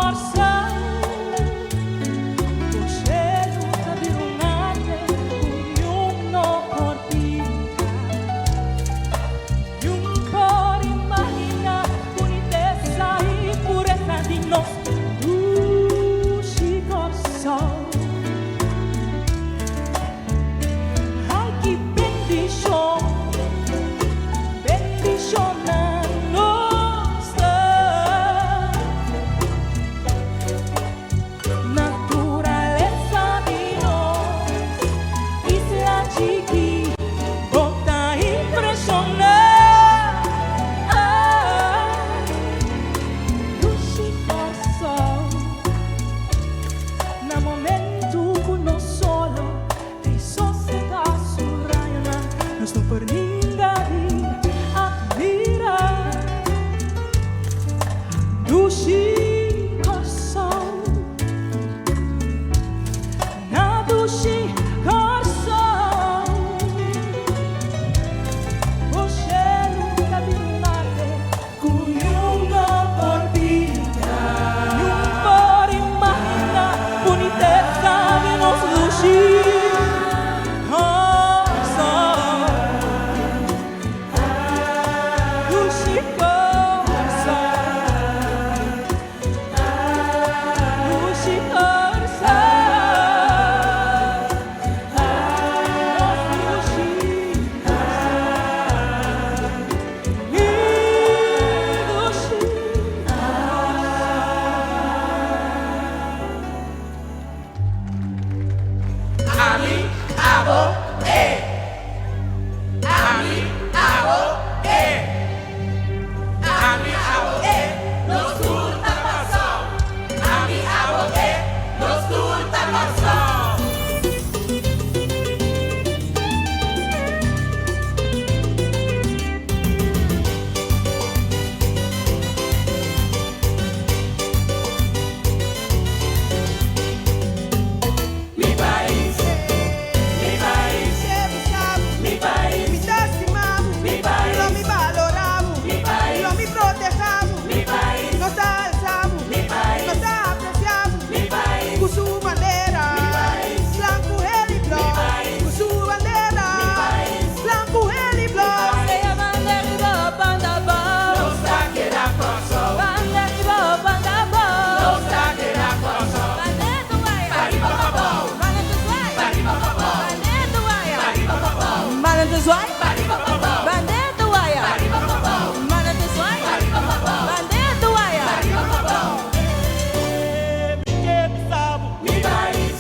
Kòrsou. Bo shelu ta bira un arte ku niun no por pinta. Niun por imaginá bunitesa i puresa di nos dushi Kòrsou. Ai ki bendishon, bendishoná nos ta. Naturalesa di nos isla chikí bo ta impreshoná. Dushi Kòrsou. Na momentu ku nos solo ta i sosegá su rayonan, nos no por ninga di atmirá dushi Kòrsou. Na dushi Kòrsou, bo shelu ta bira un arte Ku niun no por pinta. Niun por imaginá bunitesa di nos lushi Kòrsou. Lushi Kòrsou. Lushi Kòrsou. Nos lushi Kòrsou. Ami, abo, e. Ami, abo, e. Ami, abo, e. Nos tur ta Kòrsou. Ami, abo, e. Nos tur ta Kòrsou. Mi pais, mi pais, mi pais, Mi ta stima bo, Mi pais, lo mi balorá bo, Mi pais, lo mi protehá bo, Mi pais, nos ta alsa bo, Mi pais, nos ta apresiá bo, Mi pais, ku su bandera, Mi pais, blanku, hel i blou, Mi pais, ku su bandera, Mi pais, blanku, hel i blou. Sea banda riba o banda abou. Nos ta keda Kòrsou. Banda riba o banda abou. Nos ta keda Kòrsou. Bandera ta waya. Pariba pabou. Banda ta zwai. Pariba pabou. Bandera ta waya. Pariba pabou. Banda ta zwai. Pariba pabou. Bandera ta waya. Pariba pabou. Banda ta zwai. Pariba pabou. Bandera ta waya. Pariba pabou. Mi pais,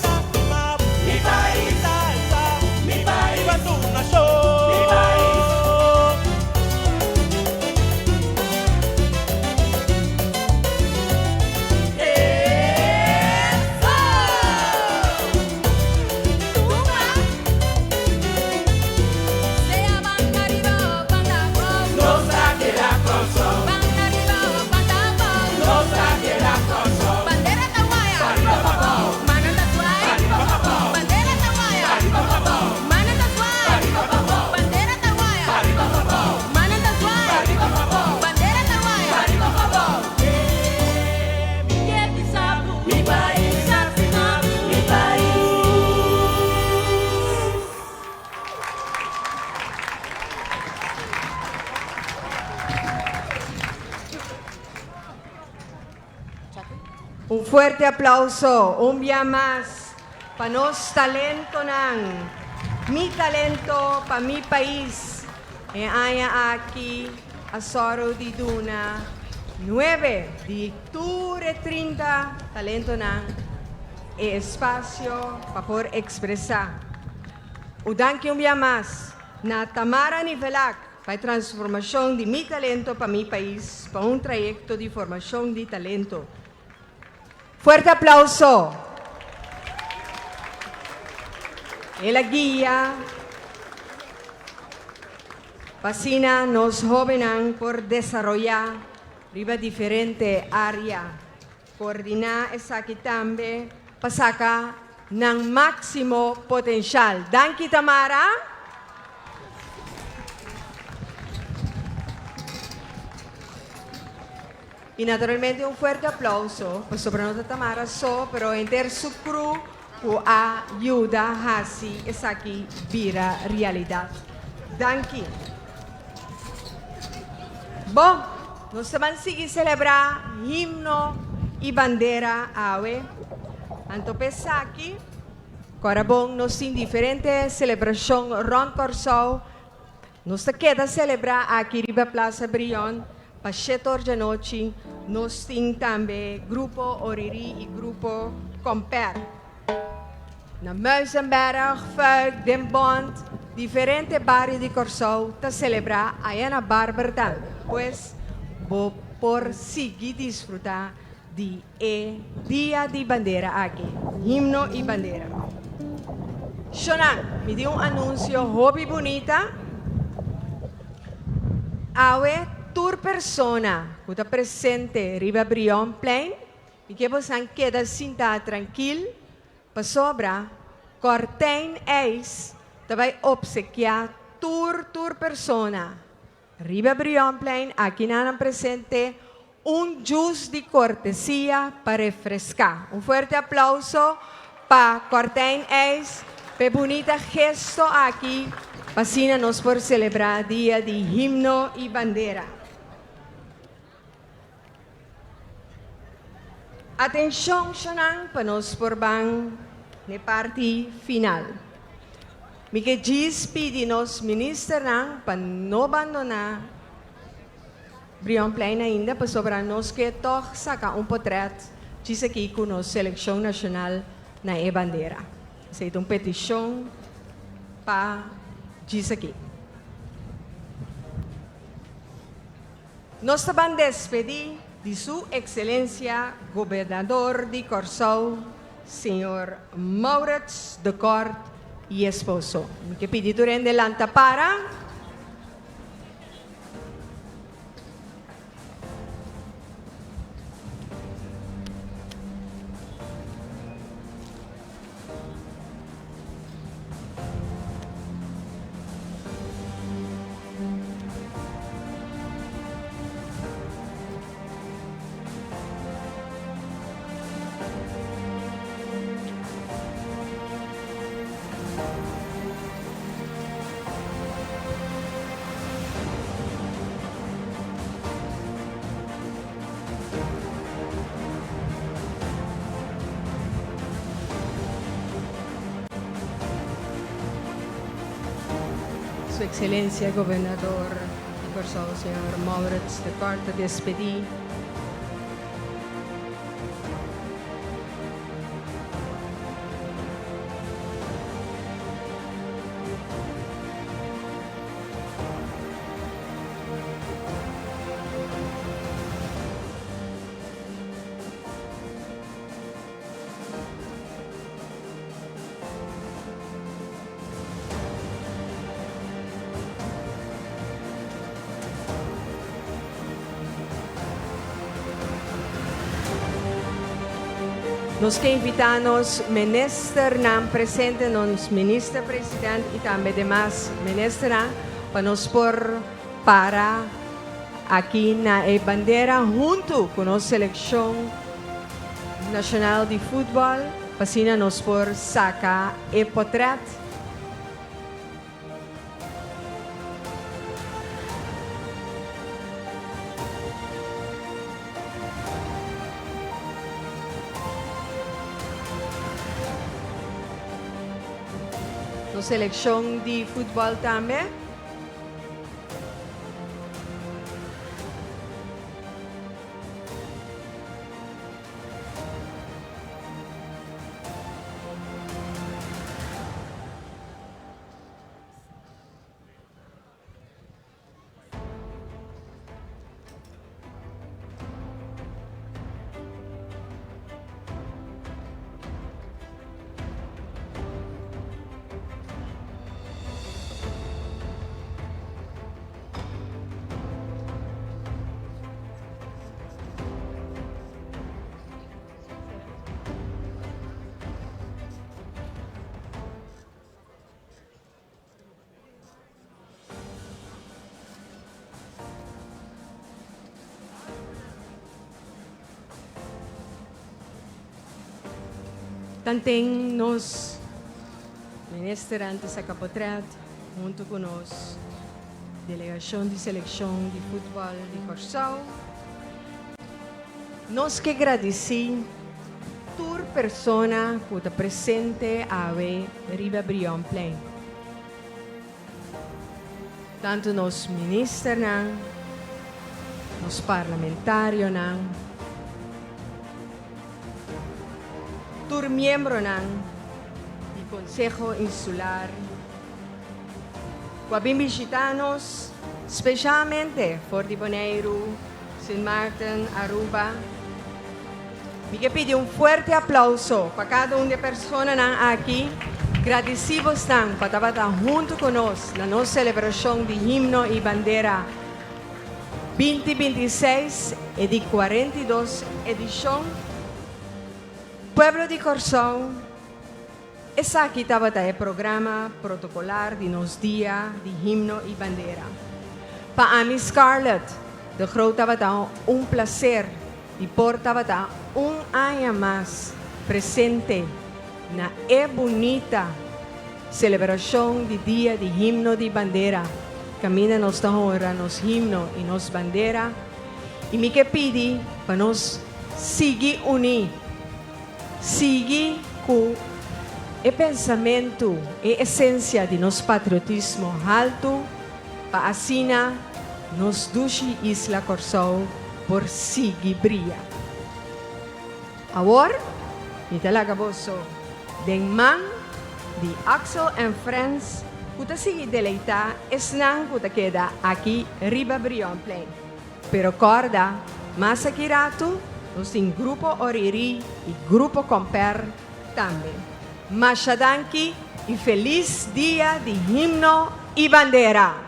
mi pais, mi pais, mi pais. Sea banda riba o banda abou. Nos ta keda Kòrsou. Banda riba o banda abou. Nos ta keda Kòrsou. Bandera ta waya. Pariba pabou. Manan ta zwai. Pariba pabou. Bandera ta waya. Pariba pabou. Manan ta zwai. Pariba pabou. Bandera ta waya. Pariba pabou. Manan ta zwai. Pariba pabou. Bandera ta waya. Pariba pabou. Ke bisa bo. Mi pais, Ta stima bo. mi pais. Un fuerte aplauso, un bia mas, pa nos talentonan. Mi talento pa mi pais. E aña aki a sòru di duna nuebe di tur e 30 talentonan e espasio pa por ekspresá. Un danki un bia mas na Tamara Nivelak pa e transformashon di Mi Talento pa Mi Pais pa un trayekto di formashon di talento. Fuerte aplauso! El a guia pa asina nos hóbennan por desaroyá riba diferente área. Koordiná esaki tambe pa saka nan máksimo potenshal. Danki Tamara! I naturalmente un fuerte aplauso pasobra no ta Tamara so pero henter su crew ku a yuda hasi esaki bira realidat. Danki. Bon, nos ta ban sigui selebrá himno i bandera awe. Anto p'esaki, kòrda bon nos tin diferente selebrashon rònt Kòrsou. Nos ta keda selebrá aki riba Plaza Brion pa shete or djanochi. Nos tin tambe Grupo Oriri i Grupo Comper. Na Muizenberg, Fuik, Den Bont, diferente bario di Kòrsou ta selebrá aya na Barber tambe. Pues bo por sigui disfrutá di e Dia di Bandera aki, Himno i Bandera. Shonnan, mi tin un anunsio hopi bunita. Awe tur persona ku ta presente riba Brionplein Mi ke bosan keda sinta trankil, pasobra Kòrtijn IJs ta bai opsekiá tur tur persona riba Brionplein aki na nan presente un djus di kortesia pa refreská. Un fuerte aplauso pa Kòrtijn IJs p'e bunita gesto aki pa asina nos por selebrá Dia di Himno i Bandera. Atenshon shonan pa nos por ban n'e parti final. Mi ke djis pidi nos ministernan pa no bandoná Brionplein ainda pasobra nos ke tòg saka un potrèt djis aki ku nos selekshon nashonal na e bandera. Esei ta un petishon pa djis aki. Nos ta ban despedí di Su Ekselencia Gobernador di Kòrsou, Señor Maurits de Kort i esposo. Mi ke pidi tur hende lanta para. Su Excelencia Gobernador di Kòrsou señor Maurits de Kort ta despedí. Nos ke invitá nos ministernan presente, nos minister president i tambe demas ministernan pa nos por para aki na e bandera huntu ku nos selekshon nashonal di futbòl pa asina nos por saka e potrèt. Nos selekshon di futbòl tambe. Tanten nos ministernan ta saca potret hunto cu nos delegacion di seleccion di futbol di Corsou, nos ke gradici tur persona cu ta presente awe riba Brionplein. Tantu nos ministernan, nos parlamentarionan, tur miembronan di Konseho Insular ku a bin bishitá nos, speshalmente for di Boneiru, Sint Maarten, Aruba. Mi ke pidi un fuerte aplauso pa kada un di e personanan aki. Gradisí bosnan pa tabata huntu ku nos na nos selebrashon di Himno i Bandera 2026, e di 42 edishon. Pueblo di Kòrsou, esaki tabata e programa protokolar di nos Dia di Himno i Bandera. Pa ami Scarlett de Groot tabata un plaser di por tabata un aña mas presente na e bunita selebrashon di Dia di Himno di Bandera kaminda nos ta honra nos himno i nos bandera i mi ke pidi pa nos sigui uní, sigui ku e pensamentu, e esensia di nos patriotismo haltu pa asina nos dushi isla Kòrsou por sigui bria. Awor mi ta laga boso den man di Axel and Friends ku ta sigui deleitá esnan ku ta keda aki riba Brionplein. Pero kòrda, mas aki ratu nos tin Grupo Oriri i Grupo Comper tambe. Masha danki i felis dia di Himno i Bandera!